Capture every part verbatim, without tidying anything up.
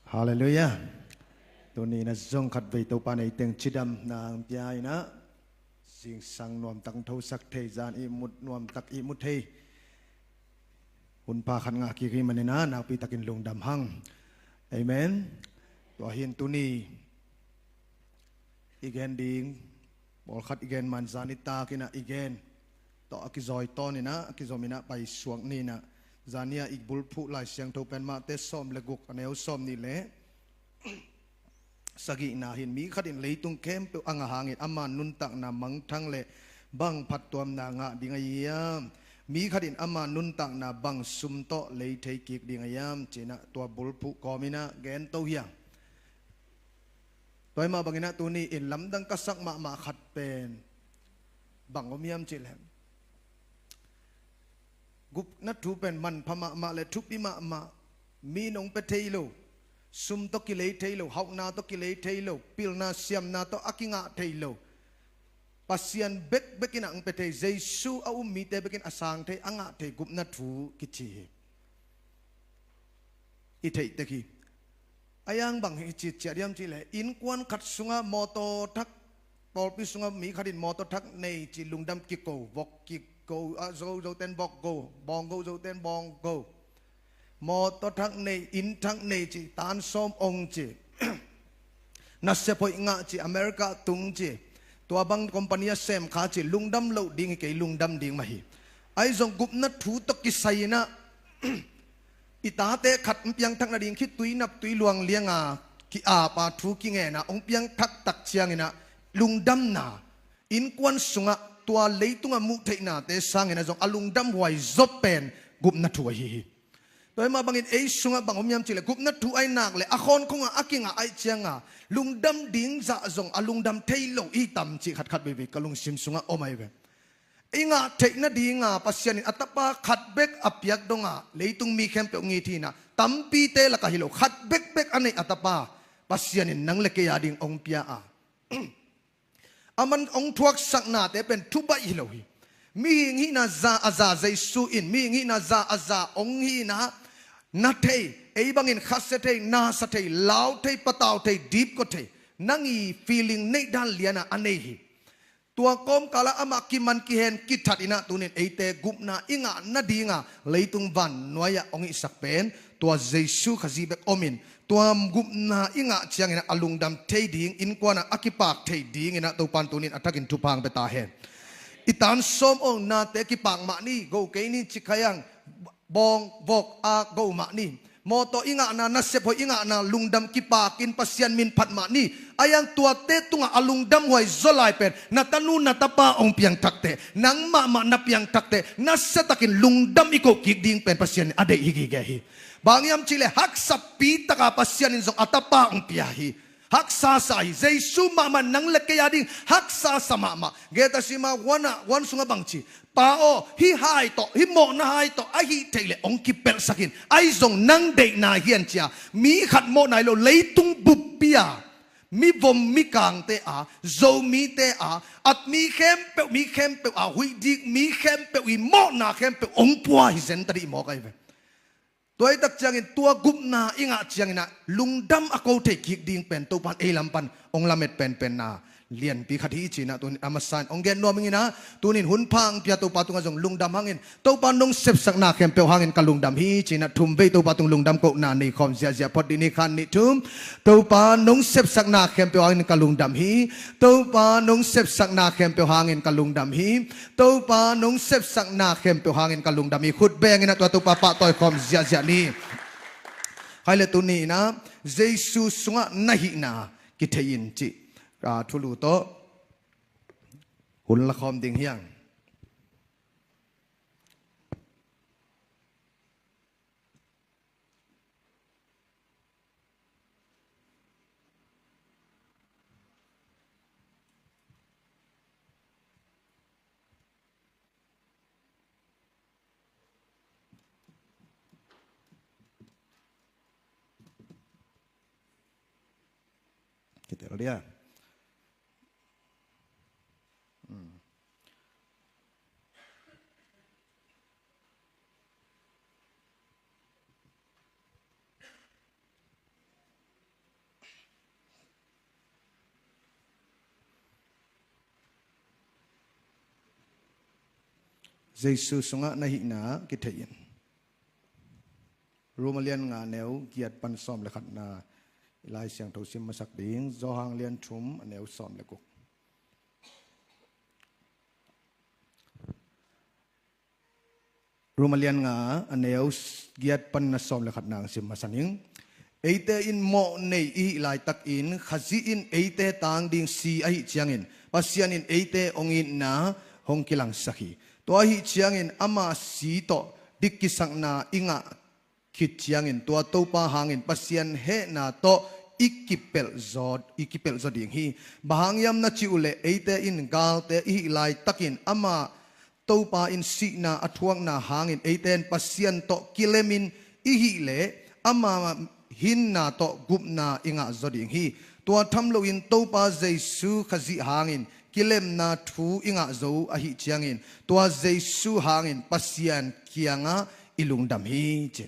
Halleluiah. Tuni in ah zong khatvei Topa in ei teng cidamna hong pia in ah, zingsang nuamtak thosak thei, zan ihmut nuamtak ihmu thei hunpha khat ngah kik hi manin ah nakpi takin lungdam hang. Amen. Tua hi in tuni i gen ding, pawlkhat i gen man, zan nitak in ah i gen tawh a kizawi tawn in ah, a kizom in ah paisuak ni in ah, zan ni-a i bulphuh Lai Siangtho pen Mate sawm le guk, a neu sawmnih le sagihna hi in, mi khat in leitung khempeuh a ngah hangin ama nuntakna mangthang le bang phattuamna ngah ding ahi hiam? Mi khat in ama nuntakna bang sum tawh lei thei kik ding ahi hiam? Ci in ah tua bulphuh kawm in ah gen to hi a. Tua ahih mah bangin ah tuni in lamdang ka sak mahmah khat pen bang om hiam cih leh, gupna thu pen manpha mahmah le thupi mahmah, mi in hong pia thei lo, sum tawh kilei thei lo, hauhna tawh kilei thei lo, pilna siamna tawh a kingah thei lo, Pasian bekbek in ah hong pia thei, Jesu a um mite bek in a sang thei, a ngah thei gupna thu kici hi. I theih tek hi. A yang bang hi ci ciat hiam cih leh, innkuan khat sungah mawtaw thak, pawlpi sungah mi khat in mawtaw thak nei ci lungdam kiko, vok kiko, a zo zoten vok go, bawng go zoten bawng go. Mawtaw thak nei, inn thak nei ci, tan sawm ong ci, nasep hoih ngah ci, America tung ci, tua bang company a sem kha ci, lungdam loh ding hi kei, lungdam ding mah hi. Ahi zong gupna thu tawh kisai in ah, i tate khat hong piangthak nading khitui naptui luang lianga ki-ap a, thu kingen a hong piangthak tak ciangin ah lungdamna, innkuan sungah tua leitungah muh theihnate sangin ah zong a lungdam huai zaw pen gupna thu ahi hi. Tua ahih mah bangin ei sungah bang om hiam cih leh, gupna thu ahih nak leh a khawnkhongah a kingah ahih cianga lungdam ding zah zong a lungdam thei lo i hi tam cih khatkhat veivei ka lungsim sungah om ahi ve. I ngah theih nadinga Pasian in a tapa khat bek a piak donga leitung mi khempeuh hong it hi in ah, tampite lakah hi lo, khat bekbek a neih a tapa Pasian in nang le kei a ding hong pia a, aman hong thuaksaknate pen thubaih hi lo hi. Mihing hihna za a za Jesu in, mihing hihna za a za hong hi in ah, na thei, ei bangin khasia thei, nasa thei, lau thei, patau thei, dipkua thei, nang i feeling neih dan lianah a nei hi. Tua kawmkalah amah kiman kihen kithat in ah tuni in eite gupna i ngah nadinga leitung vannuai-ah hong hihsak pen tua Jesu Khazih bek om in, tua gupna i ngah ciangin ah a lungdam thei ding, innkuanah a kipak thei dingin ah Topan tuni in a thakin thupha hong pia ta hen. I tan sawm ongnate kipak mah ni, go kei ni ci kha hiang, bawng vok a go mah ni. Mawtaw i ngahna, nasep hoih i ngahna, lungdam kipakin Pasian min phat mah ni. A yang tuate tungah a lungdam huai zaw lai pen na tanu na tapa hong piangthak teh, nang mahmah na piangthak teh, nasiatakin lungdam i koh kik ding pen Pasian in a deih hi gige hi. Bang hiam cih leh haksapi taka Pasian in zong a tapa hong pia hi. Haksa sa hi. Jesu mahmah nang le kei a ding haksa sa mahmah. Gethsemane huan ah, huan sungah bang ci, Pa aw, hih hai tawh, hih mawhna hai tawh a hih theih leh hong kipelhsak in, ahi zong nang deihna hi, ci a. Mi khat mawhna hi lo, leitung buppi a, mivom mikangte a, Zomite a, at mi khempeuh, mi khempeuh a, huih dik mi khempeuh i mawhna khempeuh hong pua hi zen ta dih mawk ahi ve. Tua hi tak ciangin tua gupna i ngah ciangin ah lungdam a ko thei kik ding pen Topan ei lam pan hong lamet penpenna lianpi khat hi ci-in ah tuni a masa in hong gen nuam ing in ah, tuni in hun pha hong pia Topa tungah zong lungdam hangin, Topa nong sepsakna khempeuh hangin ka lungdam hi ci-in ah thum vei Topa tung lungdam kohna nei khawm ziahziah phot dih ni. Khat, nih, thum. Topa nong sepsakna khempeuh hangin ka lungdam hi. Topa nong sepsakna khempeuh hangin ka lungdam hi. Topa nong sepsakna khempeuh hangin ka lungdam hi. Khut beng in ah tua Topa pahtawi khawm ziahziah ni. Khai le tuni in ah Jesu sungah na hihna kithei in cih, ah, thulu tawh hun la khawm ding hi hang. Kitel dia. Hmm. Jesu sungah na hihna kitheih in. Rom a lian nga, a neu giat pan sawm le khatna i Lai Siangtho sim masak ding. Johan lian thum, a neu sawm le guk. Rom a lian nga, a neu giat pan na sawm le khatna ang sim masa ning. Eite in mawh nei i hih laitakin Khazih in eite tang ding si ahih ciangin Pasian in eite hong itna hong kilangsak hi. Tua ahih ciangin ama si tawh dik kisakna i ngah khit ciangin tua Topa hangin Pasian hehna tawh i kipelh zaw, i kipelh zaw ding hi. Bang hang hiam na cih uh leh eite in galte i hih laitakin ama Topa in sihna a thuakna hangin eite in Pasian tawh kilemin i hih leh ama hinna tawh gupna i ngah zaw ding hi. Tua tham loin Topa Jesu Khazih hangin kilemna thu i ngah zo ahih ciangin tua Jesu hangin Pasian kiangah i lungdam hi, ci.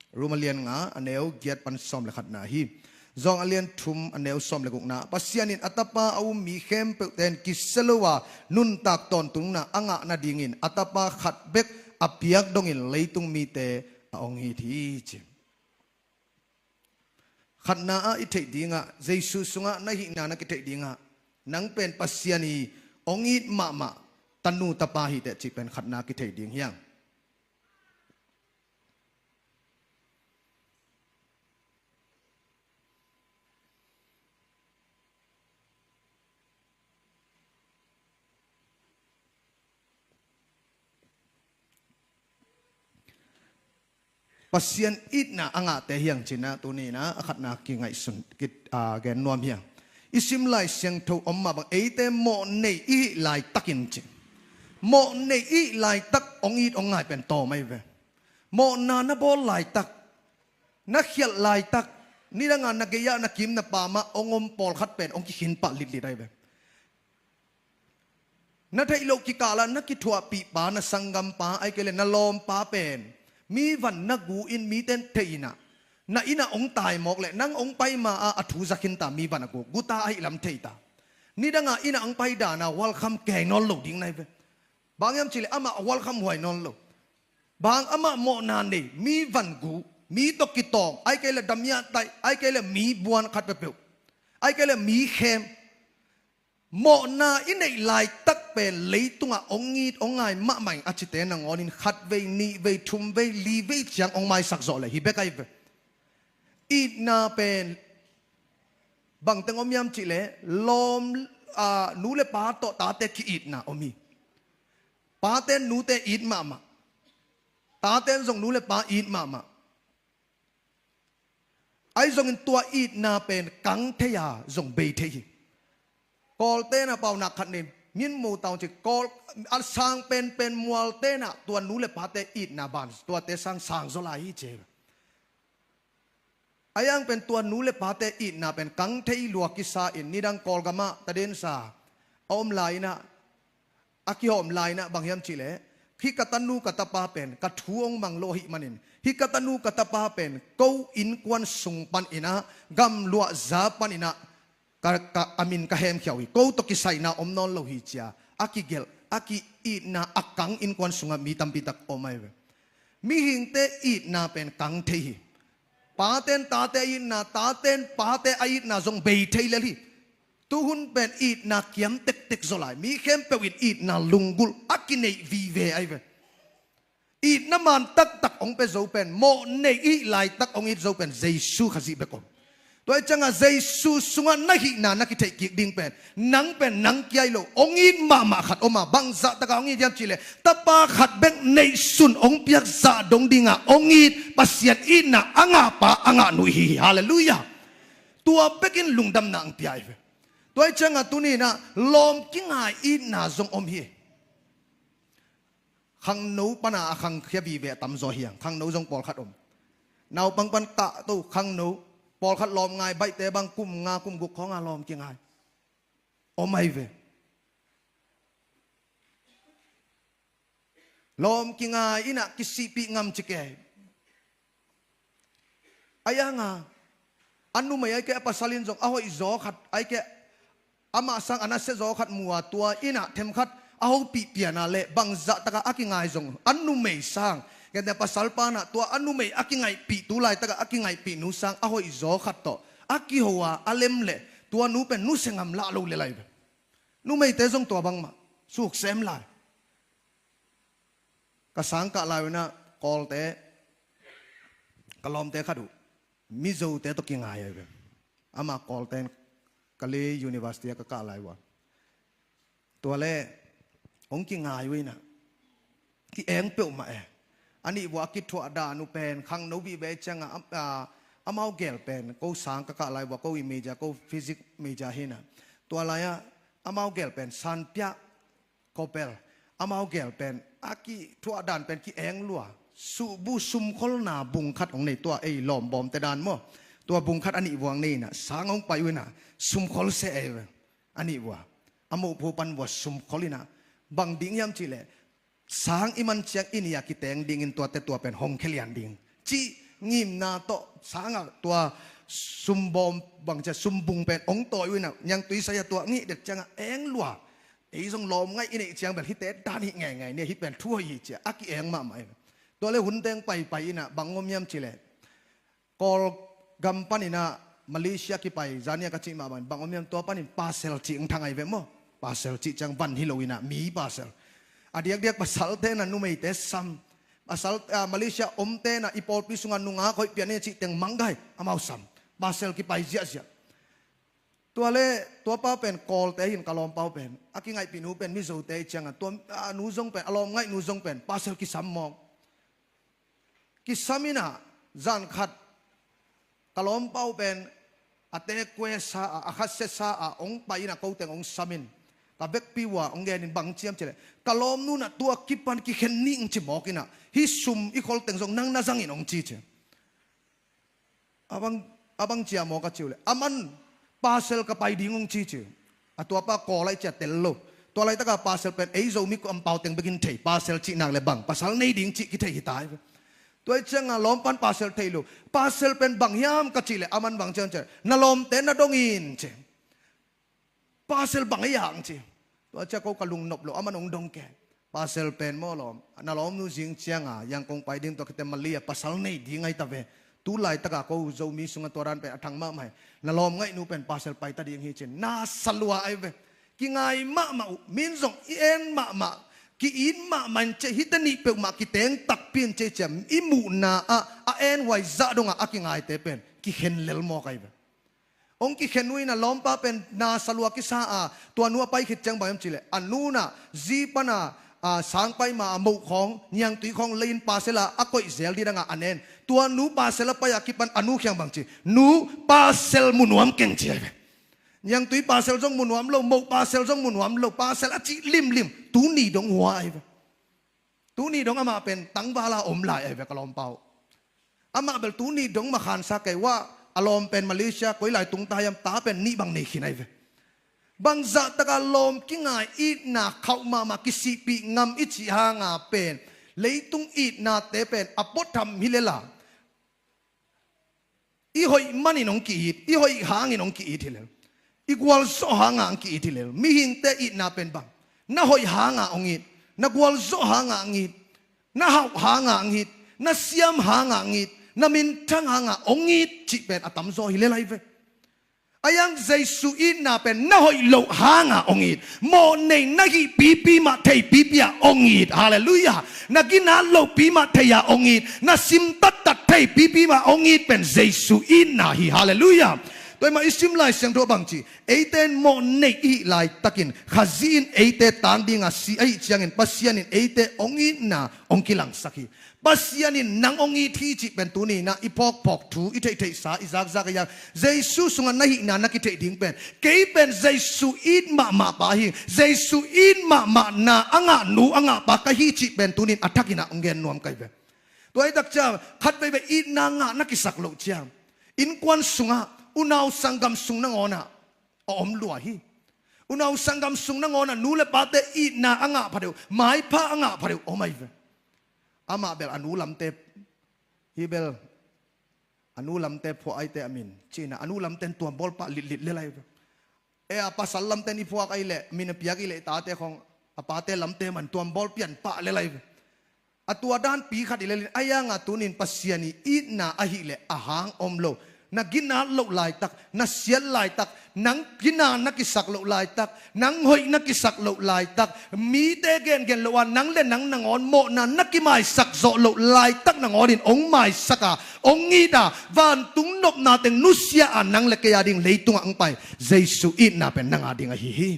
Rom a lian nga, a neu giat pan sawm le khatna hi. Johan a lian thum, a neu sawm le gukna. Pasian in a Tapa a um mi khempeuhte in kisia lo a nuntak tawntungna a ngah nadingin a Tapa khat bek a piak dongin leitung mite a hong it hi, ci. Khatna ah i theih dingah, Jesu sungah na hihna na kitheih dingah, nang pen Pasian i hong it mahmah tanu tapa hi teh cih pen khatna kitheih ding hi hang. Pasian itna a ngahte hi hang ci-in ah tuni-in ah a khatna kingaihsun, ki, aa, gen nuam hi hang. I sim Lai Siangtho om mah bang eite mawh nei i hih laitakin ci. Mawh nei i hih laitak hong it hong ngai pen tawm ahi ve. Mawhna na bawl laitak, na khialh laitak, nidang a na gei-ah na kim na pam ah hong om pawlkhat pen hong kikhin pah litlit ahi ve. Na theih loh kikal ah na kithuahpihpa, na sanggampa, ahih kei leh na lawmpa pen mi van na gu in mite in thei in ah, na inn ah hong tai mawk leh nang hong pai ma-ah a thu za khin ta, mi van a gu, gu ta ahih lam thei ta. Nidang a inn ah hong pai dan a welcome keng nawn lo ding na hi ve. Bang hiam cih leh amah welcome huai nawn lo. Bang, amah mawhna nei, mi van gu, mi tawh kitawng, ahih kei leh damiah taih, ahih kei leh mi buan khat peuhpeuh, ahih kei leh mi khem. Mawhna i neih laitak pen leitungah hong it hong ngai mahmah ing a cite nangawn in khatvei, nihvei, thumvei, livei ciang hong maisak zawh leh hi bek ahi ve. Itna pen bangteng om hiam cih leh lawm, aa, nu le pa tawh tate ki-itna om hi. Pate in nute it mahmah. Tate in zong nu le pa it mahmah. Ahi zongin tua itna pen kang thei a zong bei thei hi. Kawlte in ah paunak khat nei, min mu ta ung ci, Kawl, a sang penpen mualte in ah tua nu le pate itna ban tuate sang sang zaw lai hi ci. A yang pen tua nu le pate itna pen kang thei lua kisa in nidang Kawlgam ah tadensa a om lai in ah, a kihawm lai in ah bang hiam cih leh, hih ka tanu ka tapa pen ka thu hong mang lo ahih manin, hih ka tanu ka tapa pen ko innkuan sung panin ah, gamluahza panin ah, ka, ka, a min ka hemkhia uh hi, ko tawh kisaihna om nawn lo hi ci-a a kigelh, a ki-itna a kang innkuan sungah mi tampi tak om ahi ve. Mihingte itna pen kang thei hi. Pate in tate a itna, tate in pate a itna zong bei thei lel hi. Tuhun pen itna kiam tektek zaw lai. Mi khempeuh in itna lunggulh a kineih vive ahi ve. Itna man taktak hong pia zo pen, mawh neih i hih laitak hong it zo pen Jesu Khazih bek om. Tua ahih ciangah Jesu sungah na hihna na kitheih kik ding pen, nang pen nang kia hi lo, hong it mahmah khat om a, bangzah takah hong it hiam cih leh, tapa khat bek neihsun hong piak zah dong dingah hong it, Pasian itna a ngahpa a ngah nu i hi hi. Halleluiah. Tua bekin lungdamna hong pia hi ve. Tua ahih ciangah tuni-in ah lawm kingai itna zong om hi. Khangno pan a khangkhia vive a tamzaw hi hang. Khangno zong pawlkhat om. Naupang pan kahto khangno, pawlkhat lawm ngai baihte bang kum nga kum guk khawng a lawm kingai om ahi ve. Lawm kingai in ah kisihpih ngam ci kei. A yang a, a numei ahih kei a pasal in zong a hoih zaw khat, ahih kei amah sang a nasia zaw khat mu a, tua in ah themkhat a hopih pianah le bangzah takah a kingai zong a numei sang, kente pasal panah tua a numei a kingaihpih tu laitakah a kingaihpih nu sang a hoihzaw khat tawh a kiho a a lem leh tua nu pen nusia ngam lah lo le lai ve. Numeite zong tua bangmah suksem lai. Ka sang kah lai unah Kawlte, ka lawmte khat uh Mizote tawh kingai ahi ve. Amah Kawlte in Kalay University ah ka kah lai uh a, tua le hong kingai uh inah ki-eng peuhmah e. A nih vua a kithuah dan uh pen khangno bihbeh ciangah am- a, amau gel pen ko sang ka kah lai vua ko i major ko physics major hinah, tua lai-ah amau gel pen sanpiah Kopel, amau gel pen a kithuah dan pen ki-eng lua. Suhbu sumkholna bung khat hong nei, tua ei lawmbawmte dan maw. Tua bung khat a nih vua hong nei inah sang hong pai uh inah sumkhol seh ei ve. A nih vua a mohphu pan vua sumkhol inah bang ding hiam cihleh sang i man ciang i nih a kiteng dingin tuate tua pen hong khia lian ding cih ngimna tawh sangah tua sumbawm bang cia sumbung pen hong tawi uh inah niangtui sai a tua ngih dek ciangah eng lua. Ei zong lawm ngaih i neih ciang bel hihte dan hih ngeingai ni, hih pen thu hoih hi cia a ki-eng mahmah in. Tua le hun teng paipai inah bang om hiam cihleh Kawlgam paninah Malaysia kipai zania ka cih mah bangin bang om hiam, tua panin pasel cih hong thang ahi ve maw. Pasel cih ciang van hi lo inah mi pasel. A diakdiak pasalte na numeite sam. Pasal, ah, Malaysia omte na i pawlpi sungah nungak hoih pian ni a cih teng manggai amau sam. Pasel kipai ziahziah. Tua le tua pa pen Kawlte hin ka lawmpa uh pen a kingaihpih nu pen Mizote i ciangah tua, ah, nu zong pen a lawm ngaih nu zong pen pasel kisam mawk. Kisam inah zan khat ka lawmpa uh pen a tekwe sa a, a khatsia sa a hong pai inah ko teng hong sam in ka vekpi uh a hong genin bang ciam cihleh ka lawmnu nah tua kipan kikhen ning ci mawk inah hih sum i khol teng zong nang na zangin hong ci ci. A bang, a bang cia maw ka ci uh leh a man pasel ka pai ding hong ci ci. A tua pa Kawl aih cia tel lo. Tua laitakah pasel pen ei Zomi kua ampau teng bekin thei, pasel cih nak le bang pasal nei ding cih kithei hi ta hi ve. Tua ih ciangah lawmpan pasel thei lo. Pasel pen bang hiam ka cih leh a man bang ciang ciah na lawmte na dong in ci. Pasel bang ei hang ci. Tua cia ko ka lungnop lo, a man hong dong kei. Pasel pen maw lawm, na lawmnu zing cianga Yangon pai ding tua khite Malay a pasal nei ding ahi ta ve. Tu laitaka ko Zomi sunga tua dan pen a thang mahmah hi. Na lawm ngaihnu pen pasel pai ta ding hi cin na salua ahi ve. Kingai mahmah uh, min zong i en mahmah, ki-it mahmah in cei hite nih peuhmah kiteng takpi in cei ciam i muhna ah a en huai zah dongah a kingaite pen kikhen lel mawk ahi ve. Hong kikhen uh in a lawmpa pen na salua kisa a, tua nu a pai khit ciang bang hiam cihleh a nu nah zi pana, a, sang pai ma a moh khawng niangtui khawng lei in pasel a a koih zel didangah a nen. Tua nu pasel a pai a kipan a nu khiang bang ci, nu pasel mu nuam keng ci ahi ve. Niangtui pasel zong mu nuam lo, moh pasel zong mu nuam lo, pasel a cih limlim. Tuni dong hua ahi ve. Tuni dong amah pen tangvala om lai ahi ve ka lawmpa uh. Amah bel tuni dong makhansa kei uh a, a lawm pen Malaysia koi lai tung ta hiam, ta pen nih bang nei khin ahi ve. Bangzah taka lawm kingai itna khauh mahmah kisihpih ngam i cih hanga pen leitung itnate pen a puatham hi lela. I hoih manin hong ki-it, i hoih hangin hong ki-it hi lel. I gualzawh hanga hong ki-it hi lel. Mihingte itna pen bang? Na hoih hanga hong it, na gualzawh hanga hong it, na hauh hanga hong it, na siam hanga hong it, na minthang hanga hong it cih pen a tamzaw hi lel ahi ve. A yang Jesu itna pen na hoih loh hanga hong it, mawhnei na hih pipi mah thei pipi ah hong it. Halleluiah. Na ginat loh pi mah thei ah hong it, na sim tattat thei pipi mah hong it pen Jesu itna hi. Halleluiah. Tua i mah i sim Lai Siangtho bang ci, eite in mawhnei i hih laitakin Khazih in eite tang dinga si ahih ciangin Pasian in eite hong itna hong kilangsak hi. Pasian in nang hong it hi cih pen tuni inah i phawkphawk thu, i theihtheihsa, i zakzak a yang Jesu sungah na hihna na kitheih ding pen, kei pen Jesu it mahmah pa hi, Jesu it mahmah na a ngah nu a ngah pa ka hi cih pen tunin a thakinah hong gen nuam kai ve. Tua hi tak ciang khatveivei itna ngah na kisak loh ciang innkuan sungah unau sanggam sung nangawnah a om lua hi. Unau sanggam sung nangawnah nu le pate itna a ngah pha deuh, maipha a ngah pha deuh om ahi ve. Amah bel a nu lamte hi bel a nu lamte phuah aite a min cihna a nu lamten tuam bawlpah litlit lel ahi ve. E a pasal lamten i phuak ahi leh min a piak i leh i tate khawng A pate lamte man tuam bawl pian pah le lai ve. A tua danpi khat i lelin a ianga tunin Pasian i itna ahileh a hang om lo. Na ginat loh laitak, na siat laitak, nang ginat na kisak loh laitak, nang hoih na kisak loh laitak, mite gengen loh a nang le nang nangawn mawhna na kimaisak zawh loh laitak nangawnin hong maisak a, hong it a, vantung nopna teng nusia a nang le kei a ding leitungah hong pai Jesu itna pen nang a ding ahi hi.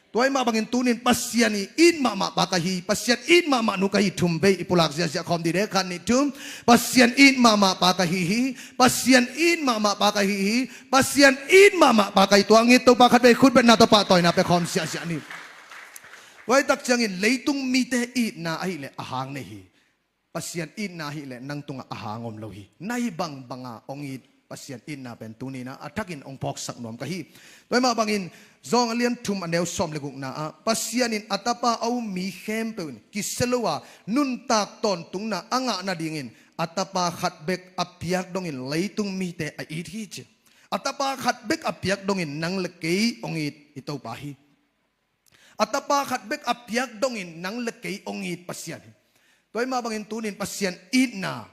Tua i mah bangin tunin Pasian i it mahmah pa ka hi, Pasian it mahmah nu ka hi, thum vei i pulak ziahziah khawm dide, khat nih thum. Pasian it mahmah pa ka hi hi. Pasian it mahmah pa ka hi hi. Pasian it mahmah pa ka hi. Tua ngit Topa khat vei khut betna tawh pahtawina pia khawm ziahziah ni. Tua i tak ciangin leitung mite itna ahileh a hang nei hi. Pasian itna hileh nang tungah a hang om lo hi. Na hi bangbanga hong it Pasian itna pen tunina a thakin hong phawksak nuam ka hi. Tua i mah bangin Zawng a lian thum a neu sawm le gukna ah Pasian in a tapa a um mi khempeuh in kisia lo a nuntak tawntungna a ngah nadingin a tapa khat bek a piak dongin leitung mite a it hi ci. A tapa khat bek a piak dongin nang le kei hong it i Topa hi. A tapa khat bek a piak dongin nang le kei hong it Pasian hi. Tua i mah bangin tunin Pasian itna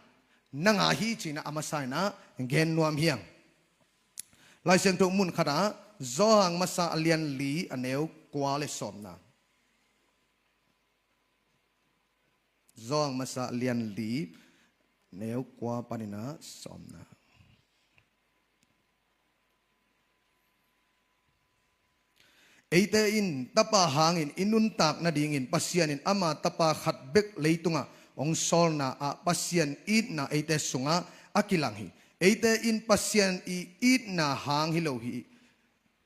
nang a hi cina a masa inah gen nuam hiang. Lai Siangtho mun khatah Zawhang masa a lian li a neu kua le sawmna. Zawhang masa a lian li neu kua paninah sawmna. Eite in tapa hangin i nuntak nadingin Pasian in ama tapa khat bek leitungah hong sawlna ah Pasian itna eite sungah a kilang hi. Eite in Pasian i itna hang hi lo hi.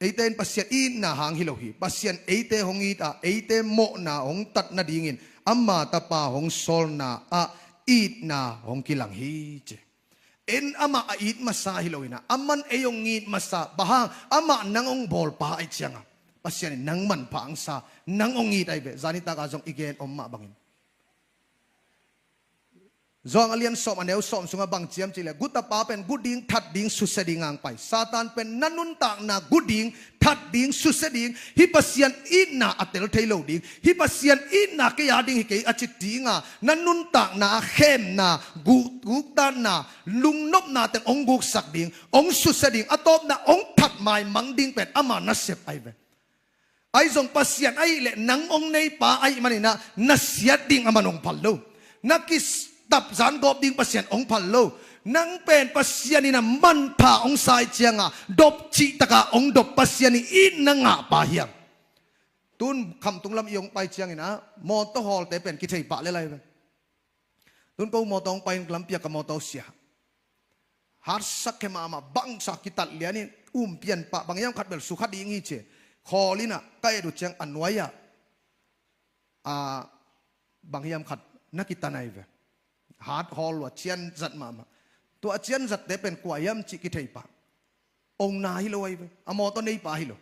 Eite in Pasian itna hang hi lo hi. Pasian eite hong it a eite mawhna hong tat nadingin ama tapa hong sawlna ah itna hong kilang hi ci. En amah a it masa hi lo inah aman ei hong it masa, bang hang amah nang hong bawlpa aih cianga Pasian in nang manpha hong sa, nang hong it aih ve. Zanitak a zong i gen om mah bangin Zawhang a lian sawm a neu sawm sungah bang ciam cihleh gutapa pen gu ding that ding susia ding ang pai. Satan pen na nuntakna gu ding that ding susia ding, hih Pasian itna a tel thei lo ding, hih Pasian itna kei a ding hi kei a ci dinga na nuntakna a khemna, guk, guktatna, lungnopna teng hong guksak ding, hong susia ding, a tawpna hong that maimang ding pen ama nasep aih ve. Ahi zong Pasian ahileh nang hong neipa ahih maninah na siat ding aman hong phal lo. Na kitap zan gawp ding Pasian hong phal lo. Nang pen Pasian inah manpha hong sa aih cianga dop cihtaka hong dop Pasian i itna ngahpa hiang. Tun khamtung lam i hong pai cianginah mawtaw hawlte pen kithei pah le lai ve. Tun ko mawtaw hong pai in lampiak ka mawtaw sia. Hatsak khe mahmah bangsa kitat lianin um pian pah bang hiam khat bel sukha ding hi ci. Khawl inah ka et uh ciang a nuai-ah a bang hiam khat na kitan aih ve. Hat hawl uh a cian zat mahmah. Tua a cian zatte pen kua hiam cih kithei pah. Ong na hi lo ahi ve. A mawtaw neipa hi lo.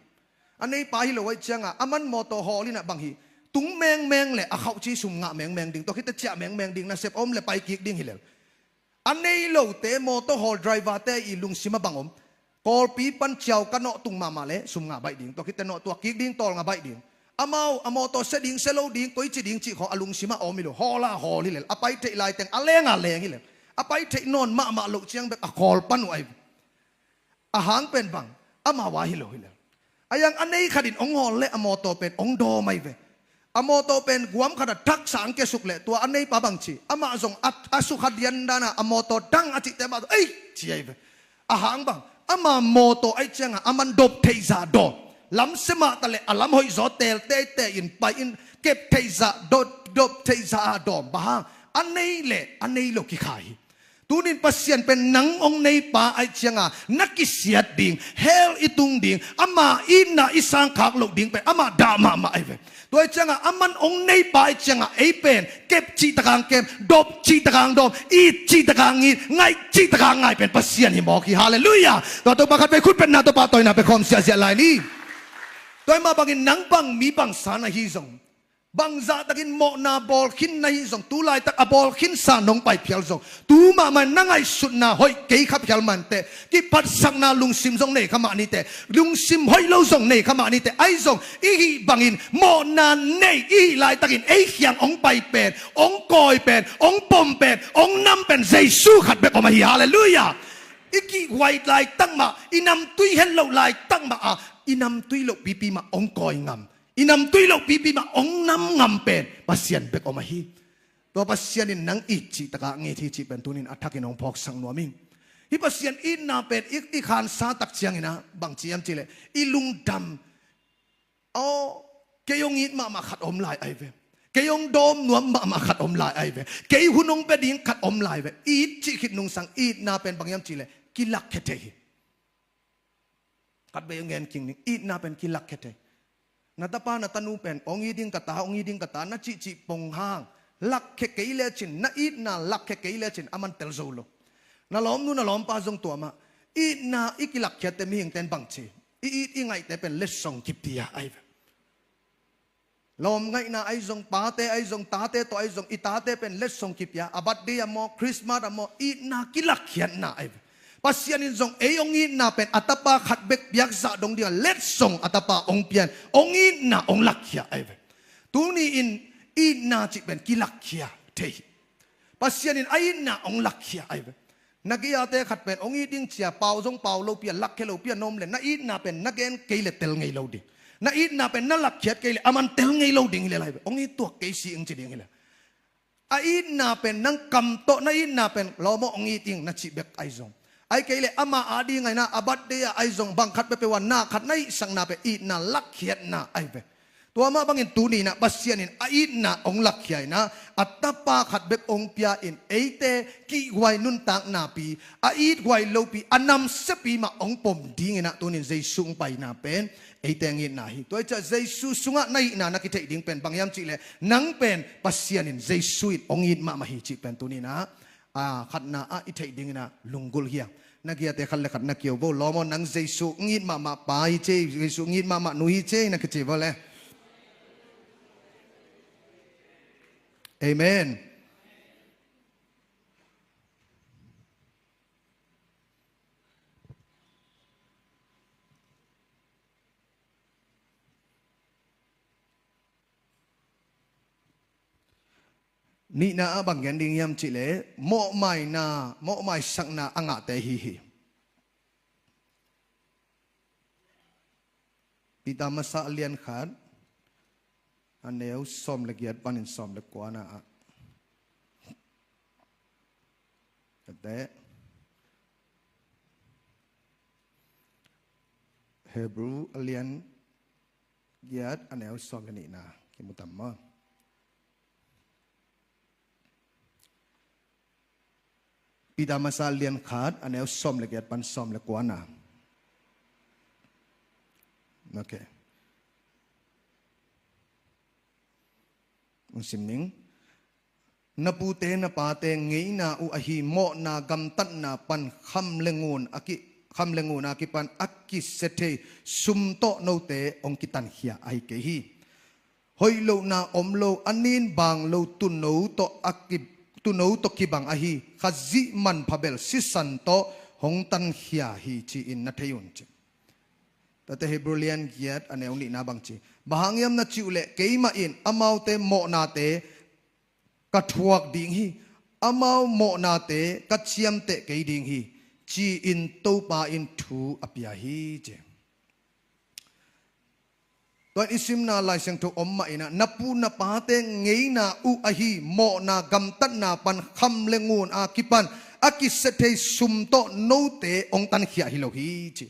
A neipa hi lo aih cianga aman mawtaw hawl inah bang hi. Tung mengmeng le a khauh ci sum ngah mengmeng ding. Tua khitte ciah mengmeng ding nasep om le pai kik ding hi lel. A nei lote mawtaw hawl driver te i lungsim a bang om. Kawlpi pan ciau ka nawh tung mahmah le sum ngah baih ding. Tua khitte nawh tua kik ding tawl ngah baih ding. Amau a mawtaw sia ding sia lo ding koici ding cih khawng a lungsim a om hi lo. Hawl a hawl hi lel. A pai theih laiteng a leng a leng hi lel. A pai theih nawn mahmah loh ciang bek a khawl pan uh ahi. A hang pen bang amau a hi lo hi lel. A yang a nei khatin hong hawl le a mawtaw pen hong dawm ahi ve. A mawtaw pen guam khatah thaksa ang kiasuk le tua a neipa bang ci amah zong a, a sukha diandana a mawtaw dang a cihte mah ei ci ahi ve. A hang bang ama mawtaw aih cianga aman dop theihzah dawm. Lamsia mahta le a lam hoihzaw tel teitei in pai in kep theihzah dop, dop theihzah a dawm bang hang a nei le a nei lo kikha hi. Tunin Pasian pen nang hong neipa aih cianga na kisiat ding, hell i tung ding, ama itna i sangkhak loh ding pen ama dah mahmah ahi ve. Tua aih cianga aman hong neipa aih cianga ei pen kep cihtakang kem, dop cihtakang dawm, it cihtakang it, ngaih cihtakang ngaih pen Pasian hi mawk hi. Halleluiah. Tua Topa khat vei khut betna tawh pahtawina pia khawm siahsiah lai ni. Tua aih mah bangin nang bang mi bangsa na hi zong Bangzahtakin mawhna bawl khin na hih zong, tu laitak a bawl khinsa nong pai phial zong, tu mahmah na ngaihsutna hoih kei kha phial mah inteh, kiphatsakna lungsim zong nei kha mah niteh, lungsim hoih lo zong nei kha mah niteh, ahi zong i hih bangin mawhna nei i hih laitakin ei khiang hong pai pen, hong kawi pen, hong pom pen, hong nam pen Jesu khat bek om ahi. Halleluiah. I kihhuai laitak mah, i namtui het loh laitak mah a, i namtui loh pipi mah hong kawi ngam, i namtui loh pipi mah hong nam ngam pen Pasian bek om ahi. Tua Pasian in nang it cih takah nget hi cih pen tunin a thakin hong phawksak nuam ing. Hih Pasian itna pen i, i khansa tak ciangin ah bangci hiam cihleh, i lungdam, aw, kei hong it mahmah khat om lai ahi ve. Kei hong dawm nuam mahmah khat om lai ahi ve. Kei hun hong pia ding khat om lai ve. It cih khit nungsang itna pen bang hiam cihleh kilakkhia thei hi. Khatvei hong gen kik ning, itna pen kilakkhia thei. Na tapa na tanu pen hong it ding ka ta, hong it ding ka ta na cihcih pong hang lakkhia kei lecin, na itna lakkhia kei lecin a man tel zo lo. Na lawmnu na lawmpa zong tua mah. Itna i kilakkhiatte mihingte in bangci, i it i ngaihte pen letsong kipia ahi ve. Lawm ngaihna ahi zong, pate ahi zong, tate tawh ahi zong, i tate pen letsong kipia, a birthday ah maw, Christmas ah maw, itna kilakkhiatna ahi ve. Pasian in zong ei hong itna pen a tapa khat bek piakzah dong dingah letsong a tapa hong pian, hong itna hong lakkhia ahi ve. Tuni-in itna cih pen kilakkhia thei hi. Pasian in a itna hong lakkhia ahi ve. Na gei-ate khat pen hong it ding cia pau zong pau lopi a, lakkhia lopi a na om le, na itna pen na gen kei le tel ngei lo ding. Na itna pen na lakkhiat kei le a man tel ngei lo ding hi le lai ve. Hong it tuak kei si ing ci ding hi le. A itna pen nang kam tawh, na itna pen lawm aw hong it ing na cih bek ahi zong, ahi kei le ama a ding ahi na, a birthday ah ahi zong, bang khat peuhpeuh ah na khat na hihsakna pen itna lakkhiatna ahi ve. Tua mah bangin tuni-in ah Pasian in a itna hong lakkhia in ah, a tapa khat bek hong pia in eite kihhuai nuntaknapi, a ithuai lopi, a namsiapi mah hong pom dingin ah tunin Jesu hong paina pen eite hong itna hi. Tua hi ciah Jesu sungah na hihna na kitheih ding pen bang hiam cihleh, nang pen Pasian in, Jesu in hong it mahmah hi cih pen tuni-in ah, a, khatna ah i theih dingin ah lunggulh hi a. Na gei-ate khat le khat na kio vo, lawm aw, nang Jesu hong it mahmah pa hi ci ei, Jesu hong it mahmah nu hi ci ei na kici vo le. Amen. Nihna ah bang gen ding hiam cihleh, mawhmaina, mawhmaisakna a ngahte hi hi. Peter masa a lian khat, a neu sawm le giat panin sawm le kuana ah. Kate. Hebrew a lian giat a neu sawm le nihna kimu tam maw? Peter masa a lian khat a neu sawm le giat pan sawm le kuana. Okay. Hong sim ning. Na pute na pate ngeina uh ahi mawhna gamtatna pan kham le ngun a ki, kham le ngun a kipan a kisia thei sum tawh note hong kitankhia ahi kei hi. Hoih lohna om lo, a nin bang lo tuuno tawh a ki, tuuno tawh kibang ahi Khazih manpha bel sisan tawh hong tankhia hi ci-in na thei un ci. Tate Hebrew lian giat a neu nihna bang ci. Bang hang hiam na cih uh leh keimah in amaute mawhnate ka thuak ding hi, amau mawhnate ka ciamteh kei ding hi, ci-in Topa in thu a pia hi ci. Tua in i simna Lai Siangtho om mah in ah, na pu na pate ngeina uh ahi mawhna gamtatna pan kham le ngun a kipan a kisia thei sum tawh note hong tankhia hi lo hi ci.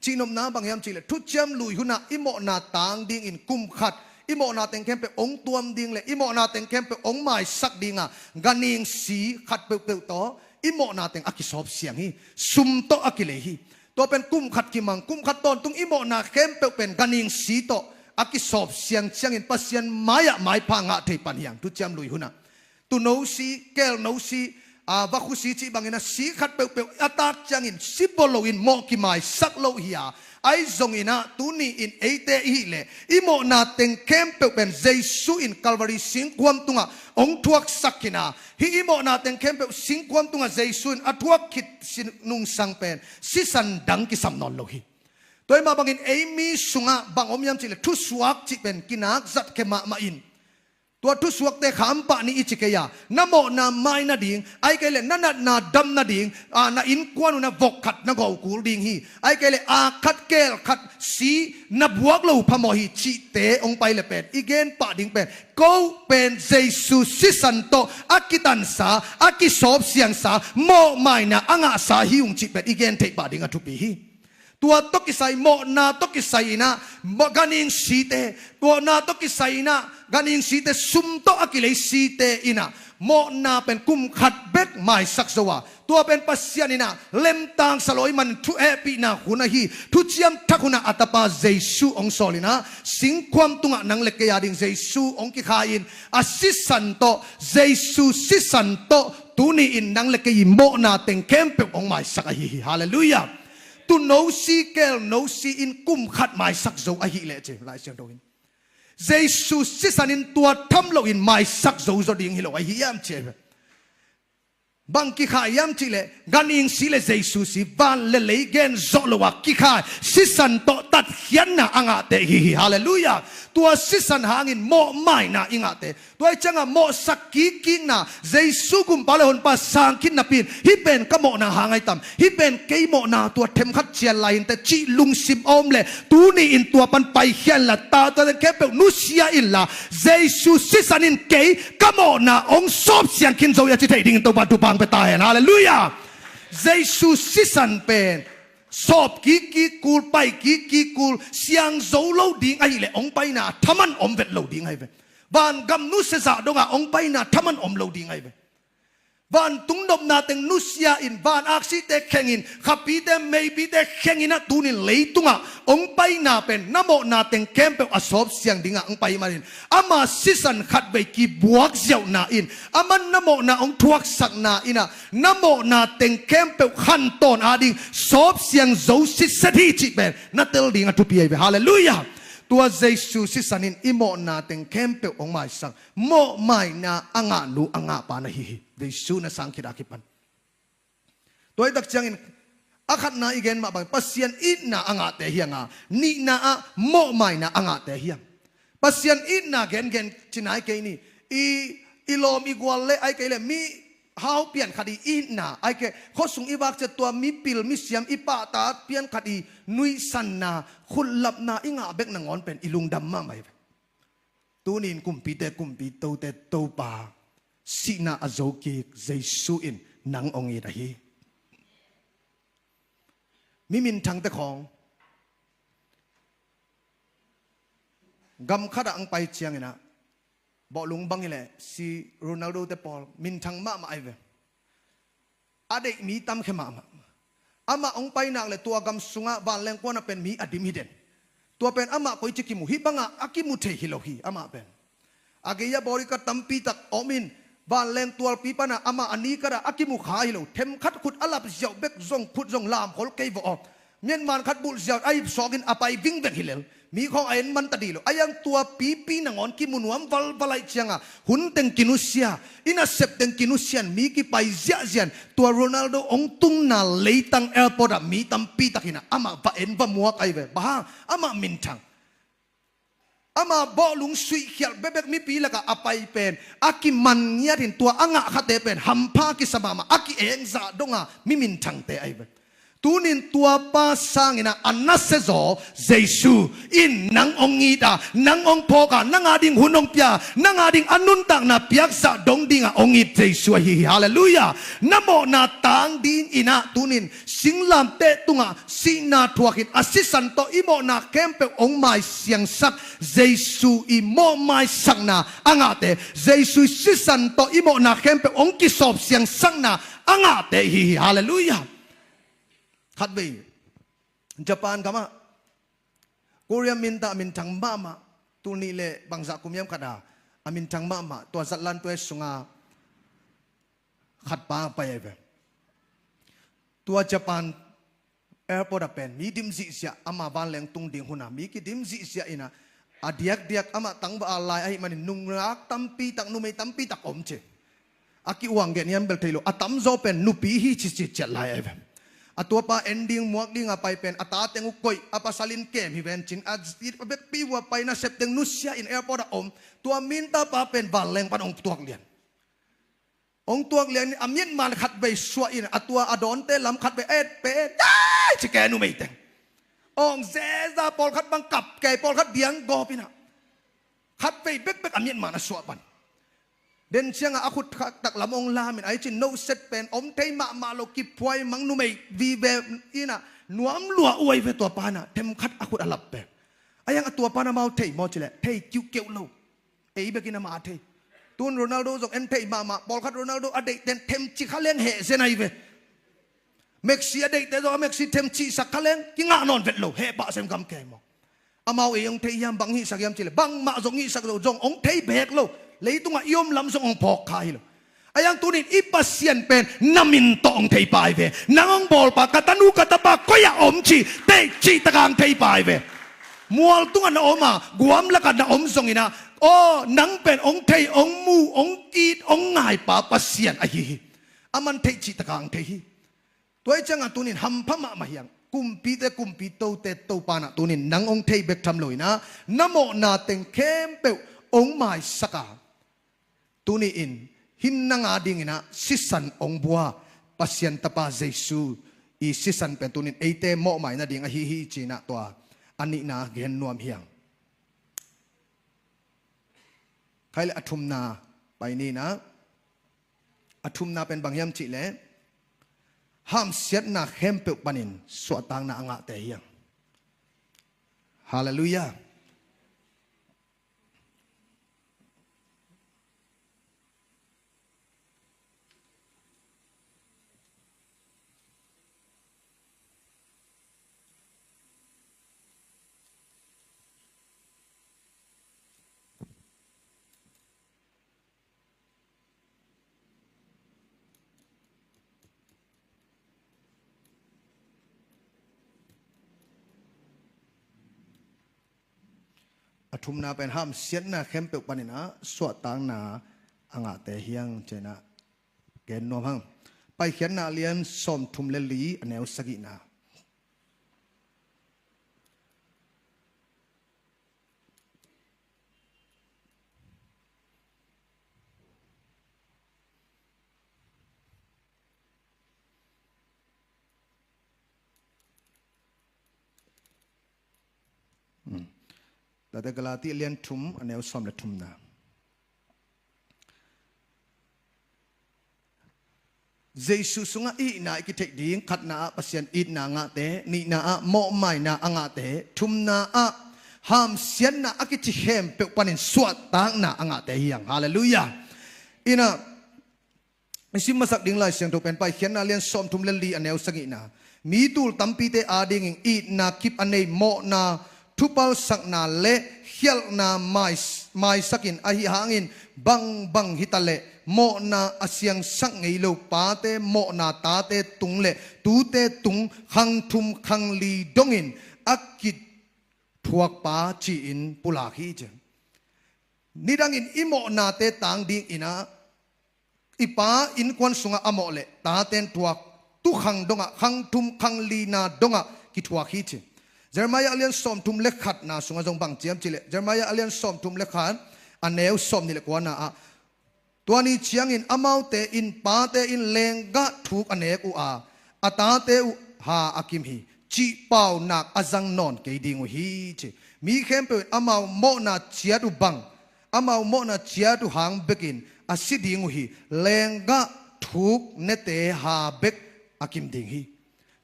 Cihnopna bang hiam cihleh, thuciam lui hunah i mawhna tang dingin kum khat, i mawhna teng khempeuh hong tuam ding le i mawhna teng khempeuh hong maisak dinga ganhing si khat peuhpeuh tawh i mawhna teng a kisawp siang hi. Sum tawh a kilei hi. Tua pen kum khat kimang, kum khat tawntung i mawhna khempeuh pen ganhing si tawh a kisawp siang ciangin Pasian mai-ah maipha ngah thei pan hi hang, thuciam lui hunah. Tuuno si, kelno si, a, vakhu si cih bangin a si khat peuhpeuh a tak ciangin si pua loin mawh kimaisak lo hi a, Ahi zongin ah tuni-in eite i hih leh i mawhna teng khempeuh pen Jesu in Calvary singkuam tungah hong thuaksak khin a, hih i mawhna teng khempeuh singkuam tungah Jesu in a thuak khit si nungsang pen sisan dang kisam nawn lo hi. Tua ahih mah bangin ei mi sungah bang om hiam cih leh thusuak cih pen kinak zat khia mahmah in, tua thusuakte kham pah ni i ci kei a, na mawhna mai nading, ahih kei leh na natna dam nading, a, na innkuan uh na vok khat na gawh kul ding hi, ahih kei leh aa khat keel khat si na buak lo phamawh hi cihte hong pai leh pen i gen pah ding pen, ko pen Jesu sisan tawh a kitansa, a kisawpsiangsa, mawhmaina a ngahsa hi ung cih pen i gen theih pah ding a thupi hi. Tua tawh kisai, mawhna tawh kisai in ah, mawh ganhing site, mawhna tawh kisai in ah ganhing site, sum tawh a kilei site in ah mawhna pen kum khat bek maisak zo a, tua pen Pasian in ah lemtang sa lo ahih manin thu hehpihna hun ahi, thuciam thak hun ah a tapa Jesu hong sawl in ah singkuam tungah nang le kei a ding Jesu hong kikhai in, a sisan tawh, Jesu sisan tawh tuni-in nang le kei i mawhna teng khempeuh hong maisak ahi hi. Halleluiah. Tuuno si, keelno si in kum khat maisak zo ahih leh ci Lai Siangtho in, Jesu sisan in tua tham loin maisak zo zaw ding hi lo ahi hiam ci ahi ve. Bang kikhai hiam cih leh ganhing si le Jesu si, van le lei gen zawh lo a kikhai sisan tawh tatkhiatna a ngahte hi hi. Halleluiah. Tua sisan hangin mawhmaina i ngahte. Tua ahih ciangah mawhsak kikkikna, Jesu Gumpa le Honpa sang khit napi in, hih pen ka mawhna hang ahi tam, hih pen kei mawhna tua themkhat cian lai inteh cih lungsim a om leh, tuni-in tua pan paikhia inla, tua, tua teng khempeuh nusia inla, Jesu sisan in kei ka mawhna hong sawpsiang khin zo hi a ci theih dingin Topa thupha hong pia ta hen. Halleluiah. Jesu sisan pen sawp kikkik kul, pai kikkik kul, siang zo lo ding ahih leh hong paina thaman om vet lo ding ahi ve. Vangam nusia zah dongah hong paina thaman om lo ding ahi ve. Vantung nopna teng nusia in, van aksite kheng in, khapite meipite kheng in ah tunin leitungah hong paina pen na mawhna teng khempeuh a sawpsiang dingah hong pai manin, ama sisan khatvei kibuak ziauhna in, aman na mawhna hong thuaksakna in ah na mawhna teng khempeuh khantawn ading sawpsiang zo sitset hi cih pen na tel ding a thupi ahi ve. Halleluiah. Tua Jesu sisan in i mawhna teng khempeuh hong maisak, mawhmaina a ngahnu a ngahpa na hi hi. Jesu na sang khit a kipan. Tua hi tak ciangin a khatna i gen mah bang Pasian itna a ngahte hi hang a, nihna ah mawhmaina a ngahte hi hang. Pasian itna gengen ci nai kei ni. I, i lawm i gual le ahih kei leh mi hau pian khat i itna, ahih kei khuasung i vak ciang tua mipil misiam i pahtak pian khat i nuihsanna, khutlapna i ngah bek nangawn pen i lungdam mahmah hi ve. Tunin kumpite kumpi, tote Topa, sihna a zo kik Jesu in nang hong it ahi. Mi minthangte khawng gam khatah ang pai ciangin ah, bawhlung bang hi leh si Ronaldo te pawl minthang mahmah ahi ve. A deih mi tamkhia mahmah. Amah hong pai nak leh tua gam sungah vanleng kuanah pen mi a dim hi den. Tua pen amah koici kimu, hih bangah a kimu thei hi lo hi amah pen. A gei-ah bodyguard tampi tak om in, vanleng tualpi panah amah a ni katah a kimu kha hi lo. Themkhat khut a lap ziau bek zong khut zong lamkhol kei vawh aw. Mianman khat bulh ziau a ip sawk in a pai vingveng hi lel. Mi khawng a en man ta dih lo. A iang tua pipi nangawn kimu nuam valval ahih ciangah hun teng kinusia, i nasep teng kinusian, mi kipai ziahzian. Tua Ronaldo hong tungna leitang airport ah mi tampi tak in ah amah va en va muak ahi ve. Bang hang? Amah minthang. Amah bawhlung suihkhialh bekbek mipi lakah a pai pen a kiman ngiat in, tua a ngah khate pen hampha kisa mahmah, a ki-eng zah donga mi minthangte ahi ve. Tunin tua pa sangin ah a nasia zaw Jesu in nang hong it a, nang hong phawk a, nang ading hun hong pia, nang ading a nuntakna piakzah dong dingah hong it Jesu ahi hi. Halleluiah. Na mawhna tang dingin ah tunin singlamteh tungah sihna thuakin a sisan tawh i mawhna khempeuh hong maisiangsak Jesu i mawhmaisakna a ngahte, Jesu i sisan tawh i mawhna khempeuh hong kisawpsiangsakna a ngahte hi hi. Halleluiah. Khatvei Japan gamah Korea minta minthang mahmah, tul nih le bangzah kum hiam khat a, a minthang mahmah, tua zatlan tua sunga khat pa pai ahi ve. Tua Japan Airport ah pen mi dim zihziah, ama vanleng tung ding hun ah mi kidim zihziah in ah, a diakdiak amah tangval lai ahih manin nungak tampi tak, numei tampi tak om ci. A ki-uang gen hiam bel thei lo, a tamzaw pen nupi hi ci ci ciat lai ahi ve. A tuapa en ding muak ding a pai pen a ta teng uh koih, a pasal in kem hi ven cin, a bekpi uh a pai nasep teng nusia in airport ah om. Tua mintapa pen vanleng pan hong tuak lian. Hong tuak lian in a miatman khatvei suah in a tua a dawnte lam khatvei et pe et ai ci kei, numei teng. Hong zeza, pawlkhat bang kap kei, pawlkhat diang gawp in ah. Khatvei bekbek a miatman a suah pan. Den ciangah a khut khat tak lam hong lam in, ai cin noset pen om thei mahmah lo, kiphuai mang, numei vive in ah, nuam lua uh ahi ve tua pan ah, themkhat a khut a lap pen. A yang a tua pan amau thei maw ci leh, thei kiuhkeuh lo. Ei bekin amah a thei. Tun Ronaldo zong en thei mahmah, pawlkhat Ronaldo a deihten themci kha leng heh zen ahi ve. Messi a deihte zong a Messi themci sak kha leng kingah nawn vet lo, heh pah sem gam kei maw. Amau ei hong thei hiam, bang hihsak hiam ci leh, bangmah zong hihsak lo, zong hong thei beek lo. Leitungah i om lam zong hong phawk kha hi lo. A yang tunin i Pasian pen na min tawh hong thei pai ve. Nang hong bawlpa, ka tanu ka tapa koi ah om ci, teih cihtakah hong thei pai ve. Mual tungah na om a, guam lakah na om zongin ah, aw, nang pen hong thei, hong mu, hong it, hong ngaipa Pasian ahi hi. Aman theih cihtakah hong thei hi. Tua hi ciangah tunin hampha mahmah hiang, kumpite kumpi, tote Topa in ah tunin nang hong thei bek tham lo in ah, na mawhna teng khempeuh hong maisak a, tuni in hih nang a dingin ah sisan hong bua Pasian Tapa Jesu i sisan pen tunin eite mawhmai nading ahi hi ci-in ah tua a nihna gen nuam hiang. Khai le a thumna pai ni in ah, a thumna pen bang hiam cih leh, hamsiatna khempeuh panin suahtakna a ngahte hiang. Halleluiah. A thumna pen hamsiatna khempeuh panin ah suahtakna a ngahte hiang ci-in ah gen nuam hang. Paikhiatna a lian sawmthum le li, a neu sagihna. Tate Galati a lian thum, a neu sawm le thumna. Jesu sungah i hihna i kitheih ding, khatna ah Pasian itna a ngahte, nihna ah mawhmaina a ngahte, thumna ah hamsiatna a kici khempeuh panin suahtakna a ngahte hiang. Halleluiah. In ah, i sim masak ding Lai Siangtho pen Paikhiatna lian sawmthum le li, a neu sagihna. Mi tul tampite adingin itna kip a nei, mawhna thupalsakna le khialhna mais-, maisakin, ahi hangin bangbang hitaleh mawhna a siangsak ngei lo pate mawhna tate tung le tute tung khang thum khang li dongin a kithuakpa ci-in pulak hi ci. Nidangin i mawhnate tang dingin ah i pa innkuan sungah a mawh leh taten thuak, tukhang dongah, khang thum khang lina dongah kithuak hi ci. Jeremiah a lian sawmthum le khatna sungah zong bang ci hiam cih leh, Jeremiah a lian sawmthum le khat, a neu sawmnih le kuana ah, tua ni ciangin amaute in, pate in lenggah thuk a nek uh a, a tate uh ha a kim hi, cih paunak a zang nawn kei ding uh hi ci. Mi khempeuh in amau mawhna ciat uh bang, amau mawhna ciat uh hang bekin a si ding uh hi, lenggah thuk nete ha bek a kim ding hi.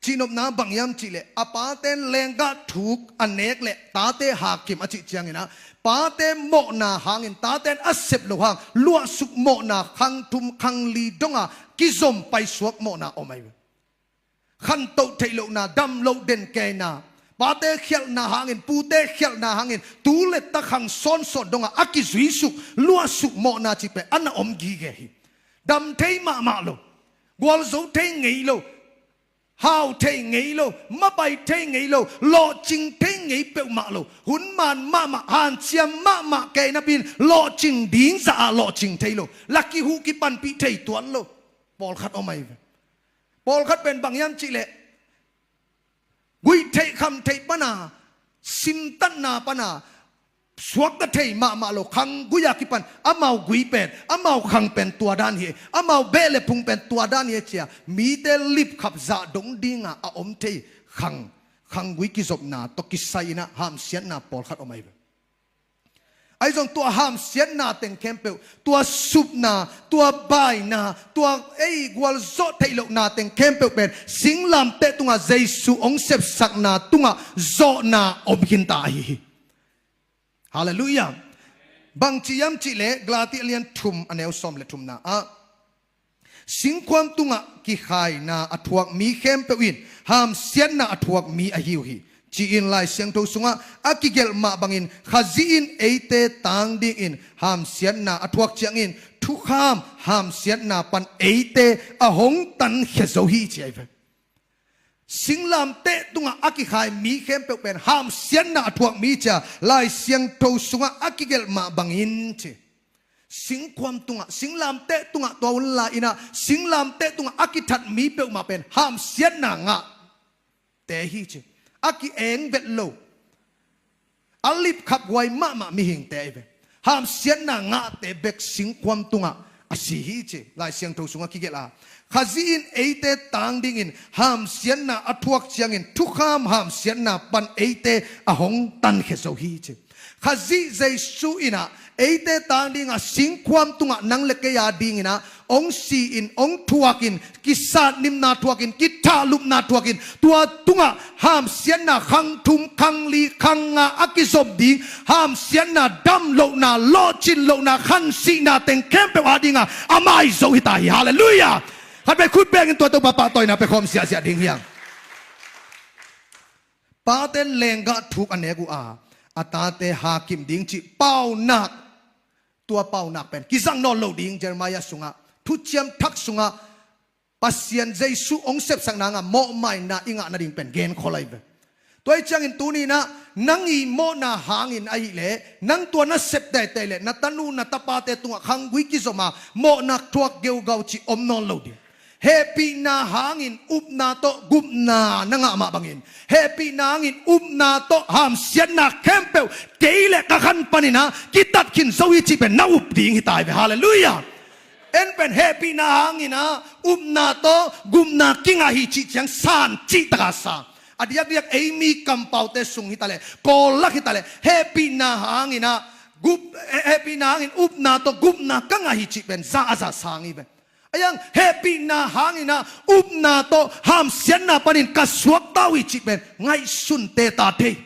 Cihnopna bang hiam cih leh, a paten lenggah thuk a nek leh tate ha kim a cih ciangin ah, pate mawhna hangin, taten a sep loh hang luahsuk mawhna khang thum khang li donga kizom paisuak mawhna om ahi ve. Khantoh theih lohna, dam loh den keina, pate khialhna hangin, pute khialhna hangin, tu le ta khang sawnsawn donga a kizuisuk, luahsuk mawhna cih pen a na om gige hi. Dam thei mahmah lo, gualzo thei ngei lo, hau thei ngei lo, mabai thei ngei lo, lawhcing thei ngei peuhmah lo, hun man mahmah, hanciam mahmah kei napi-in lawhcing ding zah ah lawhcing thei lo, laki huh kipanpih thei tuan lo pawlkhat om ahi ve. Pawlkhat pen bang hiam cihleh, guih theih kham theih pana, simtatna pana, suakta thei mahmah lo, khanggui a kipan, amau gui pen, amau khang pen tua dan hi, amau beh le phung pen tua dan hi cia, mite lipkhap zah dong dinga a om thei khang, khanggui kizopna tawh kisai-inah hamsiatna pawlkhat om ahi ve. Ahi zong tua hamsiatna teng khempeuh, tua supna, tua baina, tua ei gualzawh theih lohna teng khempeuh pen singlamteh tungah Jesu hong sepsakna tungah zawhna om khinta ahi hi. Halleluiah. Bangci hiam cihleh Galati a lian thum a neu sawm le thumna ah, singkhuam tungah kikhaina a thuak mi khempeuh in hamsiatna a thuak mi ahi uh hi, ci-in Lai Siangtho sungah a kigelh mah bangin Khazih in eite tang dingin hamsiatna a thuak ciangin thukham hamsiatna pan eite a hong tankhia zo hi, ci ahi ve. Singlamteh tungah a kikhai mi khempeuh pen hamsiatna a thuak mi cia Lai Siangtho sungah a kigelh mah bangin ci. Singkhuam tungah, singlamteh tungah tua hun lai-inah, singlamteh tungah a kithat mi peuhmah pen hamsiatna ngahte hi ci. A ki-eng vet lo, a lipkhaphuai mahmah mihingte ahi ve. Hamsiatna ngahte bek singkhuam tungah a si hi ci. Lai Siangtho sungah kigelh a, Khazih in eite tang dingin hamsiatna a thuak ciangin thukham hamsiatna pan eite a hong tankhia zo hi ci. Khazih Jesu inah eite tang dingah singkhuam tungah nang le kei a dinginah hong si-in, hong thuakin, kisatnimna thuakin, kithahlupna thuakin, tua tungah hamsiatna khang thum, khang li, khang nga a kizop ding, hamsiatna, damlohna, lawhcin lohna, khansihna teng khempeuh a dingah a mai zo hita hi. Halleluiah. Khat vei khut bengin tua Topa pahtawina pia khawm siahsiah ding hiang. Pate lenggah thuk a nek uh a, a tate hakim ding cih paunak, tua paunak pen kizang nawn lo ding. Jeremiah sungah, Thuciam Thak sungah Pasian Jesu hong sepsak nangah mawhmaina i ngah nading pen genkhol ahi ve. Tua hi ciangin tuni inah nang i mawhna hangin ahileh, nang tua na sep teitei leh na tanu na tapate tungah khanggui kizom a mawhna thuak geugau cih om nawn lo ding. Hehpihna hangin upna tawh gupna na ngah mah bangin, hehpihna hangin upna tawh hamsiatna khempeuh kei le ka khan paninah kitat khin zo hi cih pen na up ding hita hi ve. Halleluiah. En pen hehpihna hanginah upna tawh gupna kingah hi cih ciang san cih taka sang. A diakdiak ei mi kampaute sung hitaleh, Kawl lak hitaleh, hehpihna hanginah gup, eh, hehpihna hangin upna tawh gupna ka ngah hi cih pen za a za sang hi ve. Ayang, hehpihna hanginah upna tawh hamsiatna panin ka suakta uh hi cih pen ngaihsunte ta thei.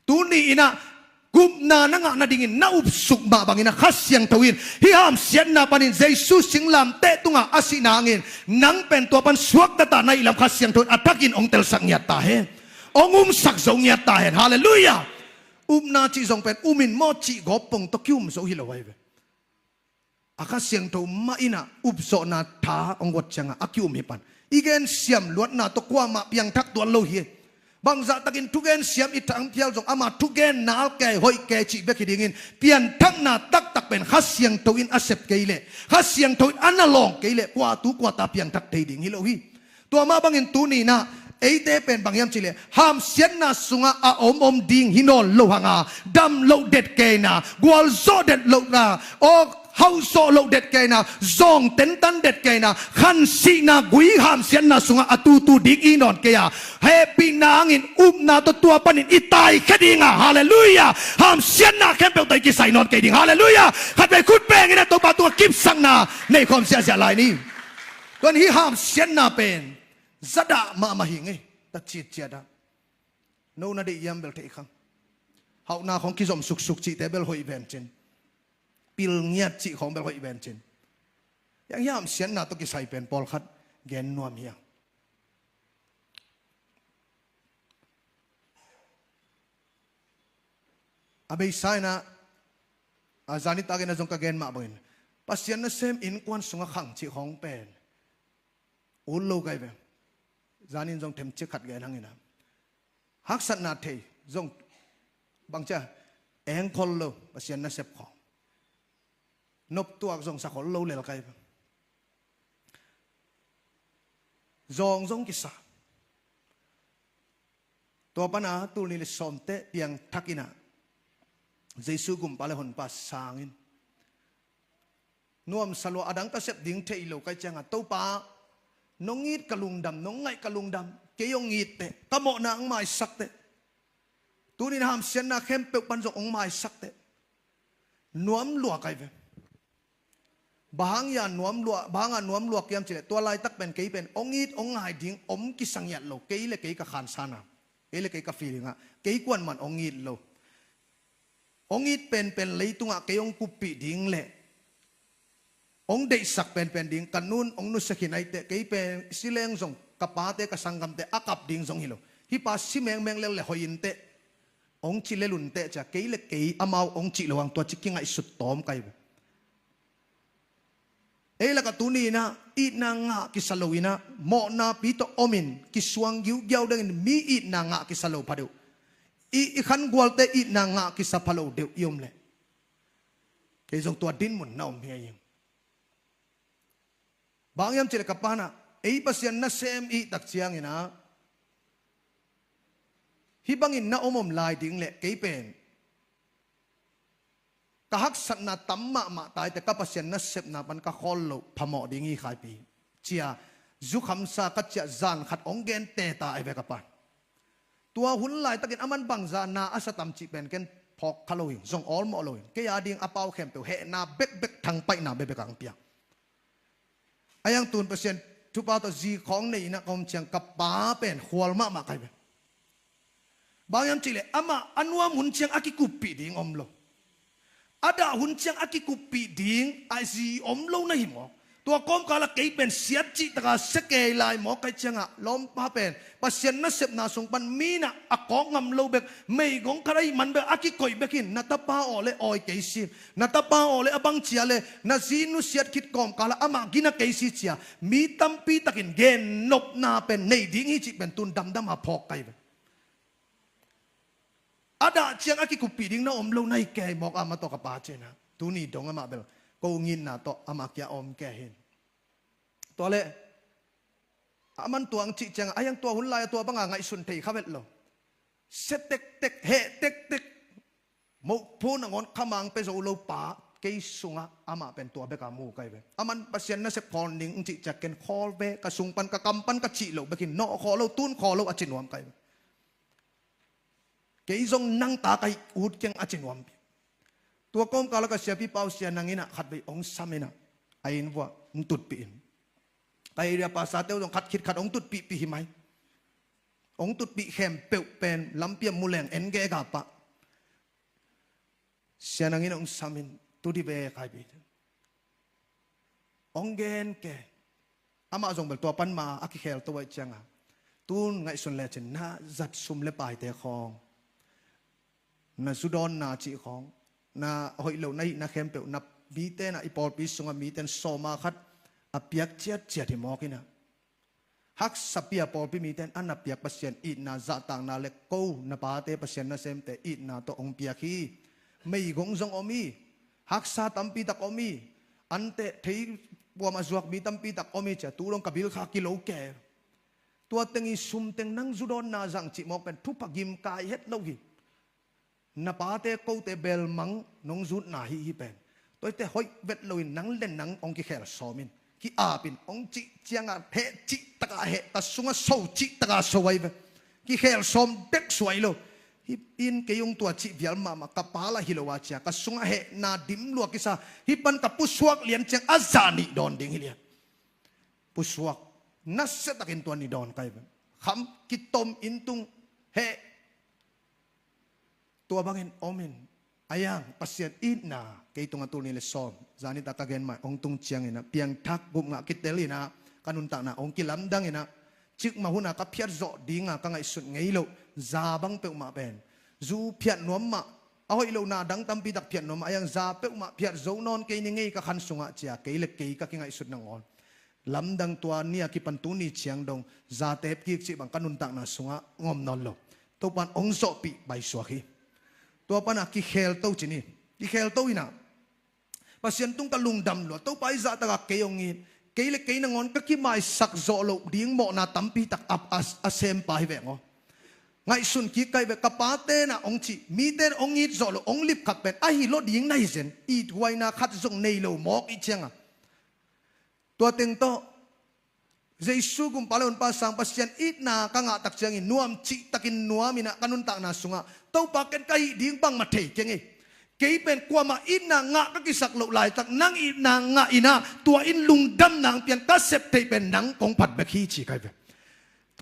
Tuni inah gupna na ngah nadingin na upsuk mah banginah Kha Siangtho in hih hamsiatna panin Jesu singlamteh tungah a sihna hangin nang pen tua pan suakta ta na hih lam Kha Siangtho in a thakin hong telsak ngiat ta hen. Hong umsak zo ngiat ta hen. Halleluiah. Upna cih zong pen umin maw cih gawp pong tawh ki-um zo hi lo ahi ve. A Kha Siangtho mah inah upzawhna tha hong guat ciangah a ki-um hi pan. I gensiam luatna tawh kuamah piangthak tuan lo hi. Bangzahtakin thugensiam i thang phial zong ama thugen nal kei hoih kei cih bek hi dingin pianthakna taktak pen Kha Siangtho in a sep kei leh, Kha Siangtho in a na lawng kei leh kua tu kua ta piangthak thei ding hi lo hi. Tua mah bangin tuni inah eite pen bang hiam cihleh hamsiatna sungah a om om ding hi nawn lo hanga, dam loh det keina, gualzawh det lohna, aw, hauhzawh loh det keina, zawng tentan det keina, khansihna gui hamsiatna sungah a tutu ding i nawn kei a, hehpihna hangin upna tawh tua panin i taikhia dinga, halleluiah, hamsiatna khempeuh tawh i kisai nawn kei ding, halleluiah. Khat vei khut bengin a Topa tungah kipsakna nei khawm siahsiah lai ni. Tuan hih hamsiatna pen zadah mahmah hi ngei, ta citciat ah. No na deih hiam bel theih khang. Hauhna khong kizom suksuk cihte bel hoih vencin. Pil ngiat cih khong bel hoih vencin. Yang hiam siatna tawh kisai pen pawlkhat gen nuam hiang. A beisa inah, a zani takin a zong ka gen mah bangin Pasian nasem innkuan sungah khang cih khong pen ut lo kai ve. Zanin zong themcik khat gen hang ina. Haksatna thei zong bangcia engkhol lo, Pasian nasep khawng. Noptuak zong sa khol lo lel kai. Zawng zong kisa. Tua pana tul nih le sawmte piangthak ina Jesu gumpa le honpa sangin nuamsa lua, adang ka sep ding thei lo kai cianga, Topa, nong it ka lungdam, nong ngaih ka lungdam, kei hong itteh, ka mawhna hong maisakteh. Tunin hamsiatna khempeuh pan zong hong maisakteh. Nuam lua kai ve. Bang hang a nuam lua, bang hang a nuam lua kiam cileh, tua laitak pen kei pen hong it hong ngai ding om kisa ngiat lo, kei le kei ka khansana, kei le kei ka feeling ah, kei kuanman hong it lo. Hong it penpen leitungah kei hong kuppih ding le hong deihsak penpen ding, ka nun hong nusia khin aiteh, kei pen sileng zong ka pate ka sanggamte a kap ding zong hi lo. Hih pa si mengmeng lel le hoih inteh, hong ci lel unteh cia, kei le kei amau hong cih lo hang tua ci kingaihsut tawm kai ve. Ei lakah tuni inah itna ngah kisa lo inah, mawhnapi tawh omin kisuang giugiau dengin mi itna ngah kisa lo pha deuh. I, i khangualte itna ngah kisa pha lo deuh i om leh, kei zong tua dinmun na om hi a ing. Bang hiam cileh ka panah ei Pasian nasem i tak cianginah hih bangin na om om lai ding leh kei pen ka haksatna tam mahmah taite ka Pasian nasepna pan ka khawl loh phamawh ding hi khaipi, cia zukhamsa ka ciah zan khat hong gen teta ei ve ka pan. Tua hun laitakin aman bangzah na a sa tam cih pen ken phawk kha lo hi, zong awlmawh lo hi. Kei a ding a pau khempeuh hehna bekbek, thangpaihna bekbek a hong piak. A hiang tun Pasian thupha tawh zi khawng nei inah ka om ciang ka pa pen khual mahmah kai ve. Bang hiam cihleh amah a nuam hun ciang a kikuppih ding om lo. A dah hun ciang a kikuppih ding a zi om lo na hi mawk. Tua kawmkalah kei pen siat cihtaka sia kei lai mawk kai ciangah lawmpa pen Pasian nasepna sung pan minah a kawk ngam lo bek, meigong khat ahih man bek a kikoih bekin na tapa aw le awi kei si. Na tapa aw le a bang cia le na zi nusiat khit kawmkalah amah gina kei si cia mi tampi takin gennopna pen nei ding hi cih pen tun damdama phawk kai ve. A dah ciang a kikuppih ding na om lo na hi kei mawk a, amah tawh ka pa cianah tuni dong amah bel ko ngitna tawh amah kia om kei hin. Tua leh aman tuang cih ciangah a hiang tua hun lai-a tua banga ngaihsun thei kha vet lo. Sia tektek, heh tektek, moh phu nangawn khamang pia zo lo pa kei sungah amah pen tua beka mu kai ve. Aman Pasian nasep khawl ning cih ciah ken khawl ve, ka sung pan ka kam pan ka cih loh bekin nawh khawl lo, tun khawl lo a ci nuam kai ve. Kei zong nang ta ka hi ut keng a ci nuampi. Tua kawmkalah ka siapi pau sia nanginah khatvei hong sam inah a inn vuah hong tutpih in. Ka area pastor teu zong khat khit khat hong tutpihpih hi mai. Hong tutpih khempeuh pen lampi a muleng en gega pah. Sia nangin hong samin tudi ve kaipi. Hong gen ke. Amah zong bel tua pan ma a kikhel to aih cianga tun ngaihsun lecin na zat sum le paite khawng, na zudawnna cih khawng, na hoih lo na hihna khempeuh na mite na i pawlpi sungah miten sawma khat a piak ciatciat hi mawk inah. Haksa pia pawlpi mite in a na piak Pasian itna zahtakna le ko na pate Pasian nasemte itna tawh hong piak hi. Meigong zong om hi. Haksa tampi tak om hi. Anteh thei puam a zuak mi tampi tak om hi cia tu dong ka bilkha kilo ke. Tua teng i sum teng nang zudawnna zang cih mawk pen thupha gimkai het lo hi. Na pate kote belmang nong zutna hi hi pen. Tuate hoih vet loin nang le nang hong kikhel sawmin ki-apin hong cih cianga heh cih taka heh, ka sunga so cih taka so ai ve. Kikhel sawm bek suai lo. Hih in kei hong tua cih vial mahmah ka pa lah hi lo a cia ka sunga hehna dim lua kisa. Hih pan ka pusuak lian ciang a za nih dawn ding hi lian. Pusuak nasiatakin tua nih dawn kai ve. Kham kitom in tung heh. Tua bangin omin a hiang Pasian itna kei tungah tul nih le sawm zani tak ka gen mai hong tung cianginah piangthak gupngah kitel inah ka nuntakna hong kilamdang inah cikmah hunah ka phiatzawh dinga ka ngaihsut ngei loh za bang peuhmah pen zu phiat nuam mah, a hoih lohna dang tampi tak phiat nuam mah a hiang za peuhmah phiat zo nawn kei ni ngei ka khan sungah cia kei le kei ka kingaihsut nangawn Lamdang tua ni a kipan tuni ciang dong zatep kik cih bang ka nuntakna sungah ngom nawn lo. Topan ong zawhpih baisuak hi. Tua pana kikhelto cin hi. Kikhelto inah Pasian tung ka lungdam lua. Topa i zahtakah kei ong it. Kei le kei nangawn ka kimaisak zawh loh ding mawhna tampi tak a, a, a sempa hi veng aw. Ngaihsun kik kai ve, ka pa tenah ong cih, mi ten ong it zawh loh, ong lipkhap pen ahi lo ding na hi zen. Ithuaina khat zong nei lo mawk i cianga. Tua teng tawh Jesu gumpa le honpa sang Pasian itna ka ngahtak ciangin nuam cihtakin nuam inah ka nuntakna sungah Topa ken ka hih ding bangmah thei keng ei. Kei pen kuamah itna ngah ka kisak loh laitak nang itna ngah inah tua in lungdam nang pian ka sep theih pen nang kong phat bek hi ci kai ve.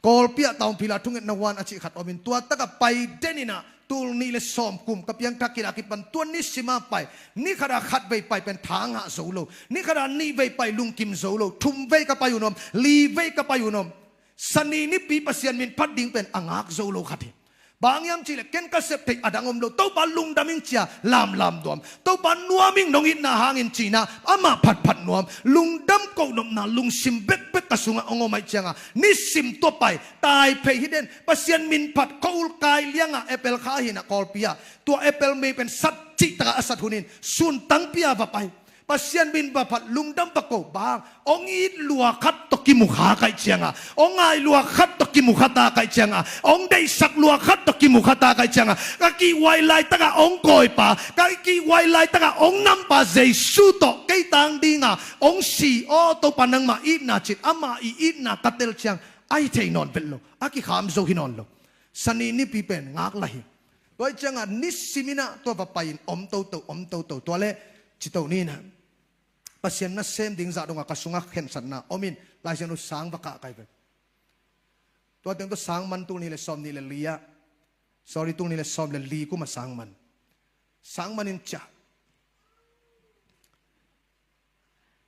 Kawlpi ah taungphila thungetna huan a cih khat omin tua taka pai den inah tul nih le sawm kum ka piangthak kila kipan tua nisima pai, ni khata khat vei pai pen thangah zo lo, ni khata nih vei pai lungkim zo lo, thum vei ka pai un om, li vei ka pai un om. Sani nipi Pasian min phat ding pen a ngak zo lo khat hi. Bang hiam cihleh ken ka sep theih a dang om lo, Topa lungdam ing cia lamlam nuam, Topa nuam ing nong itna hangin cina amah phatphat nuam, lungdam kohnopna lungsim bekbek ka sungah ong om aih cianga nisim tua pai tai phei hi den. Pasian min phat ko ul kai liangah apple kha hinah Kawlpi ah tua apple mei pen sat cih takah a sat hunin sun tangpi a va pai. Pasian min va phat lungdam va ko bang ong it lua khat tawh kimu kha kaih cianga, ong ngai lua khat tawh kimu kha ta kaih cianga, ong deihsak lua khat tawh kimu kha ta kaih cianga, ka kihhuai laitakah ong kawipa, ka kihhuai laitakah ong nampa Jesu tawh kei tang dinga ong si aw Topa nangmah itna cin ama i itna ka tel ciang ahi thei nawn vet lo, a kikham zo hi nawn lo. Sani nipi pen ngak la hi. Tua ih cianga nisim inah tua va pai-in om toto om toto tua le cito ni inah Pasian nasem ding zah dongah ka sungah khensatna omin Laisiangtho sang va kah kai ve. Tua teng tua sang man tul nih le sawm nih le li ah, sorry, tul nih le sawm le li kuma sang man. Sang man in ciah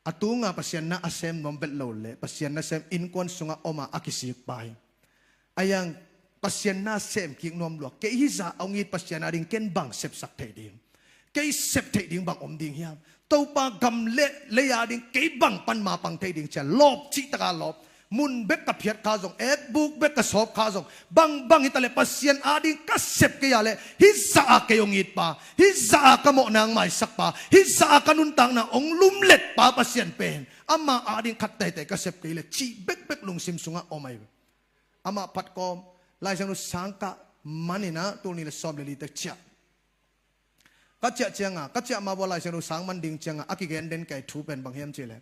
a tunga Pasian na a sem nuam vet lo le Pasian nasem innkuan sungah oma a kisik pa hi. A yang Pasian na sem kik nuam lua, kei hizah a ong it Pasian a ding ken bang sepsak thei ding, kei sep thei ding bang om ding hiam? Topa gam le lei a ding kei bang panma pang thei ding cia lawp cih taka lawp. Mun bek ka phiat kha zong, ekbuk bek ka sawp kha zong, bangbang hita le Pasian a ding ka sep kei a le hizah a kei ong it pa, hizah a ka mawhna ong maisak pa, hizah a ka nuntakna ong lumlet pa Pasian pen ama a ding khat teitei ka sep kei le cih bekbek lungsim sungah om ahi. Amah phat kawm Laisiangtho sang kah man inah tul nih le sawm le li tek ciah ka ciah cianga, ka ciah ma bua Laisiangtho sang man ding cianga a kigen den kei thu pen bang hiam cihleh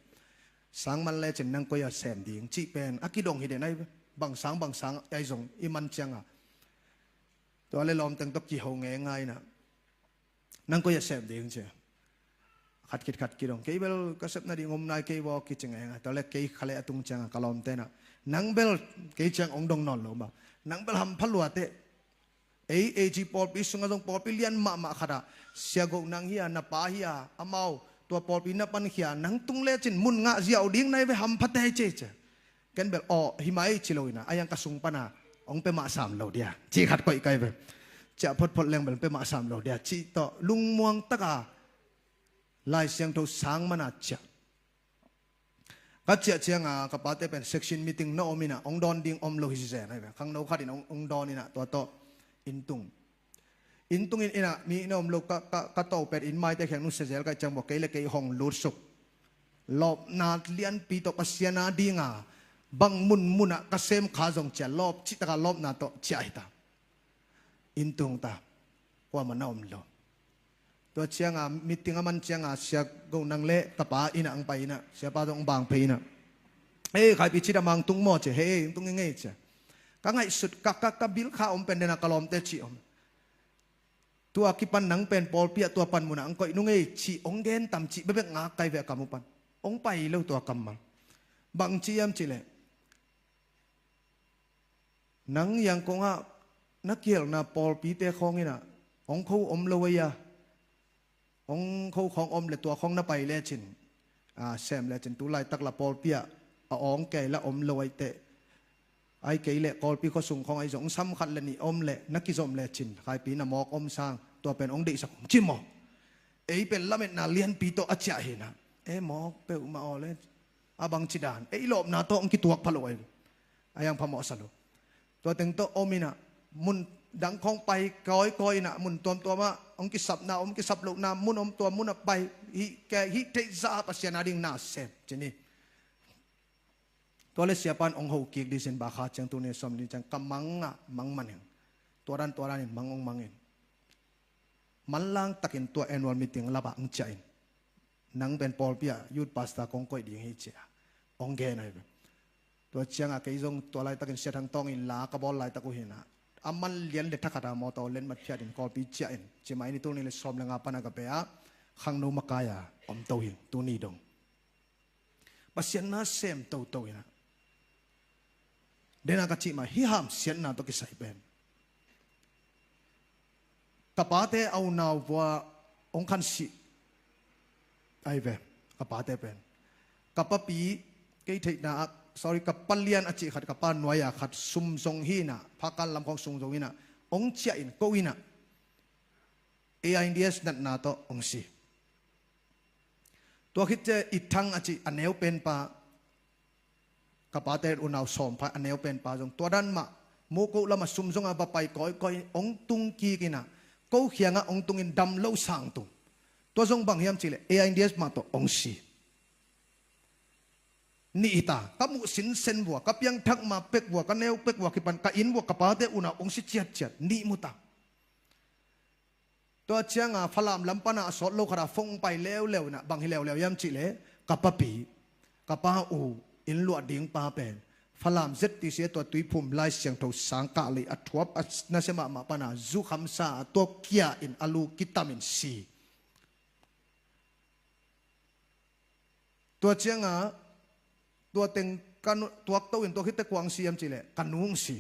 sang man lecin nang koi a sem ding cih pen a kidong hi den ahi. Bang sang bang sang ahi zong i man cianga tua le lawmteng tawh kiho ngei ngai inah nang koi a sem ding cia khat khit khat kidong, kei bel ka sep nading om nai kei baw kici ngei ngai. Tua le kei khale a tung cianga ka lawmte inah nang bel kei ciang ong dong nawn lo ma, nang bel hampha luate. Ei ei ci pawlpi sungah zong pawlpi lian mahmah khatah sia goh nang hia, na pa hia, amau tua pawlpi na pan khia nang tung lecin mun ngah ziau ding nai ve, hampha tei cei cia. Ken bel aw hi mai ci lo inah a yang ka sung pana ong pe mah sam lo dia cih khat koih kai ve. Ciah photphot leng bel pe mah sam lo dia cih tawh lungmuang taka Laisiangtho sang mana ciah ka ciah cianga ka pate pen section meeting na om inah ong dawn ding om lo hi zen ahi ve. Khangno khatin ong, ong dawn inah tua tawh inntung, inntungin inah mi na om lo ka, ka, ka to pen inn maite kheng nusia zel kaih ciang bua kei le kei hong lutsuk. Lawpna lianpi tawh Pasian a dinga bang munmunah ka sem kha zong cia lawp cih taka lawpna tawh ciah hita. Inntung ta kuamah na om lo. Tua cianga meeting a man cianga sia goh nang le ka pa inah ang pai inah siapa zong ang bang phei inah ei khaipi cita mang tung maw cia, hei tung i ngei cia. Ka ngaihsut ka, ka, ka bil kha om pen dena ka lawmte cih om. Tua kipan nang pen pawlpi ah tua pan munah ang koih nung ei cih ong gen tam cih bebek ngak kai ve a kam uh pan. Ong pai lo tua kammal. Bang ci hiam cihleh nang Yangon ah na kihelna pawlpite khawng inah ong kho om lo ei a, ong kho khawng om le tua khawng na pai lecin, a, sem lecin tu laitak la pawlpi ah a awng kei la om lo aih teh. Ai kei leh kawlpi khuasung khawng ahi zong sam khat le nih om leh na kizom lecin khaipi na mawk om sang tua pen ong deihsak ong ci maw? Ei pen lametna lianpi tawh a ciah hinah e mawk peuhmah aw le A bangci dan, ei lawpna tawh hong kituak pha lo ahi. A hiang phamawh sa lo. Tua teng tawh om inah, mun dang khawng pai kawikawi inah, mun tuamtuamah hong kisapna om, kisap lohna mun om, tua munah pai, hih ke, hih theih zah Pasian ading na sem ci ni. Tua le siapan hong ho kik ding sin, bang kha ciang tuni sawm ding ciang ka mang ah mang man heng. Tua dan tua danin mang hong mang in, manlang takin tua annual meeting lapah hong ciah in, nang pen pawlpi ah youth pastor kong koih ding hi ci-a hong gen ahi ve. Tua ciangah kei zong tua laitakin Sia Thang Tawng in la ka bawl laitak uh hinah, a man lian le thakhat a mawtaw len mat phiat in Kawlpi ciah in, ci mah in, i tul nih le sawm le nga pan a ka pe-ah khangno makai-a om to hi tuni dong. Pasian na sem toto inah. Dena ka cih mah, hih hamsiatna tawh kisai pen, ka pate a unau vua hong khansih ahi ve. Ka pate pen, ka papi, kei theihna ah, sorry, ka palian a cih khat, ka pa nuai-a khat sum zong hinah, phakan lam khawng sum zong hinah, hong ciah in, ko inah, A I D S natna tawh hong si. Tua khit ciang i Thang a cih a neu penpa, ka pate unau sawm pha a neu penpa zong tua dan mah, Moko lamah sum zong a va pai kawikawi, hong tung kik inah, ko khiangah hong tungin dam lo sang tung. Tua zong bang hiam cihleh A I D S mah tawh hong si. Nih hi ta, ka muh sinsen vua, ka piangthak ma pek vua, ka neu pek vua kipan ka inn vua ka pate unau hong si ciatciat, nih mu ta. Tua ciangah Falam lam pana a sawt lo khatah phone pai leuleu inah, bang hi leuleu hiam cihleh, ka papi, ka pa u inn luah ding pa pen Falam Z T C a tua Tuiphum Lai Siangtho sang kah lei a thuap a nasia mahmah pana zu khamsa a tua kia in a lu kitamin si. Tua ciangah tua teng ka nu tuakto in, tua khitte kua hong si hiam cihleh ka nu hong si.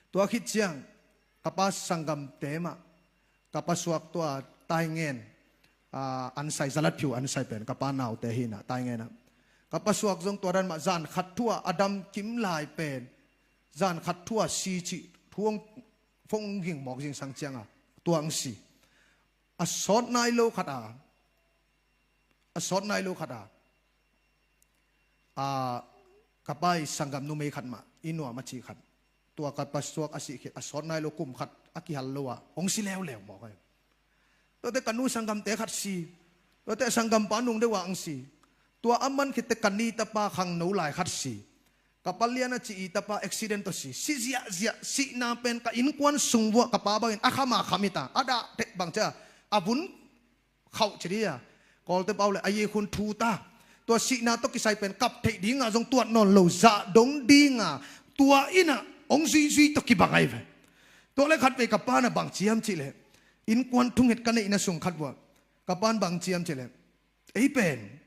Tua khit ciang ka pa sanggamte mah, ka pa suak tua Taingen, ah, Ansai, Zalatphiu Ansai pen ka pa naute hinah, Taingen ah. Ka pa suak zong tua dan mah, zan khat thu-ah a dam kim lai pen, zan khat thu-ah si cih thu hong phone ging mawk zingsang ciangah tua hong si. A sawt nai lo khatah, a sawt nai lo khatah, a, ka pa i sanggam numei khat mah, i nuam a cih khat, tua ka pa suak a sih khit a sawt nai lo kum khat a kihal lo ah hong si leuleu mawk ahi. Tuate ka nu sanggamte khat si. Tuate sanggampa nung deuh ah hong si. Tua a man khitte ka ni tapa khangno lai khat si. Ka palian a cih i tapa accident tawh si. Si ziahziah, sihna pen ka innkuan sung vuah ka pa bangin a kham a kham hi ta. A dah tek bang cia a vun khauh ci dih a, Kawlte pau le a yikhun thu ta. Tua sihna tawh kisai pen kap theih dinga zong tuat nawn lo zah dong dinga tua innah hong zuizui tawh kibang ahi ve. Tua le khatvei ka pa na bang ciam cihleh, innkuan thunget ka neihna sung khat vuah ka pan bang ciam cihleh, ei pen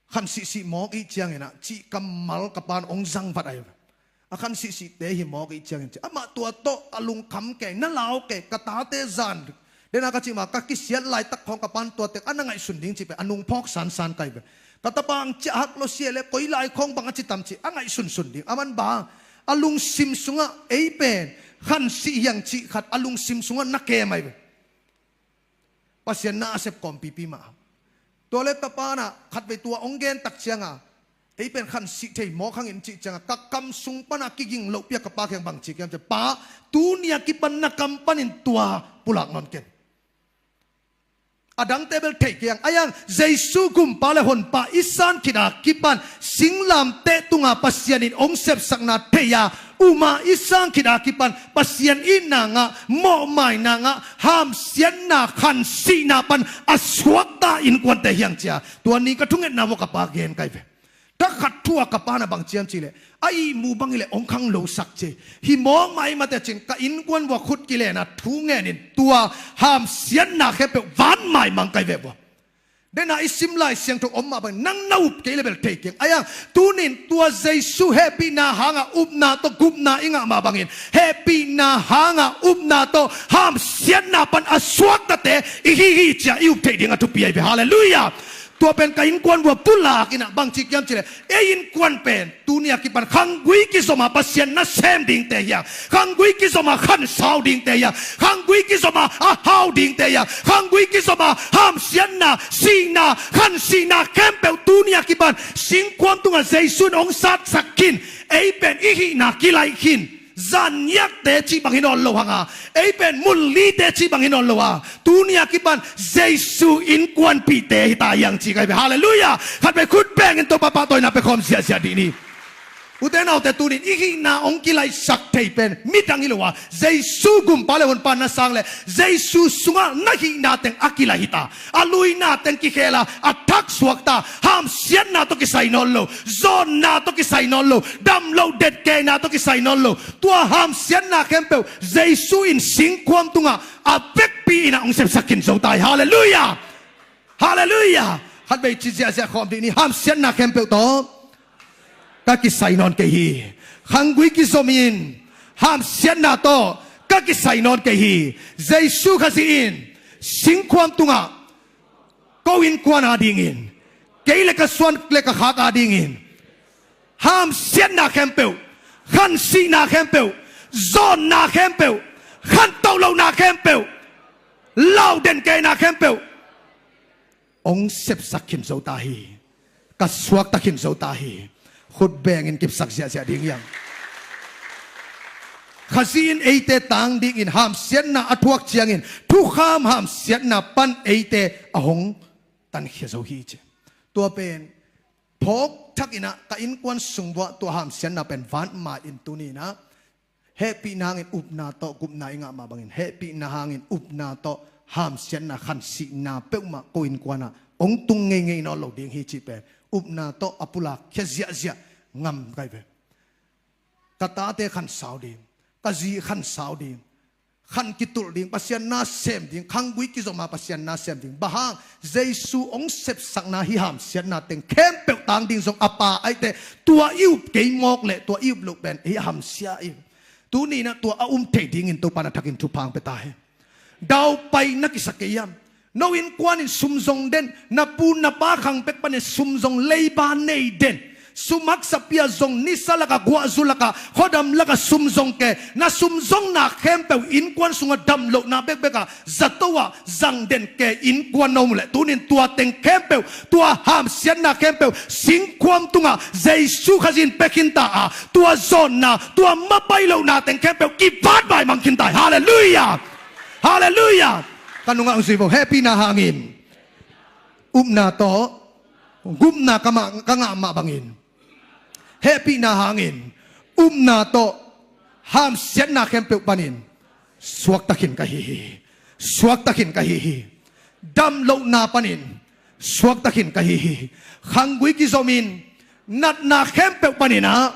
khan sihsih mawk ih cianginah cih kammal ka pan hong zangvat ahi ve. A khan sihsihte hi mawk ih ciangin ci, amah tua tawh a lungkham kei, na lau kei, ka tate zan dena ka cih ma ka kisiat laitak khawng ka pan tua tek a na ngaihsun ding cih pen a nungphawk sansan kai ve. Ka tapa ang ciah hak lo sia le koi lai khawng bang a ci tam cih a ngaihsunsun ding. A man bang a lungsim sungah ei pen khan sih hiang cih khat a lungsim sungah na kem ahi ve. Pasian na a sep kawmpipi mah. Tua le tapa na khatvei tua hong gen tak cianga ei pen khan sih thei mawk hangin cih cianga ka kam sung pana kiging lohpia ka pa kiang bang ci kiam cia, pa, tunia kipan na kam panin tua pulak nawn ken. A dangte bel thei kiang a yang Jesu gumpa le honpa i san khita kipan singlamteh tunga Pasian in hong sepsakna thei a uma i sang khita kipan Pasian itna ngah, mawhmaina ngah, hamsiatna khansihna pan a suakta innkuante hiang cia. Tua ni ka thungetna vua ka pa gen kai ve. Thakhat thu a ka pa na bang ciam cihleh a ihmu bang hileh hong khang losak ci. Hi mawk mah i mate cin ka innkuan vua khut kilena thu ngenin tua hamsiatna khempeuh van maimang kai ve vua. Dena i sim Lai Siangtho om mah bangin nang na up kei le bel thei keng a yang. Tunin tua Jesu hehpihna hanga upna tawh gupna i ngah mah bangin hehpihna hanga upna tawh hamsiatna pan a suaktate i hihi cia i up theih ding a thupi ahi ve. Halleluiah. Tua pen ka innkuan vua pulak inah bang ci kiam cileh, ei innkuan pen tuni a kipan khanggui kizom a Pasian nasem dingte hiang, khanggui kizom a khansau dingte hiang, khanggui kizom a a hau dingte hiang, khanggui kizom a hamsiatna, sihna, khansihna khempeuh tuni a kipan singkhuam tungah Jesu in hong satsak khin. Ei pen i hihna kilaih khin. Zanniakte cih bang hi nawn lo hanga, ei pen mullite cih bang hi nawn lo a, tuni a kipan Jesu innkuanpihte hi ta hiang ci kai ve. Halleluiah. Khat vei khut bengin Topa pahtawina pia khawm ziahziah dih ni. Ute naute, tunin i hihna hong kilaihsak thei pen midang hi lo a, Jesu gumpa le honpa na sang le Jesu sungah na hihna teng a kilaih hi ta. A luina teng kikhel a, a thak suak ta. Hamsiatna tawh kisai nawn lo, zawnna tawh kisai nawn lo, dam loh detkeina tawh kisai nawn lo. Tua hamsiatna khempeuh Jesu in singkhuam tungah a vekpi inah hong sepsak khin zo ta hi. Halleluiah. Halleluiah. Khat vei ci ziahziah khawm dih ni. Hamsiatna khempeuh tawh ka kisai nawn kei hi. Khanggui kizom in hamsiatna tawh ka kisai nawn kei hi. Jesu Khazih in singkhuam tungah ko innkuan adingin, kei le ka suan le ka khak adingin hamsiatna khempeuh, khansihna khempeuh, zawnna khempeuh, khantoh lohna khempeuh, lau den keina khempeuh hong sepsak khin zo ta hi. Ka suakta khin zo ta hi. Khut bengin kipsak ziahziah ding hiang. Khazih in eite tang dingin hamsiatna a thuak ciangin thukham hamsiatna pan eite a hong tankhia zo hi ci. Tua pen phawk thak inah ka innkuan sung vuah tua hamsiatna pen van mai in tuni inah hehpihna hangin upna tawh gupna i ngah mah bangin, hehpihna hangin upna tawh hamsiatna khansihna peuhmah ko innkuanah hong tung ngeingei nawn lo ding hi cih pen upna tawh a pulak khia ziahziah ngam kai ve. Ka tate khansau ding, ka zi khansau ding, khan kitulh ding, Pasian nasem ding, khanggui kizom a Pasian nasem ding. Bang hang? Jesu hong sepsakna hih hamsiatna teng khempeuh tang ding zong a pa aihte tua i up kei mawk leh tua i up loh pen hih hamsia i. Tuni inah tua a um thei dingin Topa na thakin thupha hong pia ta hi. Daupai na kisa kei hiam? No innkuan in sum zong den, na pu na pa khang pek panin sum zong, leiba nei den. Sum haksa pia zong, nisa lakah, guahzu lakah, khuadam lakah sum zong ke. Na sum zongna khempeuh innkuan sungah dam lohna bekbek ah zato ah zang den ke innkuan na om uh leh, tunin tua teng khempeuh, tua hamsiatna khempeuh singkhuam tungah Jesu Khazih in pia khin ta a, tua zawnna, tua mapai lohna teng khempeuh kivat maimang khin ta hi. Halleluiah. Halleluiah. Ka nungah hong zui vo. Hehpihna hangin upna tawh gupna ka mah, ka ngah mah bangin, hehpihna hangin upna tawh hamsiatna khempeuh panin suakta khin ka hi hi. Suakta khin ka hi hi. Dam lohna panin suakta khin ka hi hi. Khanggui kizomin natna khempeuh paninah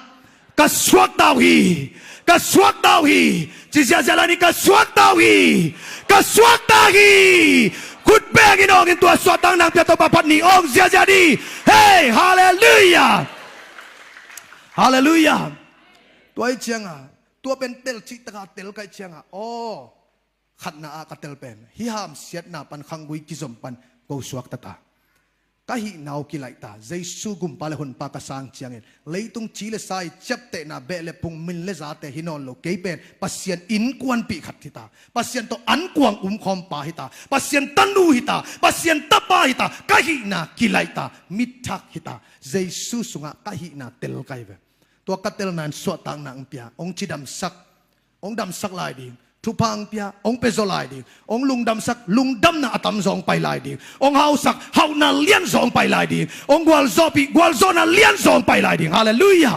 ka suakta uh hi. Ka suakta uh hi. Ci ziahziah lai ni, ka suakta uh hi. Ka suakta uh hi. Khut bengin awngin tua suahtakna hong pia Topa phat ni, awng ziahziah ni. Hei, halleluiah. Halleluiah. Tua ih cianga tua pen tel cihtaka tel kaih cianga aw, khatna ah ka tel pen hih hamsiatna pan khanggui kizom pan ko suakta ta. Ka hihna uh kilaih ta. Jesu gumpa le honpa ka sang ciangin leitung ci le sa ih ciaptehna beh le phung, min le zate hi nawn lo, kei pen Pasian innkuanpih khat hi ta. Pasian tawh ankuang umkhawmpa hi ta. Pasian tanu hi ta. Pasian tapa hi ta. Ka hihna kilaih ta. Mithak hi ta. Jesu sungah ka hihna tel kai ve. Tua ka telna in suahtakna hong pia, hong cidamsak, hong damsak lai ding. Thupha hong pia, hong pia zaw lai ding. Hong lungdamsak, lungdamna a tamzaw hong pai lai ding. Hong hausak, hauhna lianzaw hong pai lai ding. Hong gualzawhpih, gualzawhna lianzaw hong pai lai ding. Halleluiah.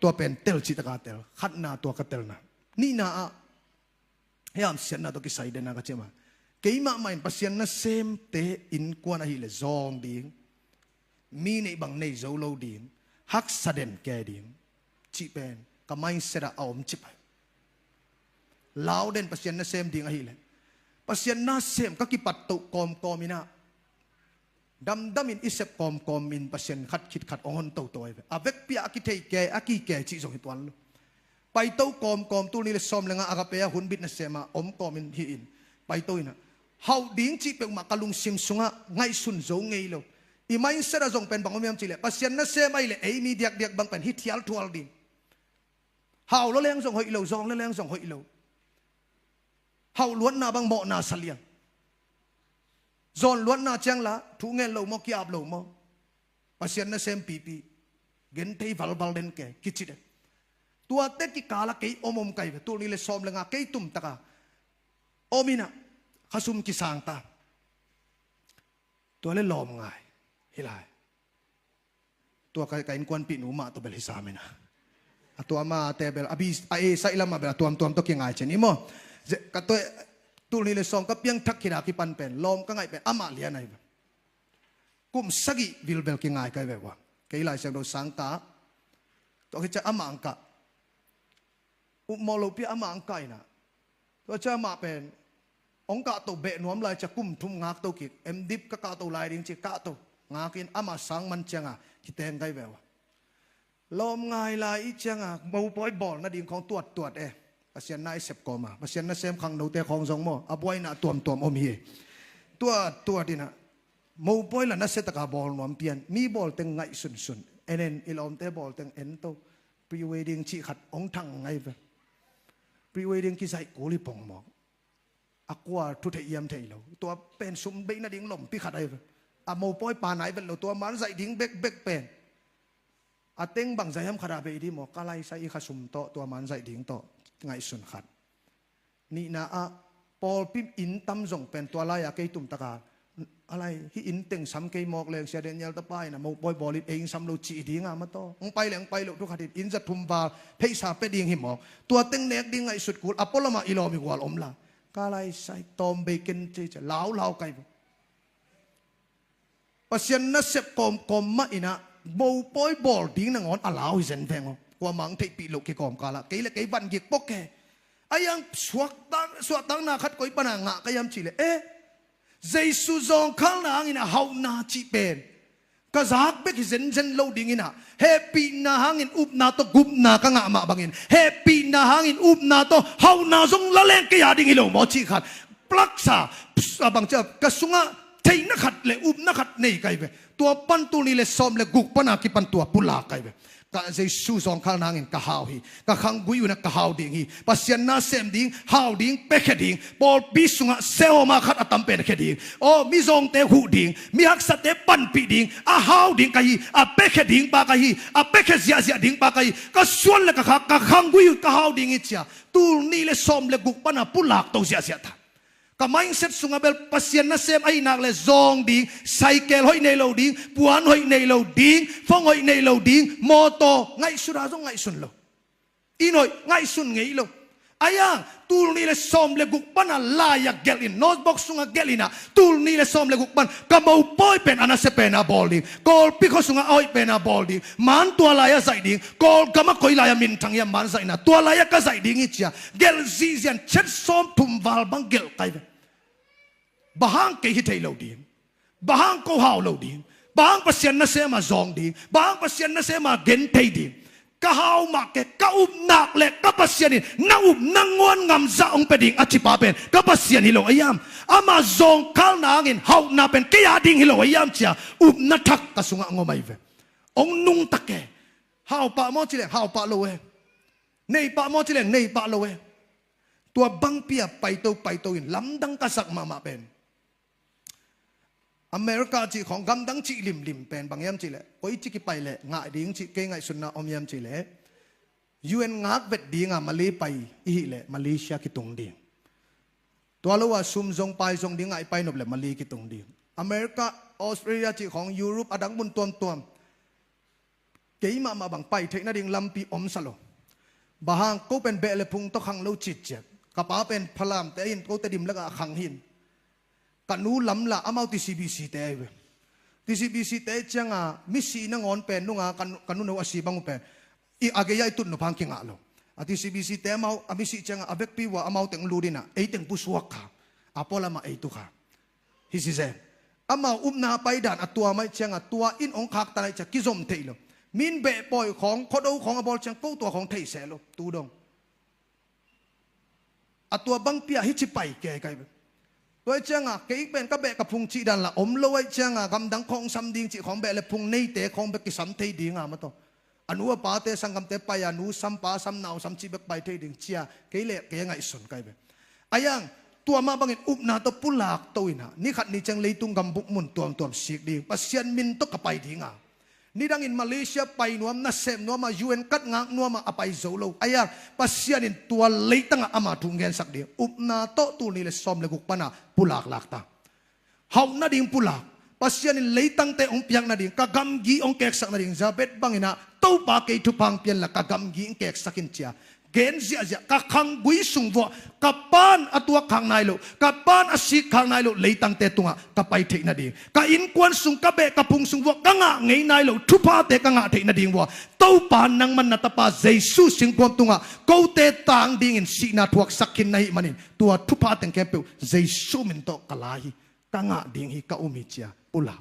Tua pen tel cihtaka tel. Khatna tua ka telna. Nihna ah hih hamsiatna tawh kisai dena ka cih mah, keimah mah in Pasian nasemte innkuan ahih leh zawng ding, mi neih bang nei zo lo ding, haksa den ke ding cih pen ka mindset ah a om cip ahi. Lau den Pasian nasem ding ahih leh, Pasian nasem ka kipattoh kawmkawm inah damdamin i sep kawmkawmin Pasian khat khit khat hong hon toto ahi ve. A vekpi ah a kithei ke, a kike cih zong hi tuan lo. Paito kawmkawm, tul nih le sawm le nga Agape ah hunbit nasem ah om kawmin hi in, paito inah hauh ding cih peuhmah ka lungsim sungah ngaihsun zo ngei lo. I mindset ah zong pen bang om hiam cih leh, Pasian nasem ahih leh ei mi diakdiak bang pen hi thialthual ding. Hau lo leng zong hoih lo, zawng lo leng zong hoih lo. Hauh luatna bang mawhna sa liang. Zawn luatna ciang la thu ngen lo maw, ki-ap lo maw? Pasian nasem pipi, genthei valval den ke, kici den. Tuate kikal ah kei om om ka hi ve, tul nih le sawm le nga kei tumtak a om in ah, khasum kisang ta. Tua le lawm ngai hi lai. Tua ka, ka innkuanpihnu mah tawh bel hi sam in ah, a tua mah te bel a bi, a ei saih lam ah bel a tuamtuam tawh kingai cian i maw. Ze-, ka tua, tul nih le sawm ka piangthak khit a kipan pen lawm ka ngaih pen amah lian ahi ve. Kum sagih vilvel kingai ka hi ve ua. Kei Lai Siangtho sang kah, tua khit ciang amah ang kah. Upmawh lopi ah amah ang kah in ah, tua ciang amah pen hong kahto beh nuam lai ciang kum thum ngakto kik, M.Div ka kahto lai ding ci, kahto ngak in amah sang man ciang a kiteng ka hi ve ua. Lawm ngai lai i ciang a mopawi bawl nading khawng tuattuat e. Pasian na i sep kawm a, Pasian nasem khangnote khawng zong maw, a buaina tuamtuam om hi. Tuattuat in ah, mopawi la nasia tak a bawl nuam pian, mi bawl teng ngaihsunsun, en en, i lawmte bawl teng en to. Pre-wedding cih khat hong thang ngai ve. Pre-wedding kizaih kul hi pongmawk. A kua thu thei hiam thei lo. Tua pen sum bei nading lompi khat ahi ve. A mopawi pa nai vet lo, tua man zaih ding bekbek pen. A teng bang zaih hiam khat a bei ding maw, ka laisai i khasum tawh, tua man zaih ding tawh, ngaihsun khat. Nihna ah, pawlpi inn tam zong pen tua lai-a kei tumtak a, a lai, hih inn teng sam kei mawk leng Sia Daniel tapa in a mopawi bawl in ei inn sam lo cih ding a, ma taw. Hong pai leh hong pai loh thu khat in, inn za thum val pheisa pia ding hi mawk. Tua teng nek ding ngaihsut kul, a pualam ah i lawm i gual om la. Ka laisai tawm bei ken ci ci a, laulau ka hi ve. Pasian nasep kawmkawm mah in ah, mopawi bawl ding nangawn a lau hi zen veng aw. Kuamah hong theihpih loh kikawmkal ah, kei le kei van gik pok e. A iang suahtak, suahtakna khat koi pan a ngah ka hiam cih leh, eh, Jesu zawngkhalna hangin a hauhna cih pen ka zak bek hi zenzen lo ding in ah, hehpihna hangin upna tawh gupna ka ngah mah bangin, hehpihna hangin upna tawh hauhna zong la leng kei a ding hi lo maw cih khat. Plaksa, ps-, a bang cia, ka sungah theihna khat le upna khat nei ka hi ve. Tua pan tul nih le sawm le guk pan a kipan tua pulak ka hi ve. Ka Jesu zawngkhalna hangin ka hau hi. Ka khanggui un ah ka hau ding hi. Pasian na sem ding, hau ding, piakhia ding. Pawlpi sungah sehawma khat a tam pen khia ding. Aw, mizawngte huh ding, mi haksate panpih ding, a hau ding ka hi, a piakhia ding pa ka hi, a piakhia ziahziah ding pa ka hi. Ka suan le ka khak, ka khanggui un ka hau ding hi cia. Tul nih le sawm le guk pan a pulak to ziahziah ta. Ka mindset sungah bel Pasian nasem ahih nak le zawng ding, cycle hoih nei lo ding, puan hoih nei lo ding, phone hoih nei lo ding, mawtaw ngaihsun a zong ngaihsun lo. Inn hoih ngaihsun ngei lo. A iang, tul nih le sawm le guk pan a lai-ah gelh in, notebook sungah gelh in ah, tul nih le sawm le guk pan ka mopawi pen a nasia pen a bawl ding, Kawlpi khua sungah a hoih pen a bawl ding, man tua lai-ah zaih ding, Kawlgam ah koi lai-ah minthang hiam man zaih na, tua lai-ah ka zaih ding hi cia. Gelh zihzian, chet sawm thum val bang gelh ka hi ve. Bang hang kei hi thei lo ding? Bang hang ko hau lo ding? Bang hang Pasian nasem a zawng ding? Bang hang Pasian nasem a genthei ding? Ka hau mah kei, ka up nak le ka Pasian in na up nangawn ngamzah hong pia ding a cipa pen ka Pasian hi lo a hiam? Ama zawngkhalna hangin hauhna pen kei a ding hi lo a hiam cia upna thak ka sungah ngom ahi ve. Hong nungta kei. Hau pah maw cileng, hau pah lo e. Nei pah maw cileng, nei pah lo e. Tua bangpi a paito paito in lamdang ka sak mahmah pen, America cih khawng, gamdang cih limlim pen bang hiam cih leh, koi ci kipai leh ngah ding cih kei ngaihsutna om hiam cih leh, U N ngak vet ding a Malay pai i hih leh Malaysia kitung ding. Tua lo a sum zong pai zong ding a i pai nop leh Malay kitung ding. America, Australia cih khawng, Europe, a dang mun tuamtuam, kei mahmah bang pai theih nading lampi om sa lo. Bang hang, ko pen beh le phung tawh khang lo citciat. Ka pa pen Falam te in, kote dim lakah a khang hi in. Ka nu lamla, amau T C B C te ahi ve. T C B C te cianga misi nangawn pen nunga ka nu, ka nu no a si bang uh pen, i a gei a i tut nop hang kingah lo. A T C B C te amau a misi cianga a vekpi uh a amau teng lut in ah, ei teng pusuak kha. A pualam ah ei tu kha. Hi si zen. Amau upna paidan a tua mai cianga tua in hong khaktan ahi cia kizom thei lo. Min beh pawi khawng, khuado khawng a bawl ciang ko tua khawng thei seh lo, tu dong. A tua bangpi a hici pai kei kai. Tua ahih ciangah kei pen ka beh ka phung cih dan lah om lo ahih ciangah gamdang khawng sam ding cih khawng beh le phung neite khawng bek kisam thei dingah mataw. A nu a pate sanggamte pai a nu sam pa sam nau sam cih bek pai thei ding cia kei le kei a ngaihsun kai ve. A yang tua mah bangin upna tawh pulak to inah ni khat ni ciang leitung gambuk mun tuamtuam sik ding Pasian min tawh ka pai dingah. Nidangin Malaysia pai nuam, nasem nuam a U N kat ngak nuam a a pai zo lo. A yang Pasian in tua leitangah ama thu hong gensak ding upna tawh tul nih le sawm le guk pana pulaklak ta. Hauh nading pulak. Pasian in leitangte hong piak nading, ka gamgi hong keksak nading Jabez banginah Topa kei thupha hong pianla ka gamgi hong keksak in cia gen ziahziah ka khanggui sung vuah ka pan a tuak khak nai loh, ka pan a sik khak nai loh leitangte tungah ka pai theih nading, ka innkuan sung ka beh ka phung sung vuah ka ngah ngei nai loh thuphate ka ngah theih nading vuah Topa nangman na tapa Jesu singkuang tungah kote tang dingin sihna thuaksak khin na hih manin tua thupha teng khempeuh Jesu min tawh ka lai hi, ka ngah ding hi, ka um hi cia pulak.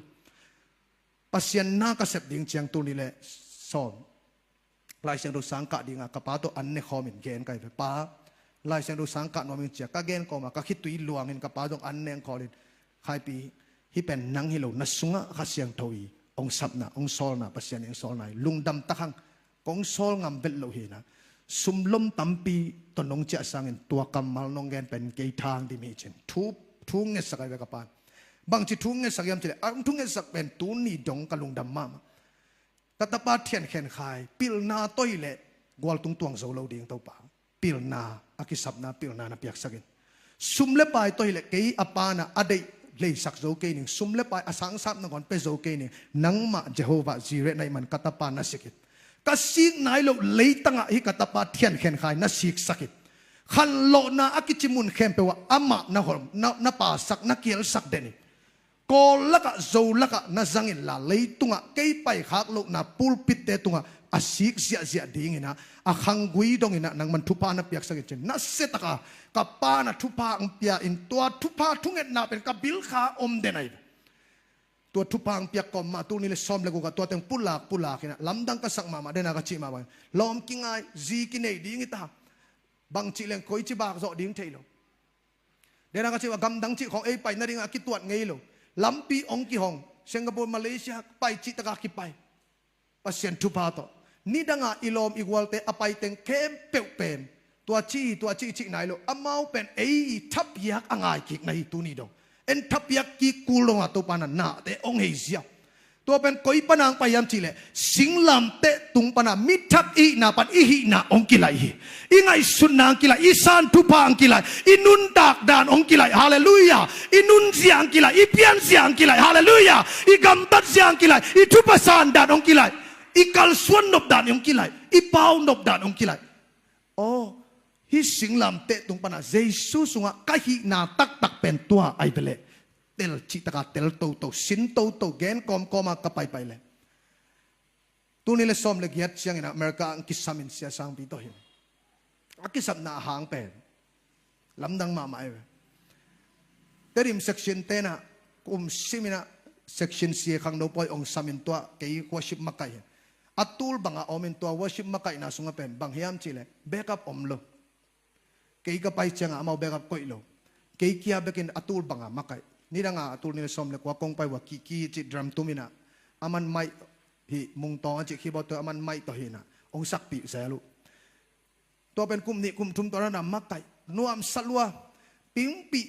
Pasian na ka sep ding ciang tul nih le sawm Lai Siangtho sang kah dingah ka pa tawh an ne khawmin gen kai ve. Pa, Lai Siangtho sang kah nuam ing cia ka gen kawmah ka khitui luangin ka pa zong an ne ang khawlin, Khaipi, hih pen nang hi lo, na sungah Kha Siangtho i hong sapna, hong sawlna, Pasian i hong sawlna hi, lungdam takhang kong sawl ngam vet loh hinah, sumlom tampi tawh nong ciah sangin tua kammal nong gen pen kei thang dim hi cin thu, thu ngetsak ai ve ka pan. Bangci thu ngetsak hiam cileh a thu ngetsak pen tuni dong ka lungdam mahmah. Ka tapa Thian Khen Khai pilna tawh hileh gualtung tuang zo lo ding Topa. Pilna a kisapna pilna na piaksakin sum le pai tawh hileh kei a pana a deih leisak zo kei ning, sum le pai a sangsap nangawn pe zo kei ning, nangmah Jehovah Jireh na hih man ka tapa na sikit. Ka sik nai loh leitangah hih ka tapa Thian Khen Khai na siksakin khanlawhna a kici mun khempeuh ah amah na holh, na, na pasak, na kielsak den hi. Kawl lakah Zo lakah na zang inla leitungah kei paikhak lohna pulpitte tungah a sik ziahziah dinginah a khanggui donginah nangman thupha na piaksak in cin na setaka ka pana thupha ang pia in tua thupha thungetna pen ka bilkha om den ahi. Tua thupha ang piak kawm mah tul nih le sawm le gukah tua teng pulak pulakinah lamdang ka sak mahmah dena ka cih mahmah. Lawm kingai zi kinei ding hi ta. Bang cih leng koi ci bak zawh ding thei lo. Dena ka cih mah gamdang cih khawng ei pai nadingah a kituat ngei lo. Lampi hong kihong Singapore, Malaysia pai cihtaka kipai. Pasian thupha tawh nidangah i lawm i gualte a paiteng khempeuh pen tua cih hi tua cih cih nai lo. Amau pen ei i thapiak a ngaikik na hi tuni dong. En thapiak kik kul dongah Topa na nahte hong hei ziau. Tua pen koi pana ang pai hiam cihleh singlamteh tung pana mithak i hihna pan i hihna hong kilaih hi. I ngaihsutna ang kilaih, i san thupha ang kilaih, i nuntak dan hong kilaih. Halleluiah. I nunzia ang kilaih, i pianzia ang kilaih. Halleluiah. I gamtatzia ang kilaih, i thupha san dan hong kilaih, i kalsuan nop dan hong kilaih, i pau nop dan hong kilaih. Aw, hih singlamteh tung pana Jesu sungah ka hihna taktak pen tua ai veleh tel cihtaka tel toto, sin toto, gen kawmkawma ka paipai le. Tuni le sawm le giat ciangin America ang kisamin sia sangpi tawh hi. A kisapna a hang pen lamdang mahmah e. Tedim section tenah kum siminah section sia khangno pawi ong samin tua kei worship makaih hi. A tul banga omin tua worship makaihna sunga pen bang hiam cihleh backup om lo. Kei ka pai cianga amau backup koih lo. Kei kia bekin a tul banga makaih. Nidanga a tul nih le sawm le kua kong pai ua kiki cih drum tuminah aman maih hi, mungtawng a cih keyboard tawh aman maih tawh hinah hong sakpih zel uh. Tua pen kum nih kum thum tawh nana makaih nuam salua. Pingpih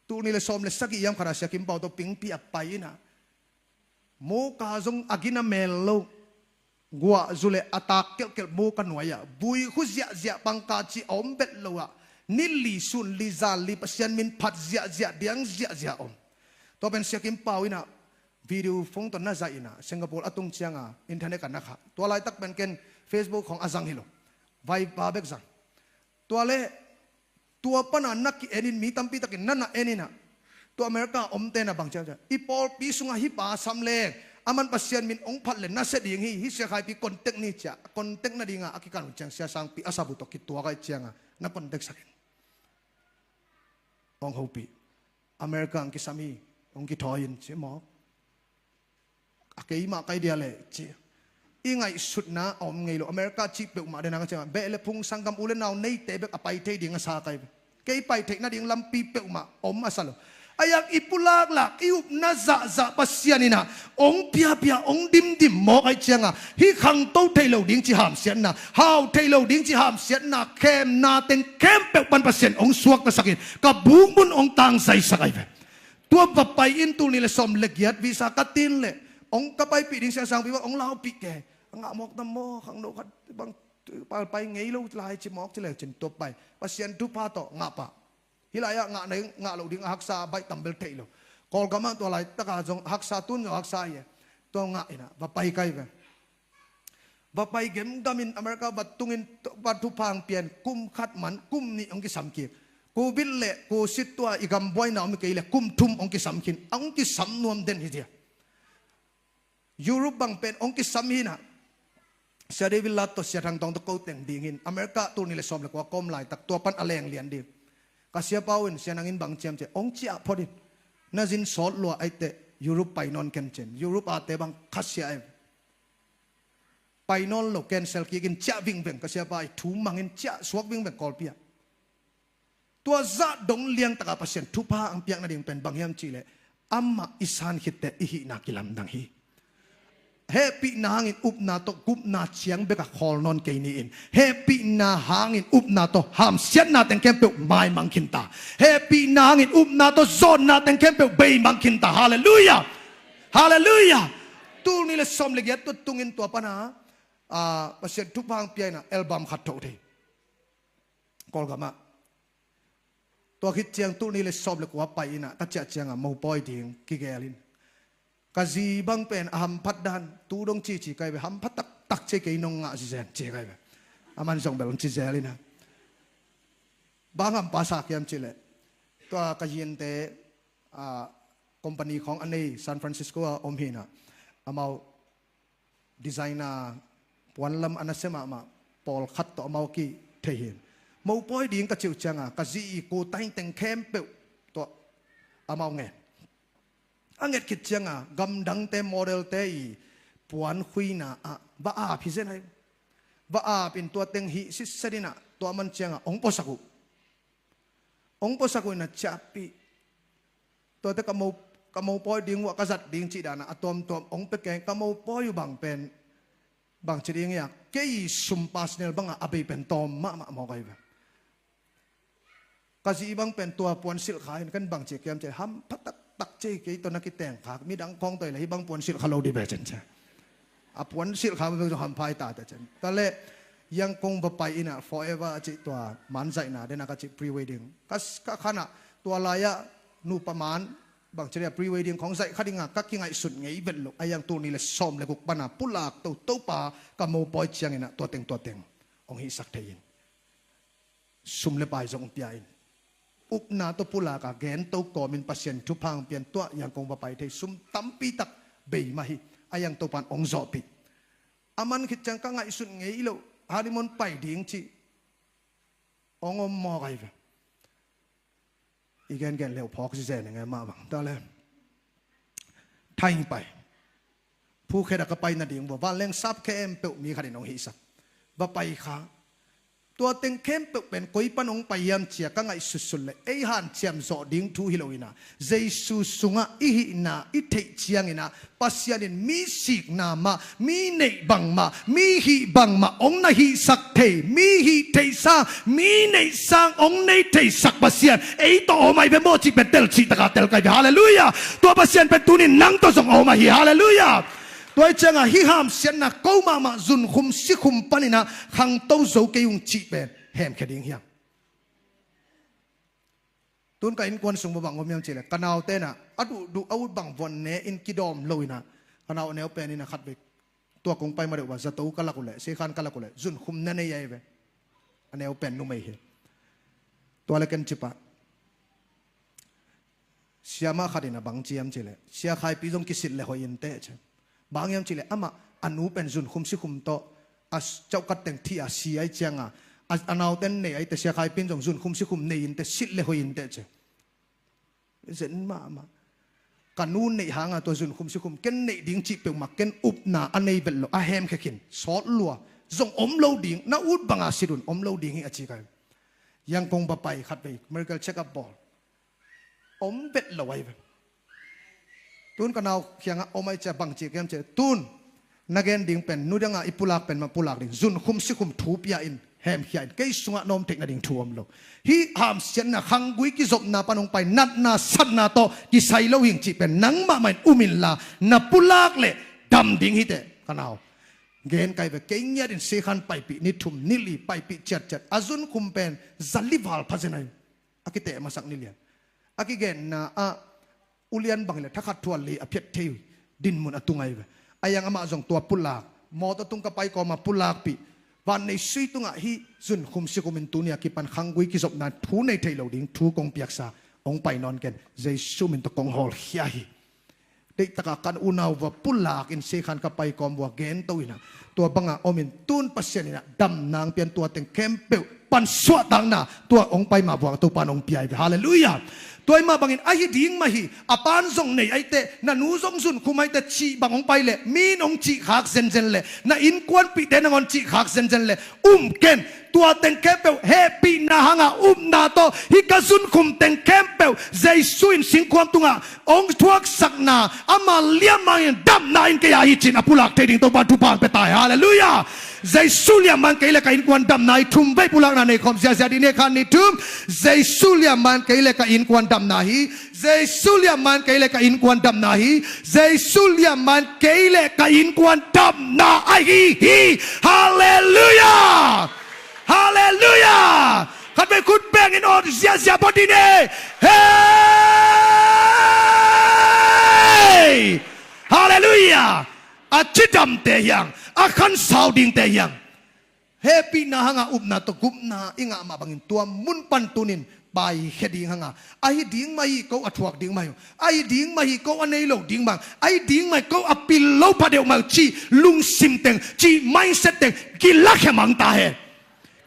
tul nih le sawm le sagih yam khana Sia Kim Pau tawh Pingpih a pai inah muka zong a gina mel lo. Guah zu le a tak kelhkelh muka nuai-ah buikhu ziahziah pangka ci a om bet lo ah ni li sun li zan li Pasian min phat ziahziah diang ziahziah om. Tua pen Sia Kim Pau inah video phone tawh na zaih inah Singapore a tung cianga internet ka na khah. Tua laitak pen ken Facebook khong a zang hi lo. Viber bek zang. Tua le tua pana na ki-enin mi tampitakin na na eninah tua America omte na bang ciang ciang i pawlpi sungah hih pa sam leng aman Pasian min ong phat le na sia ding hi, hih Sia Khaipi contact ni ciah contact nadinga a kikan uh ciang sia sangpi a sabu tawh kituak aih cianga na contact sakin ong hopih. America ang kisam hi, ong kithawi in ci mawk. A keimah kai dia leh ci. I ngaihsutna a om ngei lo. America cih peuhmah dena ka ciama beh le phung sanggam u le nau neite bek a pai thei ding a sa kai. Kei pai theih nading lampi peuhmah om a sa lo. A iang i pulaklak, i upna zahzah Pasian in ah hong piapia, hong dimdim mawk ahih ciangah hih khangto thei lo ding cih hamsiatna, hau thei lo ding cih hamsiatna, khemna teng khempeuh pan Pasian hong suaktasak in ka bukmun hong tangzaisak ahi ve. Tua va pai in tul nih le sawm le giat visa ka tin leh hong ka paipih ding siangsangpi bang hong laupih ke. A ngah mawk tam maw, khangno khat bang, pai ngei lo lai ci mawk ci le cin tua pai. Pasian thupha tawh ngah pah. Hih lai-ah ngah na, ngah loh ding a haksa a baih tam bel theih lo. Kawlgam ah tua laitaka zong haksa, tun zong haksa hi e. Tua ngah in ah va pai kai ve. Va pai gemgam in America va tungin va thupha hong pia in kum khat man kum nih hong kisam kik. Covid le kusit tua i gam buaina om kei le kum thum hong kisam khin. Hong kisam nuam den hi zia. Europe bang pen hong kisam hi in ah, Sia David Lat tawh Sia Thang Tawng tawh ko teng ding hi in, America tul nih le sawm le kua kawm laitak tua pan a leng lian ding. Ka siapa uh in, Sia nang in bang ciam ci a, hong ciah phot in. Na zin sawt lua ahih teh Europe pai nawn ken ci in. Europe ate bang khasia em. Pai nawn lo, cancel kik in, ciah vingveng. Ka siapa i thu mang in ciah suak vingveng Kawlpi ah. Tua zah dong liangtaka Pasian thupha hong piak nading pen bang hiam cih leh, amah i san khit teh i hihna kilamdang hi. Hehpihna hangin upna tawh gupna ciang bek a khawl nawn kei ni in, hehpihna hangin upna tawh hamsiatna teng khempeuh maimang khin ta. Hehpihna hangin upna tawh zawnna teng khempeuh beimang khin ta. Halleluiah. Halleluiah. Tul nih le sawm le giat tua tungin tua pana, ah, Pasian thupha hong pia in ah album khat tho thei. Kawlgam ah. Tua khit ciang tul nih le sawm le kua pai in ah ka ciah ciangah mopawi ding kigel in. Ka zi bang pen a hamphat dan, tu dong cici kai ve, hamphat taktak ci kei, nong ngah zizen ci kai ve. A man zong bel hong ci zel in ah. Bang hampa sa kiam cih leh, tua ka yinte, ah, company khawng a nei San Francisco ah om hi in ah, amau designer, puanlam a nasia mahmah pawlkhat tawh amau kithei hi in. Mopawi ding ka cih uh ciangah ka zi i kuta in teng khempeuh tawh amau nget. A nget khit ciangah gamdangte, modelte i puan khuina ah va ap hi zen ahi. Va ap in tua teng hih sitset in ah tua man ciangah hong puasak uh. Hong puasak uh in ah ciahpih. Tuate ka mo, ka mopawi ding uh ah ka zat ding cih danah a tuamtuam hong pia keng, ka mopawi uh bang pen bangci ding hiam, kei sum personal bangah a bei pen tawm mahmah mawk ahi ve. Ka zi bang pen tua puan silhkha in ken bangci kiam cih leh hampha taktak ci kei, tua na kitengkhak midang khawng tawh hi leh hih bang puan silhkha lo dih ve cin ci. A puan silhkha bek zong hampha hi ta ta cin. Tua leh Yangon va pai in ah Forever a cih tua manzaihna den a ka cih pre-wedding ka, ka khan ah, tua lai-ah nupa man bangci dih a pre-wedding khawng zaih kha ding a ka kingaihsut ngei vet loh a, iang tul nih le sawm le guk pana pulak to, Topa ka mopawi ciangin ah tua teng tua teng hong hihsak thei in, sum le pai zong pia in, upna tawh pulak a gen to kawmin Pasian thupha hong pia in, tua Yangon va pai thei sum tampi tak bei mah hi. A iang Topan hong zawhpih. A man khit ciang ka ngaihsut ngei loh honeymoon pai ding cih hong om mawk ahi ve. I gengen leh uh phawk zizen ing e mah bang. Tua leh thaing pai, Phuket ah ka pai nading uh a, vanleng sap khempeuh mi khat in hong hihsak. Va pai kha. Tua teng khempeuh pen koi pan hong pai hiam ci a ka ngaihsutsut leh ei hanciam zawh ding thu hi lo in ah, Jesu sungah i hihna i theih ciangin ah Pasian in mi sikna mah, mi neih bang mah, mi hih bang mah hong na hihsak thei, mi hih theih sang, mi neih sang hong nei theisak Pasian ei tawh om ahi ve maw cih pen telcih taka tel kai ve. Halleluiah. Tua Pasian pen tuni-in nang tawh zong om ahi. Halleluiah. Tua hi ciangah hih hamsiatna ko mahmah zunkhum sikhum panin ah khangto zo kei ung cih pen hemkhia ding hiam? Tun ka innkuan sung mah bang om hiam cih leh ka naute in ah a duhduh a ut bang vuan ne in kidawm lo in ah, ka nau a neu pen in ah khatvei tua kong pai ma deuh uh a zato ka lak uh leh, Seikhan ka lak uh leh zunkhum na nei ahi ve. A neu pen numei hi. Tua leh ken ci pah. Siamah khat in ah bang ci hiam cih leh, Sia Khaipi zong kisilh leh hoih inteh ci. Bang hiam cih leh amah a nu pen zunkhum sikhum tawh a cauhkat teng thih a si ahih ciangah a, a naute in nei ahih teh Sia Khaipi in zong zunkhum sikhum nei inteh, silh leh hoih inteh ci. Zen mahmah. Ka nu neih hangah tua zunkhum sikhum ken neih ding cih peuhmah ken upna a nei vet loh, a hemkhia khin, sawt lua, zong om lo ding, na ut banga sit un, om lo ding hi a ci kai. Yangkong va pai khat vei, medical check up bawl. Om vet lo ahi ve. Tun ka nau kiangah om ahi ciah bang ci kem ciah, tun na gen ding pen, nu dangah i pulak pen mah pulak ding, zunkhum sikhum thu pia in, hemkhia in, kei sungah na om theih nading thu om lo. Hih hamsiatna, khanggui kizopna pan hong pai, natna satna tawh kisai lo hing cih pen nangmah mah in um inla, na pulak leh dam ding hi teh ka nau. Gen kai ve, kei ngiat in sekhan paipih, ni thum ni li paipih ciatciat, a zunkhum pen zali val pha zen ahi. A kiteh masak ni lian. A kigenna ah ulian bang hileh thakhat thua li a phiat thei dinmun a tung ahi ve. A yang amah zong tua pulak, mawtaw tung ka pai kawma pulakpih, vannei sui tungah hih zunkhum sikhum in tuni a kipan khanggui kizopna thu nei thei lo ding thu kong piaksa, hong pai nawn ken, Jesu min tawh kong hawlkhia hi. Deihtaka kan unau vua pulak in sekhan ka pai kawm vua gento inah, tua banga om in tun Pasian inah damna hong pian, tua teng khempeuh pan suahtakna tua hong pai mah vua Topa in hong pia hi ve. Halleluiah. Tua i mah bangin ahi ding mah hi, a pan zong nei ahi teh, na nu zong zunkhum ahi teh cih bang hong pai leh, mi in hong cih khak zenzen leh, na innkuanpihte nangawn cih khak zenzen leh, um ken. Tua teng khempeuh hehpihna hanga upna tawh, hih ka zunkhum teng khempeuh Jesu in singkhuam tungah hong thuaksakna, ama liamma in damna in kei a hi cin a pulak thei ding Topa thupha hong pia ta hi. Halleluiah. Jesu liamma in kei le ka innkuan damna hi. Thum vei pulakna nei khawm ziahziah dih ni, khat ni thum. Jesu liamma in kei le ka innkuan damna hi. Jesu liamma in kei le ka innkuan damna hi. Jesu liamma in kei le ka innkuan damna ahi hi. Halleluiah. Halleluiah. Khat vei khut bengin aw ziahziah bawl dih ni. Hei! Halleluiah. A cidamte hiang, a khansau dingte hiang, hehpihna hanga upna tawh gupna i ngah mah bangin tua mun pan tunin paikhia ding hanga, ahi ding mah hi, ko a thuak ding mah hi, ahi ding mah hi, ko a nei lo ding mah, ahi ding mah hi, ko a pil lo pha deuh mah hi cih lungsim teng, cih mindset teng kilakhia mang ta hen.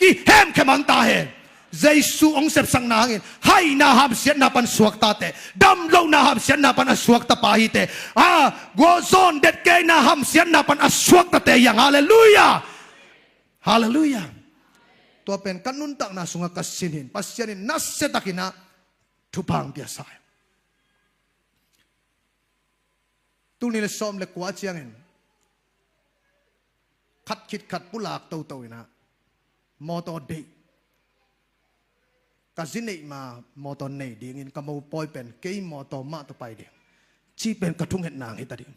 Kihemkhia mang ta hen. Jesu hong sepsakna hangin haina hamsiatna pan suakta teh, damlohna hamsiatna pan a suakta pa hi teh, a, gualzawng detkeina hamsiatna pan a suaktate hiang. Halleluiah. Halleluiah. Tua pen ka nuntakna sungah ka sin hin, Pasian in nasiatakinah thupha hong piasa hi. Tul nih le sawm le kua ciangin khat khit khat pulak toto inah mawtaw deih. Ka zi neih ma mawtaw nei dingin ka mopawi pen kei mawtaw mah tawh pai ding cih pen ka thungetna hita ding.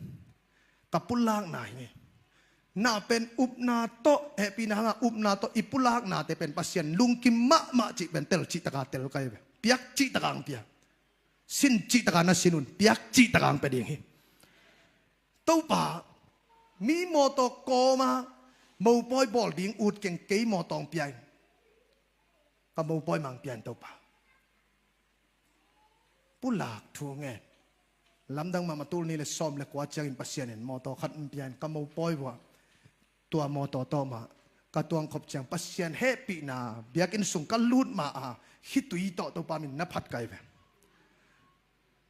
Ka pulakna hi. Na pen upna tawh, hehpihna hanga upna tawh i pulaknate pen Pasian lungkim mahmah cih pen tel cihtaka tel kai ve. Piak cihtaka ang pia. Sin cihtaka na sin un, piak cihtaka ang pia ding hi. Topa, mi mawtaw kawma mopawi bawl ding ut keng, kei mawtaw ang pia in. Ka mopawi mang pia in Topa. Pulak thu ngen. Lamdang mahmah, tul nih le sawm le kua ciangin Pasian in mawtaw khat ang pia in, ka mopawi vua. Tua mawtaw tawh mah ka tuangkhop ciang Pasian hehpihna biakinn sung ka lut ma a, khitui tawh Topa min na phat kai ve.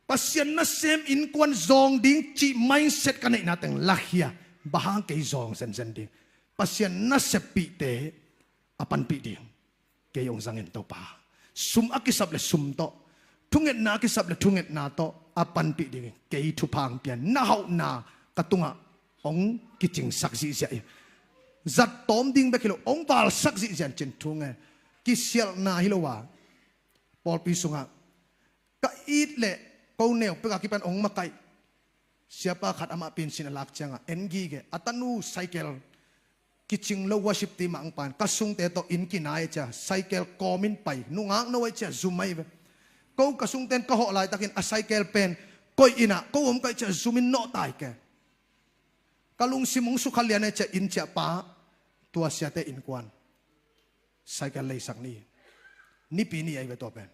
Pasian nasem innkuan zawng ding cih mindset ka neihna teng lakhia. Bang hang kei zawng zenzen ding? Pasian naseppihte a panpih ding kei hong zangin Topa. Sum a kisap le sum tawh, thungetna a kisap le thungetna tawh a panpih dingin kei thupha ang pian. Na hauhna ka tungah hong kicingsak zihziah hi. Zat tawm ding bek hi lo, hong valsak zihziah in cin thu ngen. Kisialhna hi lo a, pawlpi sungah ka it le ko neu peka kipan hong makaih siapa khat amah pinsin a lak ciangah en gige, a tanu cycle kicing lo, worship team ah ang pan, ka sungte tawh inn kinai cia, cycle kawmin pai, nungak no ai cia, zum ai ve. Ko ka sungten ka hawh laitakin a cycle pen koih inah ko om kai cia, zumin nawh tai ke. Ka lungsim hong sukha lian ai cia, inn cia pa, tua siate innkuan cycle leisak ni. Nipi ni ai ve tua pen.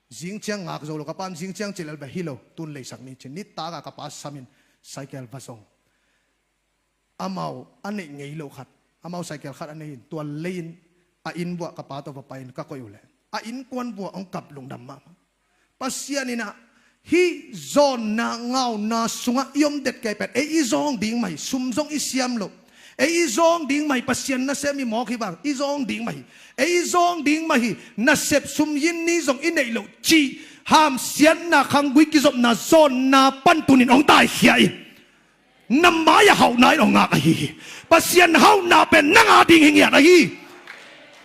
Zing ciang ngak zo lo, ka pan zing ciang cilel ve hi lo, tun leisak ni cin. Nitak a ka pa samin cycle va zong. Amau a neih ngei lo khat, amau cycle khat a nei in, tua lei in a inn vuah ka pa tawh va pai in ka koih uh leh a innkuan vuah hong kap lungdam mahmah. Pasian inah hih zawnna ngauna sungah i om det kei pen ei i zawng ding mah hi. Sum zong i siam loh, Ei i zawng ding mah hi, Pasian nasem i mawk hi bang, i zawng ding mah hi. Ei i zawng ding mah hi, nasep sum yin ni zong i neih loh cih, hamsiatna, khanggui kizopna, zawnna pan tunin hong taikhia in. Na mai-ah hauhna in hong ngak ahi hi. Pasian hauhna pen nang a ding hi ngiat ahi.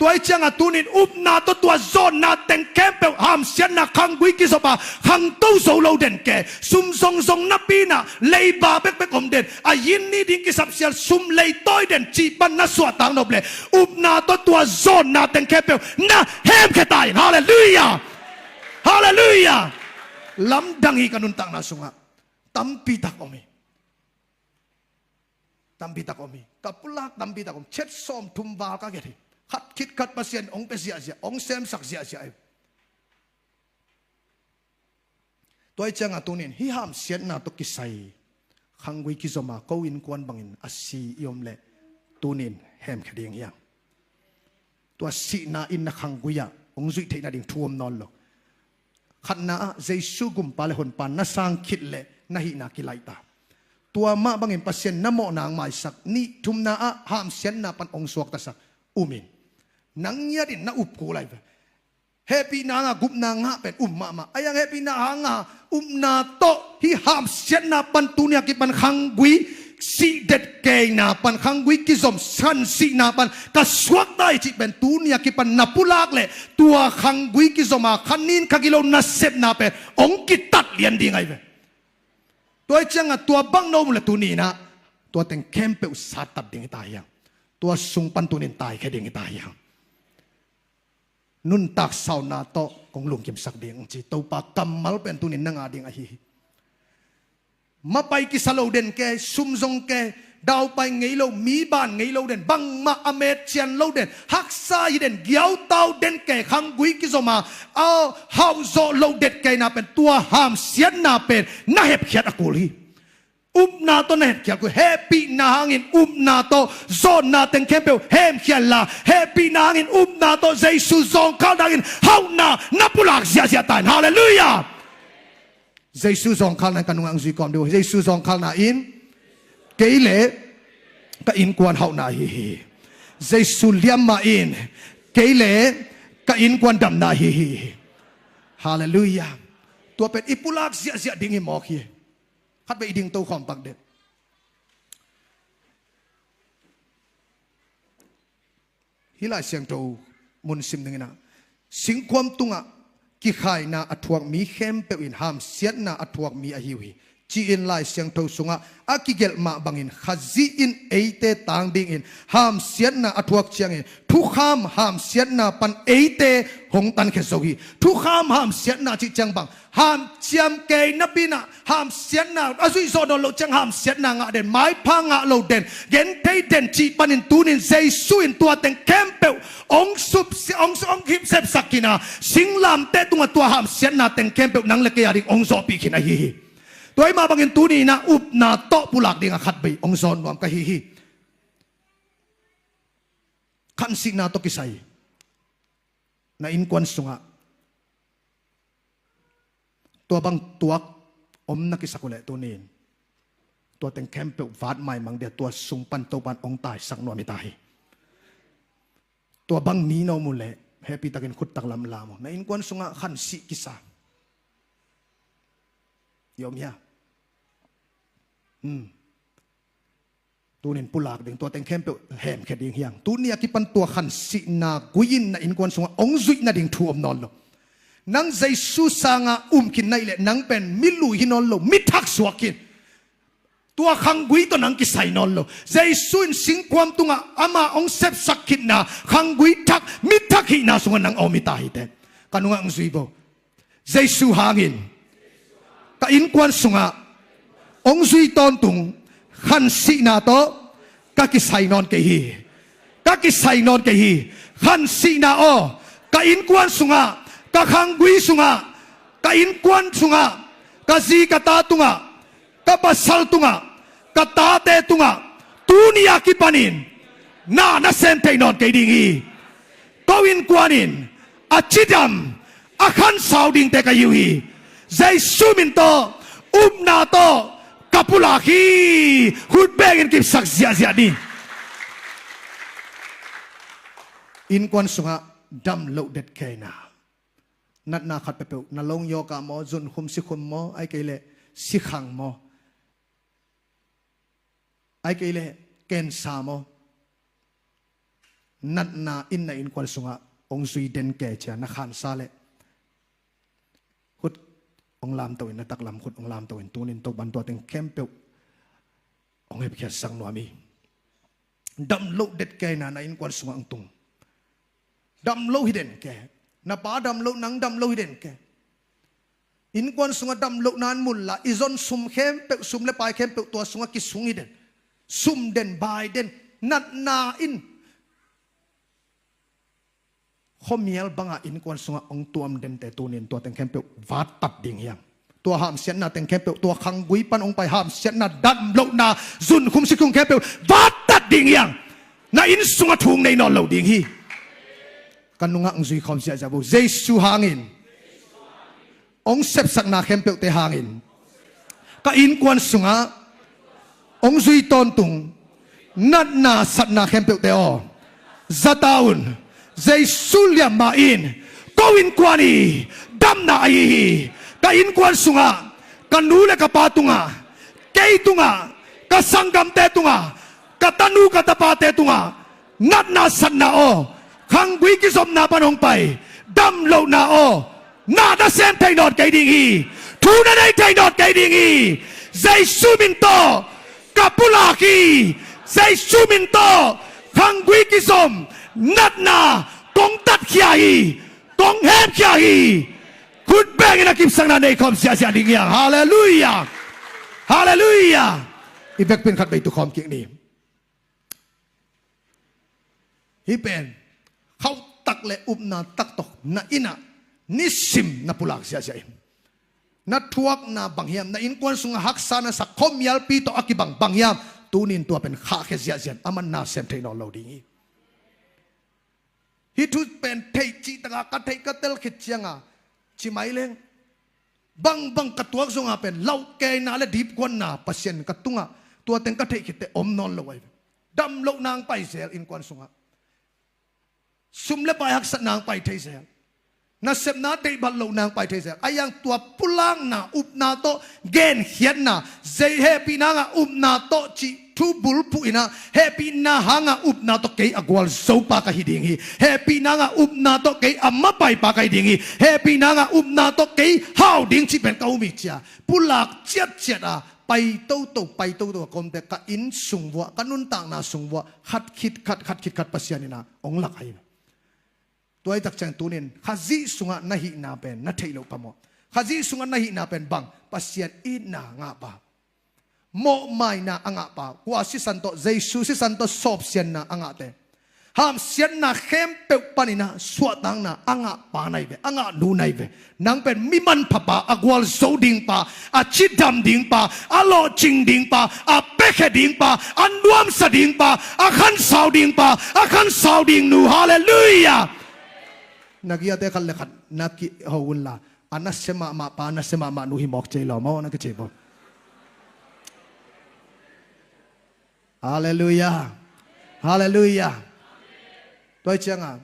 Tua hi ciangah tunin upna tawh tua zawnna teng khempeuh, hamsiatna, khanggui kizop a khangto zo lo den ke, sum zongzong napi-in ah leiba bekbek om den, a yin ni ding kisapsial sum leitawi den cih pan na suahtak nop leh, upna tawh tua zawnna teng khempeuh na hemkhia ta in. Halleluiah. Halleluiah. Lamdang hi, ka nuntakna sungah tampi tak om hi. Tampi tak om hi. Ka pulak tampi tak om. Chet sawmthum val ka gelh hi. Khat khit khat Pasian hong pia ziahziah, hong semsak ziahziah hi. Tua hi ciangah tunin hih hamsiatna tawh kisai khanggui kizom a ko innkuan bangin a si i om leh, tunin hemkhia ding hi hang. Tua sihna in na khanggui-ah hong zuih theih nading thu om nawn lo. Khatna-ah Jesu Gumpa le Honpa na sang khit leh na hihna kilaih ta. Tua mah bangin Pasian na mawhna hong maisak. Nih, thumna-ah hamsiatna pan hong suaktasak. Um in. Nang ngiat in na up kul lai ve. Hehpihna hanga gupna ngah pen um mahmah. Ahi hang hehpihna hanga upna tawh hih hamsiatna pan tuni a kipan khanggui sih det keina pan, khanggui kizom khansihna pan ka suakta hi cih pen tuni a kipan na pulak leh, tua khanggui kizom a kha nin kha gilo nasepna pen hong kitat lian ding ahi ve. Tua hi ciangah tua bang na om uh leh tuni-in ah tua teng khempeuh sattat ding hi ta hi hang. Tua sung pan tunin taikhia ding hi ta hi hang. Nuntak sauna tawh kong lungkimsak ding ci, Topa kammal pen tunin na ngah ding ahi hi. Mapai kisa lo den ke, sum zong ke, daupai ngei lo, mi ban ngei lo den, bangmah a met cian lo den, haksa hi den, giautau den ke, khanggui kizom a, a hauhzawh lo det keina pen, tua hamsiatna pen na hepkhiat a kul hi. Upna tawh na hemkhia kul hi. Hehpihna hangin upna tawh zawnna teng khempeuh hemkhia inla, hehpihna hangin upna tawh Jesu zawngkhalna hangin hauhna na pulak ziahziah ta in. Halleluiah. Jesu zawngkhalna in ka nungah hong zui kawm ding uh. Jesu zawngkhalna in kei le ka innkuan hauhna ahi hi. Jesu liamma in kei le ka innkuan damna ahi hi. Halleluiah. Tua pen i pulak ziahziah ding hi mawk hi. Khatvei i dingto khawm pak den. Hih Lai Siangtho mun sim dingin ah, singkhuam tungah kikhaina a thuak mi khempeuh in hamsiatna a thuak mi ahi uh hi, ci-in Lai Siangtho sungah a kigelh mah bangin Khazih in eite tang dingin hamsiatna a thuak ciangin thukham hamsiatna pan eite hong tankhia zo hi. Thukham hamsiatna cih ciang bang, hanciam kei napi-in ah hamsiatna a zuih zawh nawn loh ciang hamsiatna ngah den, maipha ngah lo den, genthei den cih panin tunin Jesu in tua teng khempeuh hong sup, hong, hong hip sepsak khin a, singlamteh tungah tua hamsiatna teng khempeuh nang le kei a ding hong zawhpih khin ahi hi. Tua ahih mah bangin tuni-in ah upna tawh pulak dingah khatvei hong zawn nuam ka hi hi. Khansihna tawh kisai na innkuan sungah tua bang tuak om na kisak uh leh tuni-in tua teng khempeuh vat maimang dia, tua sung pan Topa'n hong taisak nuam hi ta hi. Tua bang mi na om uh leh hehpih takin khut tak lamlam uh. Na innkuan sungah khansih kisa i om hia? Hmm. Tunin pulak ding, tua teng khempeuh hemkhia ding hi hang. Tuni a kipan tua khansihna gui-in na innkuan sungah hong zuih nading thu om nawn lo. Nang Jesu sangah um khin na hih leh nang pen mi lui hi nawn lo, mi thak suak khin. Tua khanggui tawh nang kisai nawn lo. Jesu in singkhuam tungah ama hong sepsak khitna khanggui thak, mi thak hihna sungah nang a om hi ta hi teh. Ka nungah hong zui bo. Jesu hangin ka innkuan sungah hong zui tawntung khansihna tawh ka kisai nawn kei hi. Ka kisai nawn kei hi. Khansihna aw, ka innkuan sungah, ka khanggui sungah, ka innkuan sungah, ka zi ka ta tungah, ka pasal tungah, ka tate tungah, tuni a kipanin na na sem thei nawn kei ding hi. Ko innkuan in a cidam, a khansau dingte ka hi uh hi. Jesu min tawh upna tawh ka pulak hi. Khut bengin kipsak ziahziah ni. Innkuan sungah dam loh det keina, natna khat peuhpeuh, na long yawka maw, zunkhum sikhum maw, ai kei leh sikhang maw, ai kei leh kensa maw, natna in na innkuan sungah hong zui den ke cia na khansa leh khut hong lamto in, na taklam khut hong lamto in, tunin Topan tua teng khempeuh hong hepkhiatsak nuam hi. Dam loh det keina na innkuan sungah hong tung. Dam loh hi den ke. Na pa dam loh, nang dam loh hi den ke. Innkuan sungah dam loh nan mun la, i zon sum khempeuh, sum le pai khempeuh tua sungah kisung hi den. Sum den, bai den, natna in. Khuamial bangah innkuan sungah hong tuam dente tunin tua teng khempeuh vattat ding hiam? Tua hamsiatna teng khempeuh, tua khanggui pan hong pai hamsiatna, dam lohna, zunkhum sikhum khempeuh vattat ding hiam? Na inn sungah thu nei nawn lo ding hi. Ka nungah hong zui khawm ziahziah bo. Jesu hangin, hong sepsakna khempeuhte hangin, ka innkuan sungah hong zui tawntung natna satna khempeuhte aw, za ta un. Jesu liamma in ko innkuan i damna ahi hi. Ka innkuan sungah, ka nu le ka pa tungah, kei tungah, ka sanggamte tungah, ka tanu ka tapate tungah natna satna aw, khanggui kizopna pan hong pai dam lohna aw, na na sem thei nawn kei ding hi. Thu na nei thei nawn kei ding hi. Jesu min tawh ka pulak hi. Jesu min tawh khanggui kizom natna kong tatkhia hi. Kong hemkhia hi. Khut bengin a kipsakna nei khawm ziahziah ding hiang. Halleluiah. Halleluiah. I vekpin khat vei tu khawm kik ni. Hih pen khauhtak le upna tak tawh na innah nisim na pulak ziahziah in, na thuakna bang hiam, na innkuan sungah haksa na sak khuamialpi tawh a kibang bang hiam, tunin tua pen khahkhia ziahziah in, aman na sem thei nawn lo ding hi. Hih thu pen theih cihtakah ka theih ka tel khit cianga ci mai leng, bangbang ka tuak zonga pen lauhkeina le dipkuanna Pasian ka tungah tua teng ka theih khitte om nawn lo ahi ve. Dam loh nang pai zel innkuan sungah. Sum le pai haksat nang pai thei zel. Nasepna deihbat loh nang pai thei zel. A iang tua pulakna upna tawh genkhiatna, zei hehpihna ngah upna tawh cih thu bulphuh inah, hehpihna hanga upna tawh kei a gualzopa ka hi ding hi. Hehpihna ngah upna tawh kei a mapaipa ka hi ding hi. Hehpihna ngah upna tawh kei hau ding cih pen ka um hi cia. Pulak ciatciat a pai toto, pai toto a kawmte ka inn sung vuah, ka nuntakna sung vuah khat khit khat, khat khit khat Pasian inah hong lak ahi. Tua hi takciang tunin Khazih sungah na hihna pen na theih loh phamawh. Khazih sungah na hihna pen bang? Pasian itna ngahpa, mawhmaina a ngahpa, kua sisan tawh, Jesu sisan tawh sawpsianna a ngahte, hamsiatna khempeuh paninah suahtakna a ngahpa na hi ve, a ngahnu na hi ve. Nang pen mi manphapa, a gualzo dingpa, a cidam dingpa, a lawhcing dingpa, a piakhia dingpa, a nuamsa dingpa, a khansau dingpa, a khansau dingnu. Halleluiah. Na giate khat le khat na kiho unla, a nasia mahmahpa, a nasia mahmahnu hi mawk cei law maw na kici bo. Halleluiah. Halleluiah. Tua hi cianga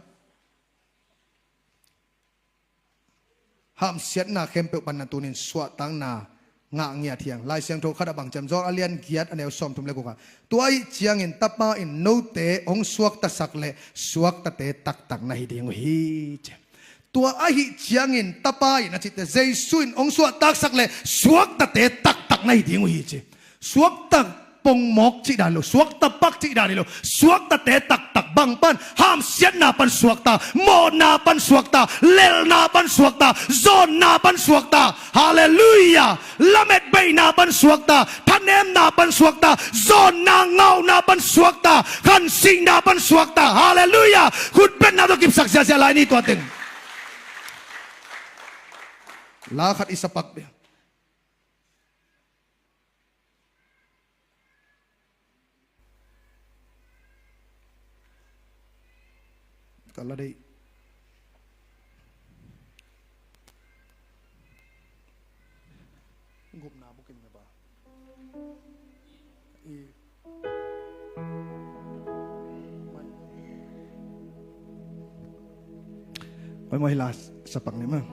hamsiatna khempeuh panna tunin suahtakna ngah ngiat hiang. Lai Siangtho khat a bang ciam, John a lian giat a neu sawmthum le guk ah, tua ahi ciangin Tapa in note hong suaktasak le suaktate taktak na hi ding uh hi ci. Tua ahi ciangin Tapa in a cihte, Jesu in hong suahtaksak le suaktate taktak na hi ding uh hi ci. Suakta pongmawk cih dan hi lo, suakta pak cih dan hi lo, suaktate taktak. Bang pan? Hamsiatna pan suakta, mawhna pan suakta, lelhna pan suakta, zawnna pan suakta. Halleluiah. Lametbeihna pan suakta, thanemna pan suakta, zawnna ngauhna pan suakta, khansihna pan suakta. Halleluiah. Khutbetna tawh kipsak ziahziah lai ni tua teng. La khat i sapak dia. Ka la deih. Gupna bukim na ba. I. Mai. Oi, maw, hi la sapak ni maw.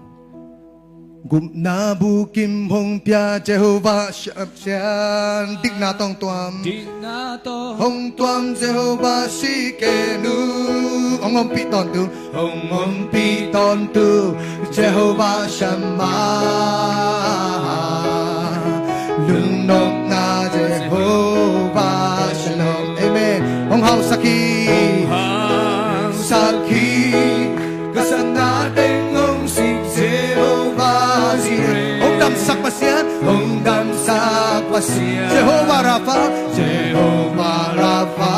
Gupna bukim hong pia Jehovah Sha-, Sian, dikna tawh hong tuam. Dikna tawh hong tuam Jehovah Tsidkenu. Hong ompih tawntung, hong ompih tawntung Jehovah Shammah. Lungnopna Jehovah Shalom. Amen. Hong hausak hi. Hong hausak hi. Ka satna teng hong sik Jehovah Jireh. Hong damsak Pasian, hong damsak Pasian. Jehovah Rapha, Jehovah Rapha.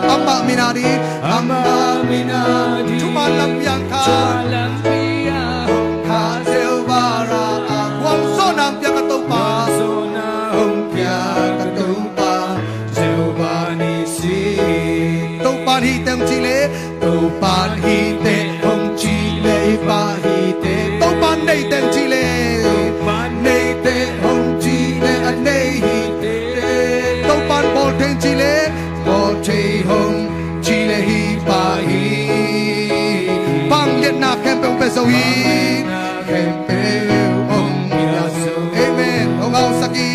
Amah min a ding, amah min a ding. Thuman lam piang kha, thuman lam piang kha Jehovah Rapha. Gualzawhna hong pia ka Topa, gualzawhna hong pia ka Topa, Jehovah Nissi. Topa'n hi teng ci leh, Topa'n hi teh hong ci leh hi pah hi teh. Topa'n nei teng ci leh, Topa'n nei teh hong ci leh a nei hi teh. Topa'n bawl teng ci leh, bawl thei hong ci leh hi pah hi. Vangliatna khempeuh hong pia zo hi. Khempeuh hong pia zo. Amen. Hong hausak hi.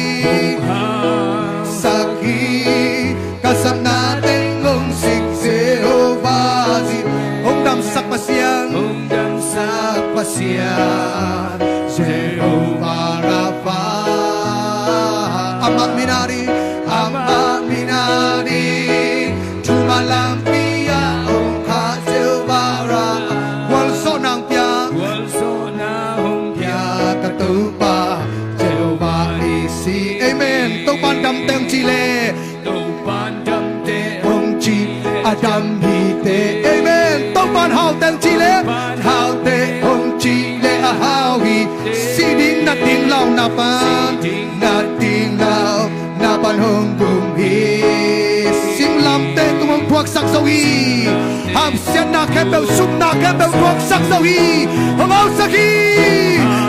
Hong hausak hi. Ka satna teng hong sik Jehovah Jireh. Hong damsak Pasian, hong damsak Pasian, Jehovah Rapha. Amah min a ding, amah min a ding. Thuman lampi ah hong kha Jehovah Rapha. Gualzawhna hong pia, gualzawhna hong pia ka Topa, Jehovah Nissi. Amen. Topa'n dam teng ci leh, Topa'n dam teh hong ci leh a dam hi teh. Amen. Topa'n hau teng ci leh, Topa'n hau teh hong ci leh a hau hi teh. Si ding na ding launa pan, si ding na ding launa pan hong gum hi. Singlamteh tung hong thuaksak zo hi. Hamsiatna khempeuh, supna khempeuh thuaksak zo hi. Hong hausak hi.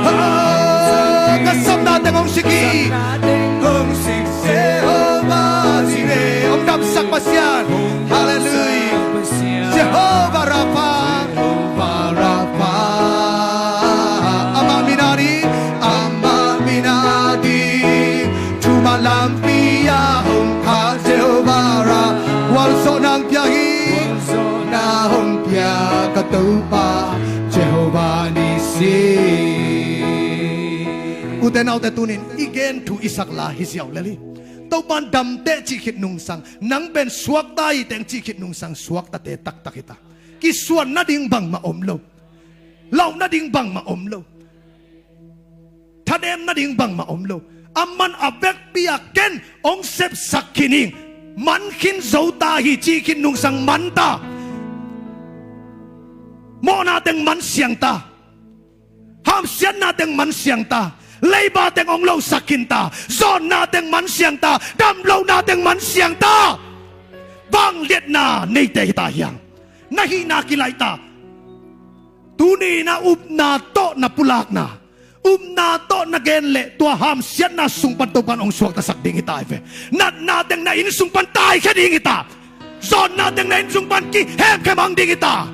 Ah, ka satna teng hong sik hi. Hong sik Jehovah Jireh. Hong damsak Pasian. Halleluiah. Jehovah Rapha. Jehovah Rapha. Amah min a ding, amah min a ding. Thuman lampi ah hong kha Jehovah Rapha. Gualzawhna hong pia hi. Gualzawhna hong pia ka Topa, Jehovah Nissi. Ute naute, tuni-in i gen thu i sak la hi ziau lel hi. Topa'n dam teh cih khit nungsang, nang pen suakta hi teng cih khit nungsang, suaktate taktak hi ta. Kisuan nading bangmah om lo. Lauh nading bangmah om lo. Thanem nading bangmah om lo. Aman a vekpi ah ken hong sepsak khin ing. Man khin zo ta hi cih khit nungsang man ta. Mawhna teng man siang ta. Hamsiatna teng man siang ta. Leiba teng hong losak khin ta. Zawnna teng man siang ta. Damlohna teng man siang ta. Vangliatna neite hi ta hiang. Na hihna kilaih ta. Tuni-in a upna tawh na pulakna, upna tawh na gen leh tua hamsiatna sung pan Topa'n hong suaktasak ding hi ta hi ve. Natna teng na inn sung pan taikhia ding hi ta. Zawnna teng na inn sung pan kihemkhia mang ding hi ta.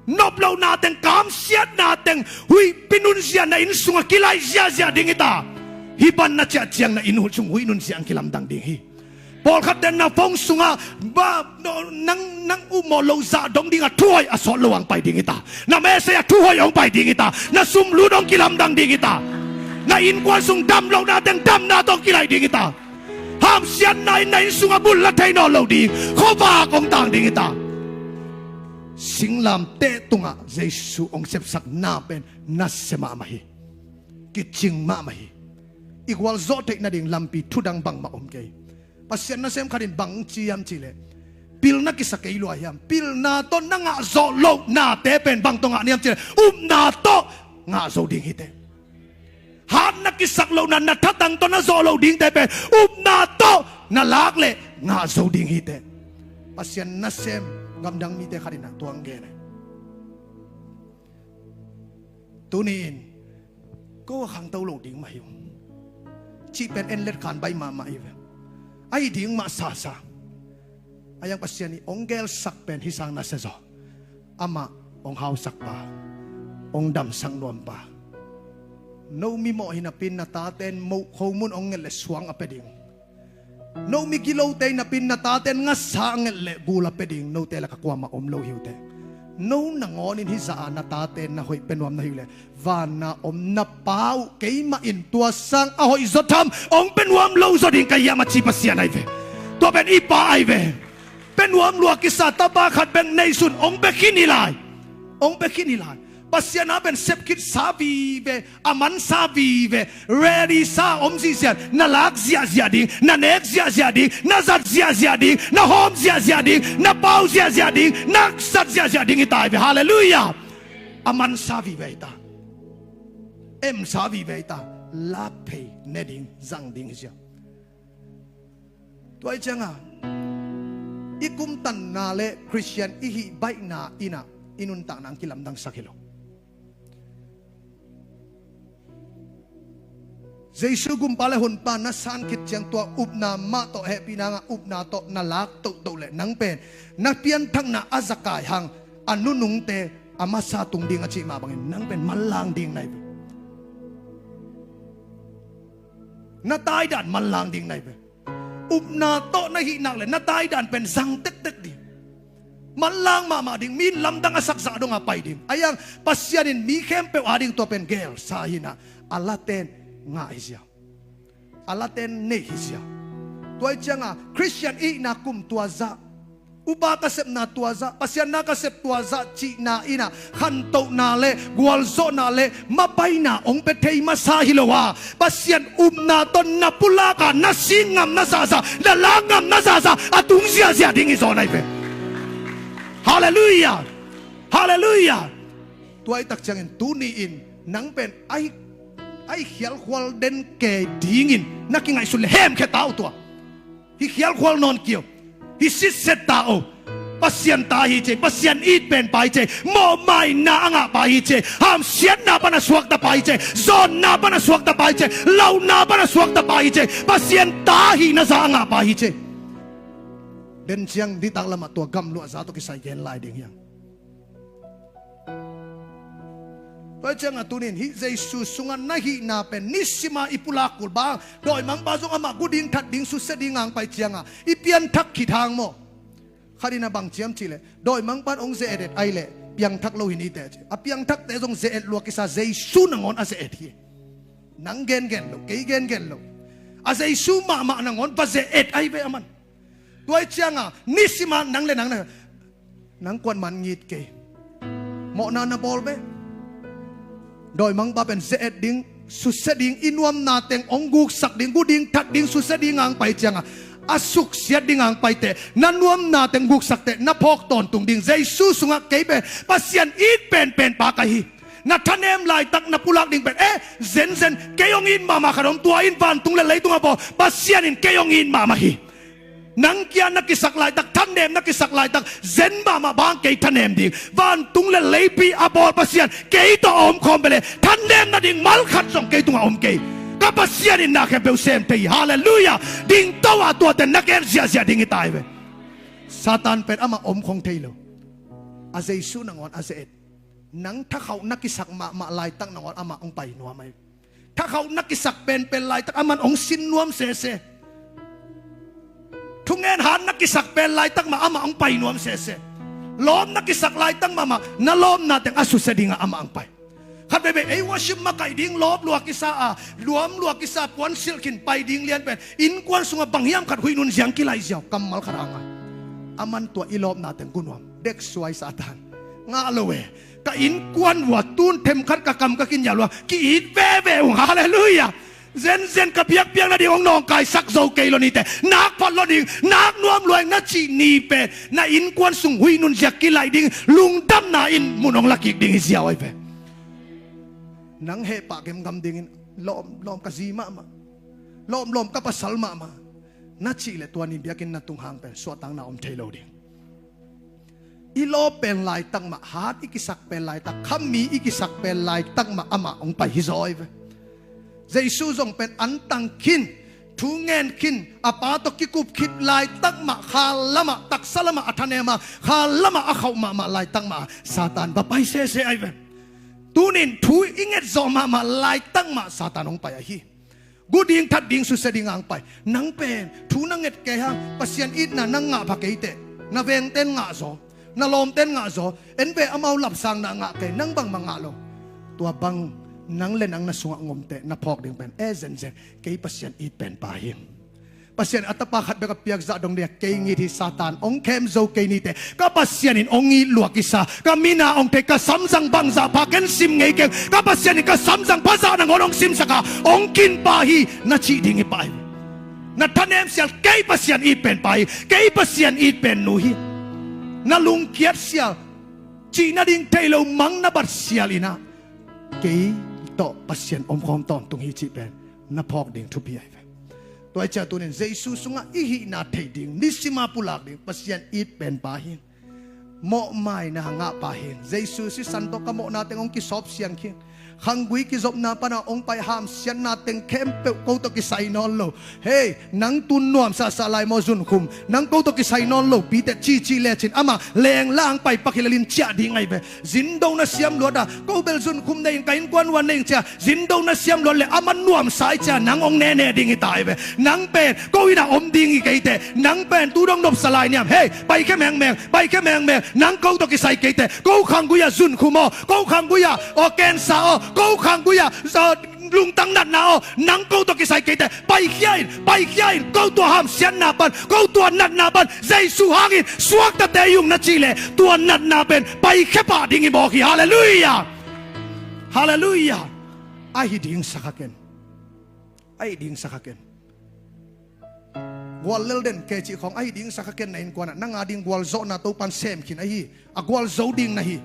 Noplohna teng, kamsiatna teng, huihpi nunzia na inn sungah kilaih ziahziah ding hi ta. Hih bang na ciah ciang na inn sung huih nunzia hong kilamdang ding hi. Pawlkhatte na phone sungah, ba, no, nang, nang upmawh loh zah dong dingah thuhoih a sawt lo hong pai ding hi ta. Na message ah thuhoih hong pai ding hi ta. Na sum lut hong kilamdang ding hi ta. Na innkuan sung damlohna teng damna tawh kilaih ding hi ta. Hamsiatna in na inn sungah bul la thei nawn lo ding. Khuavak hong tang ding hi ta. Singlamteh tungah Jesu hong sepsakna pen nasia mahmah hi. Kicing mahmah hi. I gualzawh theih nading lampi thudang bangmah om kei. Pasian nasem khat in bang ci hiam cih leh, pilna kisa kei lua hiam? Pilna tawh na ngah zawh lohnate pen bang tawh ngah ni hiam cih leh, upna tawh ngah zo ding hi teh. Hat na kisak lohna, na thatang tawh na zawh loh dingte pen upna tawh na lak leh ngah zo ding hi teh. Pasian nasem gamdang mite khat in ah tua hong gen hi. Tuni-in ko a khangto lo ding mah hi ung cih pen en let khan baih mahmah hi ve. Ahi ding mah sasa. Ahi hang Pasian in hong gelsak pen hih sang nasia zaw. Amah hong hausak pa, hong damsak nuam pa. No mi mawh hi napi-in na tate in moh khomun hong nget leh suang a pia ding. No mi gilote hi napi-in na tate in ngasa a nget leh gul a pia ding. Note lakah kuamah om lo hi uh teh. No nangawn in hih zah a na tate in na hoih pia nuam na hih uh leh, van a om na Pa uh keimah in tua sang a hoih zaw tham hong pia nuam lo zaw ding ka hiam, a ci Pasian ahi ve. Tua pen i Pa ahi ve. Pia nuam lua kisa tapa khat bek nei sun, hong pia khin hi lai. Hong pia khin hi lai. Pasian a pen sep khit sa vive, a man sa vive, ready sa om ziahziah, na lak ziahziah ding, na nek ziahziah ding, na zat ziahziah ding, na hawm ziahziah ding, na pau ziahziah ding, na sat ziahziah ding hi ta hi ve. Halleluiah. A man sa vive hi ta. Em sa vive hi ta. Lak phei ne ding, zang ding hi ziau. Tua hi ciangah i kumtanna le Khristian i hih baihna in ah i nuntakna hong kilamdangsak hi lo. Jesu gumpa le honpa na san khit ciang tua upna mah tawh hehpihna ngah, upna tawh na lak tohtoh leh nang pen na pianthakna a zakai hang, a nunungte a masa tung ding a cih mah bangin nang pen manlang ding na hi ve. Na taidan manlang ding na hi ve. Upna tawh na hih nak leh na taidan pen zang tektek ding. Manlang mahmah ding, mi in lamdang a sak zah dong a pai ding. Ahi hang Pasian in mi khempeuh ading tua pen gelsa hi in ah, a laten ngah hi ziau. A laten nei hi ziau. Tua hi ciangah Khristian i hihna kum tua zah, upa ka sepna tua zah, Pasian na ka sep tua zah cihna in ah khantohna le gualzawhna le mapaina hong pia thei masa hi lo a, Pasian upna tawh na pulak a na sing ngamna zahzah, na lak ngamna zahzah a tung ziahziah ding hi zaw na hi ve. Halleluiah. Halleluiah. Tua hi tak ciangin tuni-in nang pen a hih, a hih khialkhual den kei dingin na kingaihsun leh hemkhia ta uh tua. Hih khialkhual nawn kei o. Hih sitset ta o. Pasian ta hi cei, Pasian it pen pa hi cei, mawhmaina a ngah pa hi cei, hamsiatna pan a suakta pa hi cei, zawnna pan a suakta pa hi cei, lauhna pan a suakta pa hi cei, Pasian ta hihna zah a ngah pa hi cei. Den ciang nitak lamah tua gamluah za tawh kisai gen lai ding hi hang. Tua hi ciangah tunin hih Jesu sungah na hihna pen nisima i pulak kul bang, dawimangpa zong amah gu ding that ding susia ding hong pai ciangah i pianthak khit hang maw. Khat in a bang ciam cihleh, dawimangpan hong ze-et et ahi leh piangthak lo hi ni teh ci. A piangthakte zong ze-et lua kisa, Jesu nangawn a ze-et hi. Nang gengen lo, kei gengen lo. A Jesu mahmah nangawn va ze-et ahi ve aman. Tua hi ciangah nisima nang le nang na, nang kuan man ngit kei. Mawhna na bawl ve. Dawimangpa pen ze-et ding, susia ding, i nuamna teng hong guksak ding, gu ding that ding, susia ding hong pai ciangah a suksiat ding hong pai teh, na nuamna teng guksak teh na phawk tawntung ding. Jesu sungah kei pen Pasian it penpen pa ka hi. Na thanem laitak na pulak ding pen, eh, zenzen kei hong it mahmah khat om, tua in vantung le leitung a bawl Pasian in kei hong it mahmah hi. Nang kia na kisak laitak, thanem na kisak laitak, zen mahmah bang kei thanem ding. Vantung le leipi a bawl Pasian kei tawh a om khawm ve leh thanem nading mal khat zong kei tungah om kei. Ka Pasian in na khempeuh sem thei hi. Halleluiah. Dingto a tuate na gen ziahziah ding hi ta hi ve. Satan pen amah om khong thei lo. A Jesu nangawn a ze-et. Nang thakhauh na kisak mahmah laitak nangawn amah hong pai nuam ahi. Thakhauh na kisak penpen laitak aman hong sin nuam sese. Thungen han na kisak pen laitak mah amah hong pai nuam sese. Lawm na kisak laitak mahmah na lawmna teng a susia dingah amah hong pai. Khat veivei ei worship makaih ding lawp lua kisa a, luam lua kisa, puansilh khin pai ding lian pen innkuan sungah bang hiam khat huih nunzia hong kilaih ziau, kammal khat hang a. Aman tua i lawpna teng gu nuam. Dek suai Satan. Ngah lo e. Ka innkuan uh a tun themkhat ka kam ka kingial uh a ki-it veve ung. Halleluiah. Zenzen ka biakpiak nading hong nawngkaisak zo kei lo ni teh. Nak phot lo ding, nak nuam lua ing na cih ni pen na innkuan sung huih nunzia kilaih ding lungdamna in mun hong lakik ding hi ziau ahi ve. Nang hehpah gemgam dingin lawm lawm ka zi mahmah, lawm lawm ka pasal mahmah na cih leh tua ni biakinn na tung hang pen suahtakna om thei lo ding. I lawp pen laitak mah, hat i kisak pen laitak, khammi i kisak pen laitak mah amah hong pai hi zaw hi ve. Jesu zong pen antang khin Thu ngen khin a pa tawh kikup khit laitak mah, kha lamah, taksa lamah a thanem a, kha lamah a khauh mahmah laitak mah Satan va pai sese ahi ve. Tunin thu i nget zawh mahmah laitak mah Satan hong pai ahi. Gu ding, that ding, susia ding a hong pai. Nang pen thu na nget kei hang, Pasian itna nang ngah pha kei teh, na vengten ngah zaw, na lawmten ngah zaw. En ve, amau lapsangna ngah kei, nang bangmah ngah lo. Tua bang nang le nang na sungah ngomte na phawk ding pen e zenzen, kei Pasian it pen pa hi. Pasian a tapa khat bek a piakzah dong dia, kei ngit hi, Satan hong khem zo kei niteh, ka Pasian in hong it lua kisa, ka mina hong thei, ka samzang bangzah pha ken sim ngei keng, ka Pasian in ka samzang phazah nangawn hong simsak a, hong kin pa hi, na cih ding hi pah hi. Na thanem sial, kei Pasian it pen pa hi, kei Pasian it pen nu hi. Na lungkiat sial, cih nading thei lo mang na bat sial inah, kei tawh Pasian omkhawm tawntung hi cih pen na phawk ding thupi ahi ve. Tua hi ciah tunin Jesu sungah i hihna theih ding, nisima pulak ding Pasian it pen pa hi. Mawhmaina ngah pa hi. Jesu sisan tawh ka mawhna teng hong kisawp siang khin, khanggui kizopna pana hong pai hamsiatna teng khempeuh ko tawh kisai nawn lo. Hei, nang tun nuamsahsah lai maw zunkhum? Nang ko tawh kisai nawn lo pi teh cici lecin amah lenglang pai pak hi lelin ciah ding ahi ve. Zindo na siam luat a, ko bel zunkhum nei in, ka innkuan ua nei in cia, zindo na siam luat le a man nuamsa i cia, nang hong nene ding hi ta hi ve. Nang pen ko inn ah om ding hi kei teh, nang pen tu dong nopsa lai niam. Hei, paikhia mengmeng, paikhia mengmeng. Nang ko tawh kisai kei teh, ko khanggui ah zunkhum aw, ko khanggui ah aw, cancer aw, ko khanggui ah, aw, lungtang natna aw, nang ko tawh kisai kei teh, paikhia in, paikhia in. Ko tua hamsiatna pan, ko tua natna pan Jesu hangin suaktate i ung na cih leh, tua natna pen paikhia pah ding hi mawk hi. Halleluiah. Halleluiah. Ahi ding sa kha ken. Ahi ding sa kha ken. Gual lel den ke cih khawng ahi ding sa kha ken. Na innkuan ah nang a ding gualzawhna Topan sem khin ahi. A gualzo ding na hi.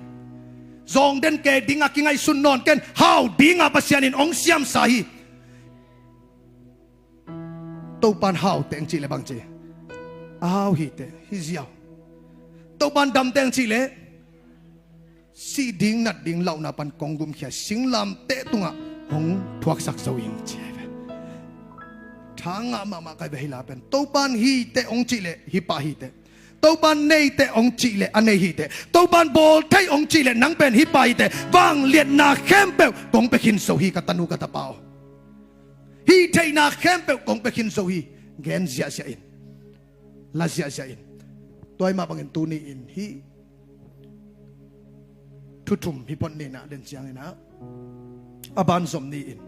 Zawng den ke ding a kingaihsun nawn ken, hau ding a Pasian in hong siamsa hi. Topan hau teng cih leh bang ci? A hau hi teh, hi ziau. Topan dam teng cih leh, sih ding nat ding lauhna pan kong gumkhia, singlamteh tungah hong thuaksak zo ing ci hi ve. Tha ngah mahmah ka hi ve hih la pen. Topan hi teh hong cih leh, hi pah hi teh. Topan nei teh hong cih leh, a nei hi teh. Topan bawl thei hong cih leh, nang pen hi pah hi teh. Vangliatna khempeuh kong pia khin zo hi, ka tanu ka tapa aw. Hih theihna khempeuh kong pia khin zo hi. Gen ziahziah in, la ziahziah in. Tua hi mah bangin tuni in hih thu thum hi phot ni nah, den ciangin ah, a banzom ni in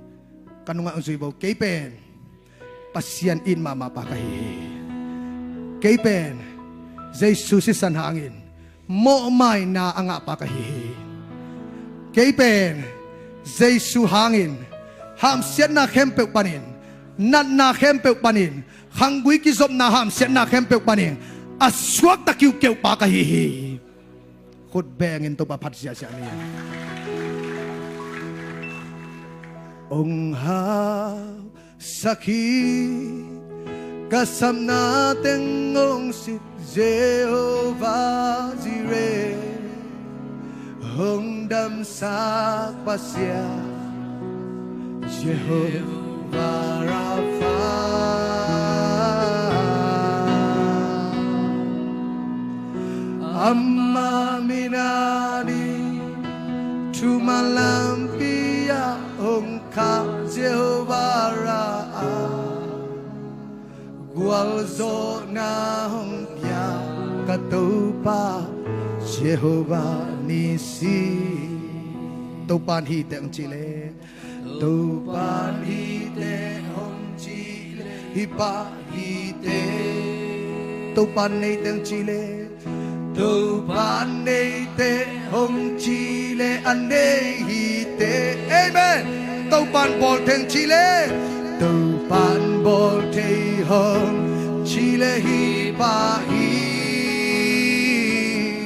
ka nungah hong zui bo. Kei pen Pasian it mahmah pa ka hi hi. Kei pen Jesu sisan hangin mawhmaina a ngah pa ka hi hi. Kei pen Jesu hangin hamsiatna khempeuh panin, natna khempeuh panin, khanggui kizopna hamsiatna khempeuh panin a suakta kiukeu pa ka hi hi. Khut bengin Topa phat ziahziah ni. Hong hausak hi, ka sapna teng hong sik Jehovah Jireh, hong damsak Pasian Jehovah Rapha. Ama min a ding thuman lampi ah hong khah Jehovah Rapha. Gualzawhna hong pia ka Topa Jehovah Nissi. Topan hi teh hong cih leh, Topan hi teh hong cih leh, hi pah hi teh. Topan nei teh hong cih leh, Topan nei teh hong cih leh, a nei hi teh. Amen. Topan bawl teh hong cih leh, Topan bawl thei hong cih leh, hi pah hi.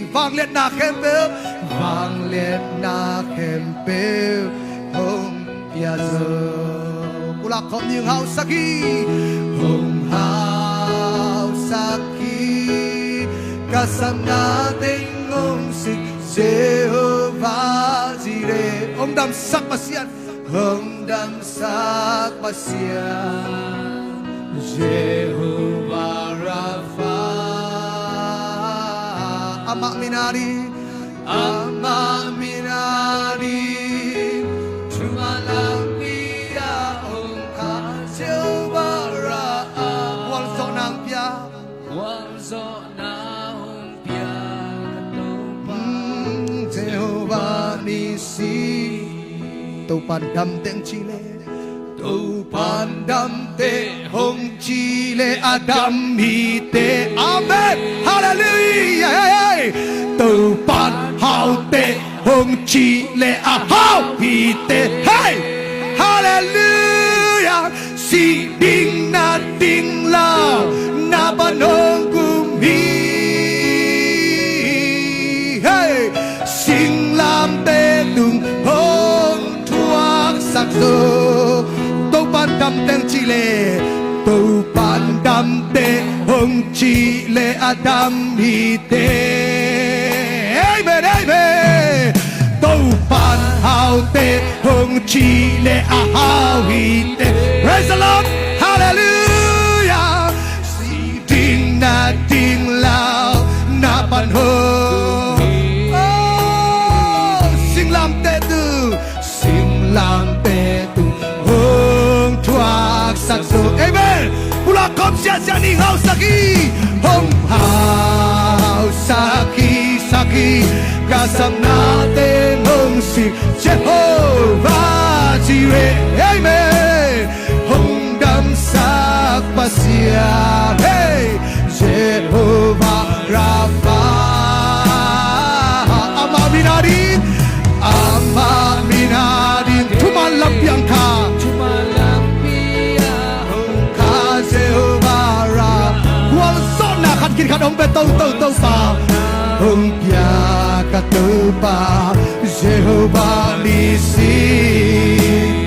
Vangliatna khempeuh, vangliatna khempeuh hong pia zo. Pulak khawm ni. Hong hausak hi, hong hausak hi, ka sapna teng hong sik Jehovah Jireh. Hong damsak Pasian, hong damsak Pasian Jehovah Rapha, amah min ading, amah min ading, thuman lampi ah hong khah Jehovah Rapha, gualzawhna hong pia, gualzawhna hong pia ka Topa. Mm, Jehovah Nissi. Topa'n dam teng ci leh, Topa'n dam teh hong ci leh a dam hi teh. Amen. Halleluiah. Hey, hey. Topa'n hau teh hong ci leh a hau hi teh. Hey. Halleluiah. Sih ding na ding lo, na pan hong gum hi. Hey. Singlamteh tung hong thuaksak zo. Topa'n dam teng ci leh, Topa'n dam teh hong ci leh a dam hi teh. Amen, amen. Topa'n hau teh hong ci leh a hau hi teh. Praise the Lord. Halleluiah. Sih ding na ding lo, na pan hong. Oh, singlamteh tung, singlamteh tung hong thuaksak zo. Amen. Pulak khawm ziahziah ni. Hong hausak hi, hong hausak hi, sak hi. Ka sapna teng hong sing Jehovah Jireh. Amen. Hong damsak Pasian, hey, Jehovah Rapha. Amah min ading, amah min ading, thuman lampi ah hong khah, thuman lampi ah hong khah Jehovah Rapha. Gualzawhna khat khit khat hong pia toto Topa, hong pia ka Topa. Jehovah Nissi.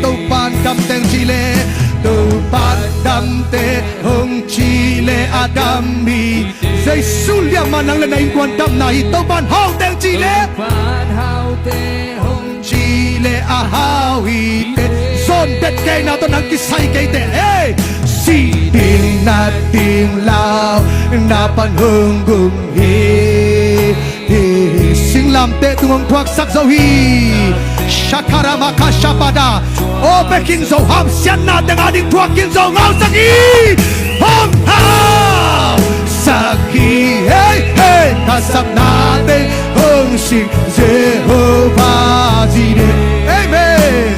Topa'n dam teng ci leh, Topa'n dam teh hong ci leh a dam hi. Jesu liamah nang le na innkuan damna hi. Topa'n hau teng ci leh, Topa'n hau teh hong ci leh a hau hi teh. Zawn bet kei na tawh nang kisai kei teh. Hey! Sih ding na ding lo, na pan hong gum hi. Hi, singlamteh tung hong thuaksak zo hi. Shakaramakashapada. Aw, pia khin zo, hamsiatna teng ading thuak khin zo. Hong hausak hi, hong hausak hi. Hey, hey, ka sapna teng hong sing Jehovah Jireh. Amen.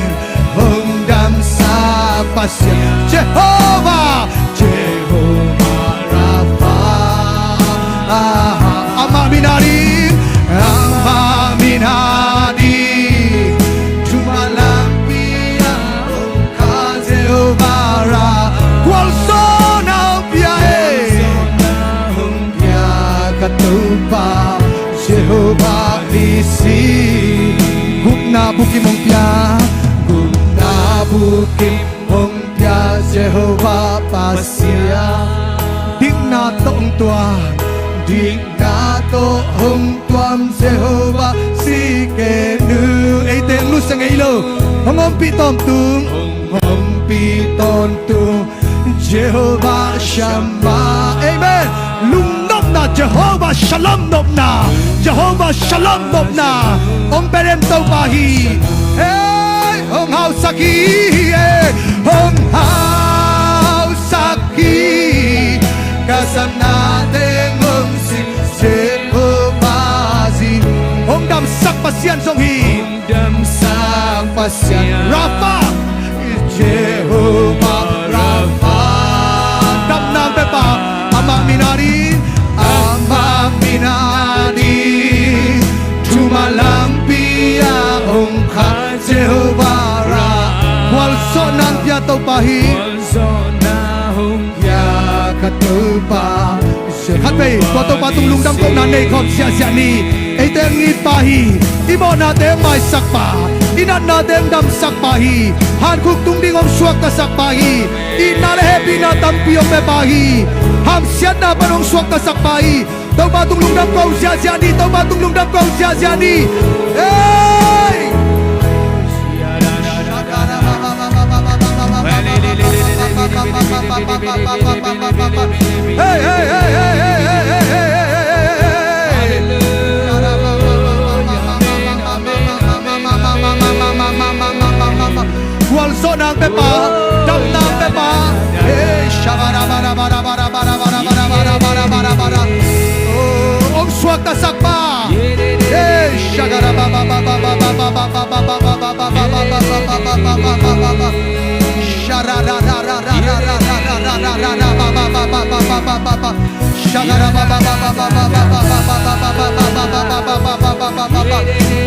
Hong damsak Pasian Jehovah, Jehovah Rapha. Amah min ading, amah min ading, thuman lampi ah hong khah Jehovah Rapha. Gualzawhna hong pia, eh. Hong pia ka Topa Jehovah Nissi. Gupna bukim hong pia, gupna bukim hong pia Jehovah Pasian. Dikna tawh hong tuam, dikna tawh hong tuam Jehovah Tsidkenu. Eite hong lut sa ngei lo, hong ompih tawntung, hong ompih tawntung Jehovah Shammah. Amen. Lungnopna, Jehovah Shalom nopna, Jehovah Shalom nopna hong pia den Topa hi. Hey, hong hausak hi, hey, hong hausak hi. Ka sapna teng hong sing Jehovah Jireh. Hong damsak Pasian zong hi. Damsak Pasian Rapha, Jehovah Rapha. Damna hong pia pa, amah min ading, amah min ading, thuman lampi ah hong khah Jehovah Rapha. Gualzawhna hong pia Topa hi. Gualzawhna hong pia ka Topa. Khatvei tua Topa tung lungdam kohna nei khawm ziahziah ni. Eite hong it pa hi. I mawhnate hong maisak pa, i natnate hong damsak pa hi. Hankhuk tung ding hong suaktasak pa hi. Itna le hehpihna tampi hong pia pa hi. Hamsiatna pan hong suaktasak pa hi. Topa tung lungdam ko ziahziah ni. Topa tung lungdam ko ziahziah ni. Hey!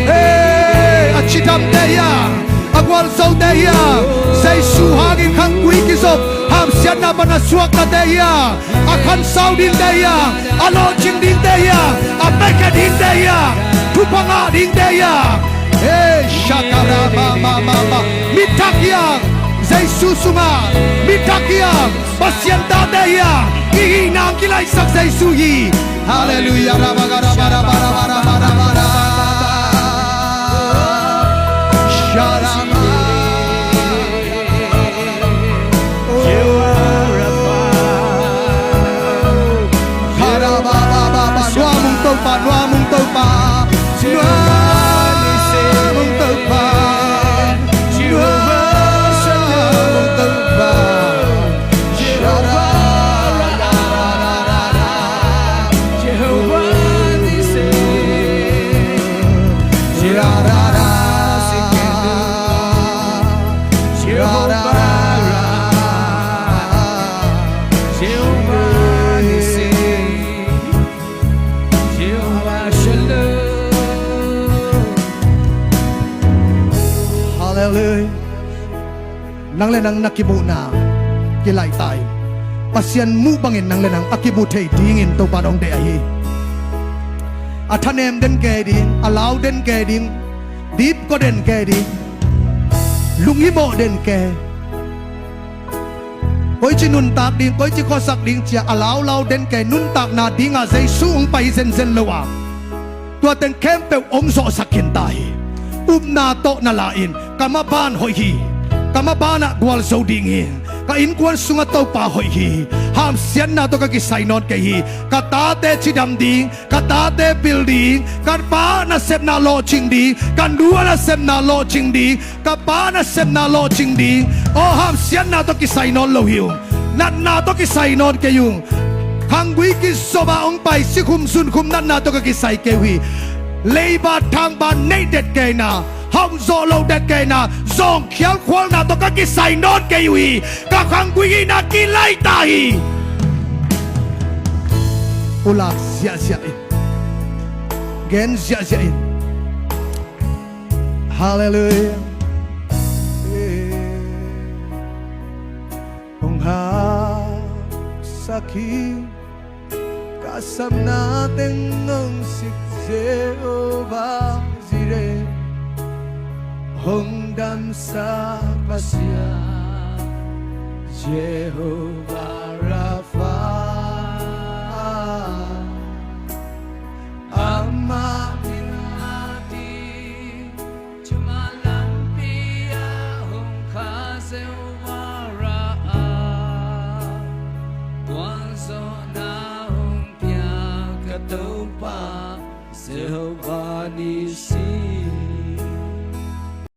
Hei, a cidamte hi a, a gualzote hi a, Jesu hangin khanggui kizop, hamsiatna pan a suaknate hi a, a khansau dingte hi a, a lawhcing dingte hi a, a pekhe dingte hi a, thupha ngah dingte hi a. Hei, shakara ma ma ma ma. Mi thak hi a, Jesu sungah mi thak hi a, Pasian tate hi a, i hihna kilaihsak Jesu hi. Halleluiah. Nuam ung Topa, nuam ung Topa, nuam ung Topa, nuam ung Topa. Halleluiah. Nang le nang na kimuhna kilaih ta in, Pasian muh bangin nang le nang a kimu thei dingin Topa in hong deih ahi hi. A thanem den kei ding, a lau den kei ding, dipkua den kei ding, lunghimawh den kei. Koici nuntak ding, koici khuasak ding ci-a a laulau den kei, nuntakna dingah Jesu hong pai hi zenzen lo a, tua teng khempeuh hong zawhsak khin ta hi. Upna tawh na la in, ka maban hoih hi, ka mabanah gualzo ding hi, ka innkuan sungah Topa hoih hi, hamsiatna tawh ka kisai nawn kei hi, ka tate cidam ding, ka tate pil ding, ka pa nasepna lawhcing ding, ka nu a nasepna lawhcing ding, ka pa nasepna lawhcing ding. Aw, hamsiatna tawh kisai nawn lo hi ung. Natna tawh kisai nawn kei ung. Khanggui kizop a hong pai sikhum zunkhum natna tawh ka kisai kei uh hi. Leiba thangba neih det kei na, hauh zawh loh det kei na, zawngkhial khualna tawh ka kisai nawn kei uh hi. Ka khanggui hihna kilaih ta hi. Pulak ziahziah in, gen ziahziah in. Halleluiah. Hong hausak hi, ka sapna teng hong sik Jehovah Jireh, hong damsak Pasian Jehovah Rapha.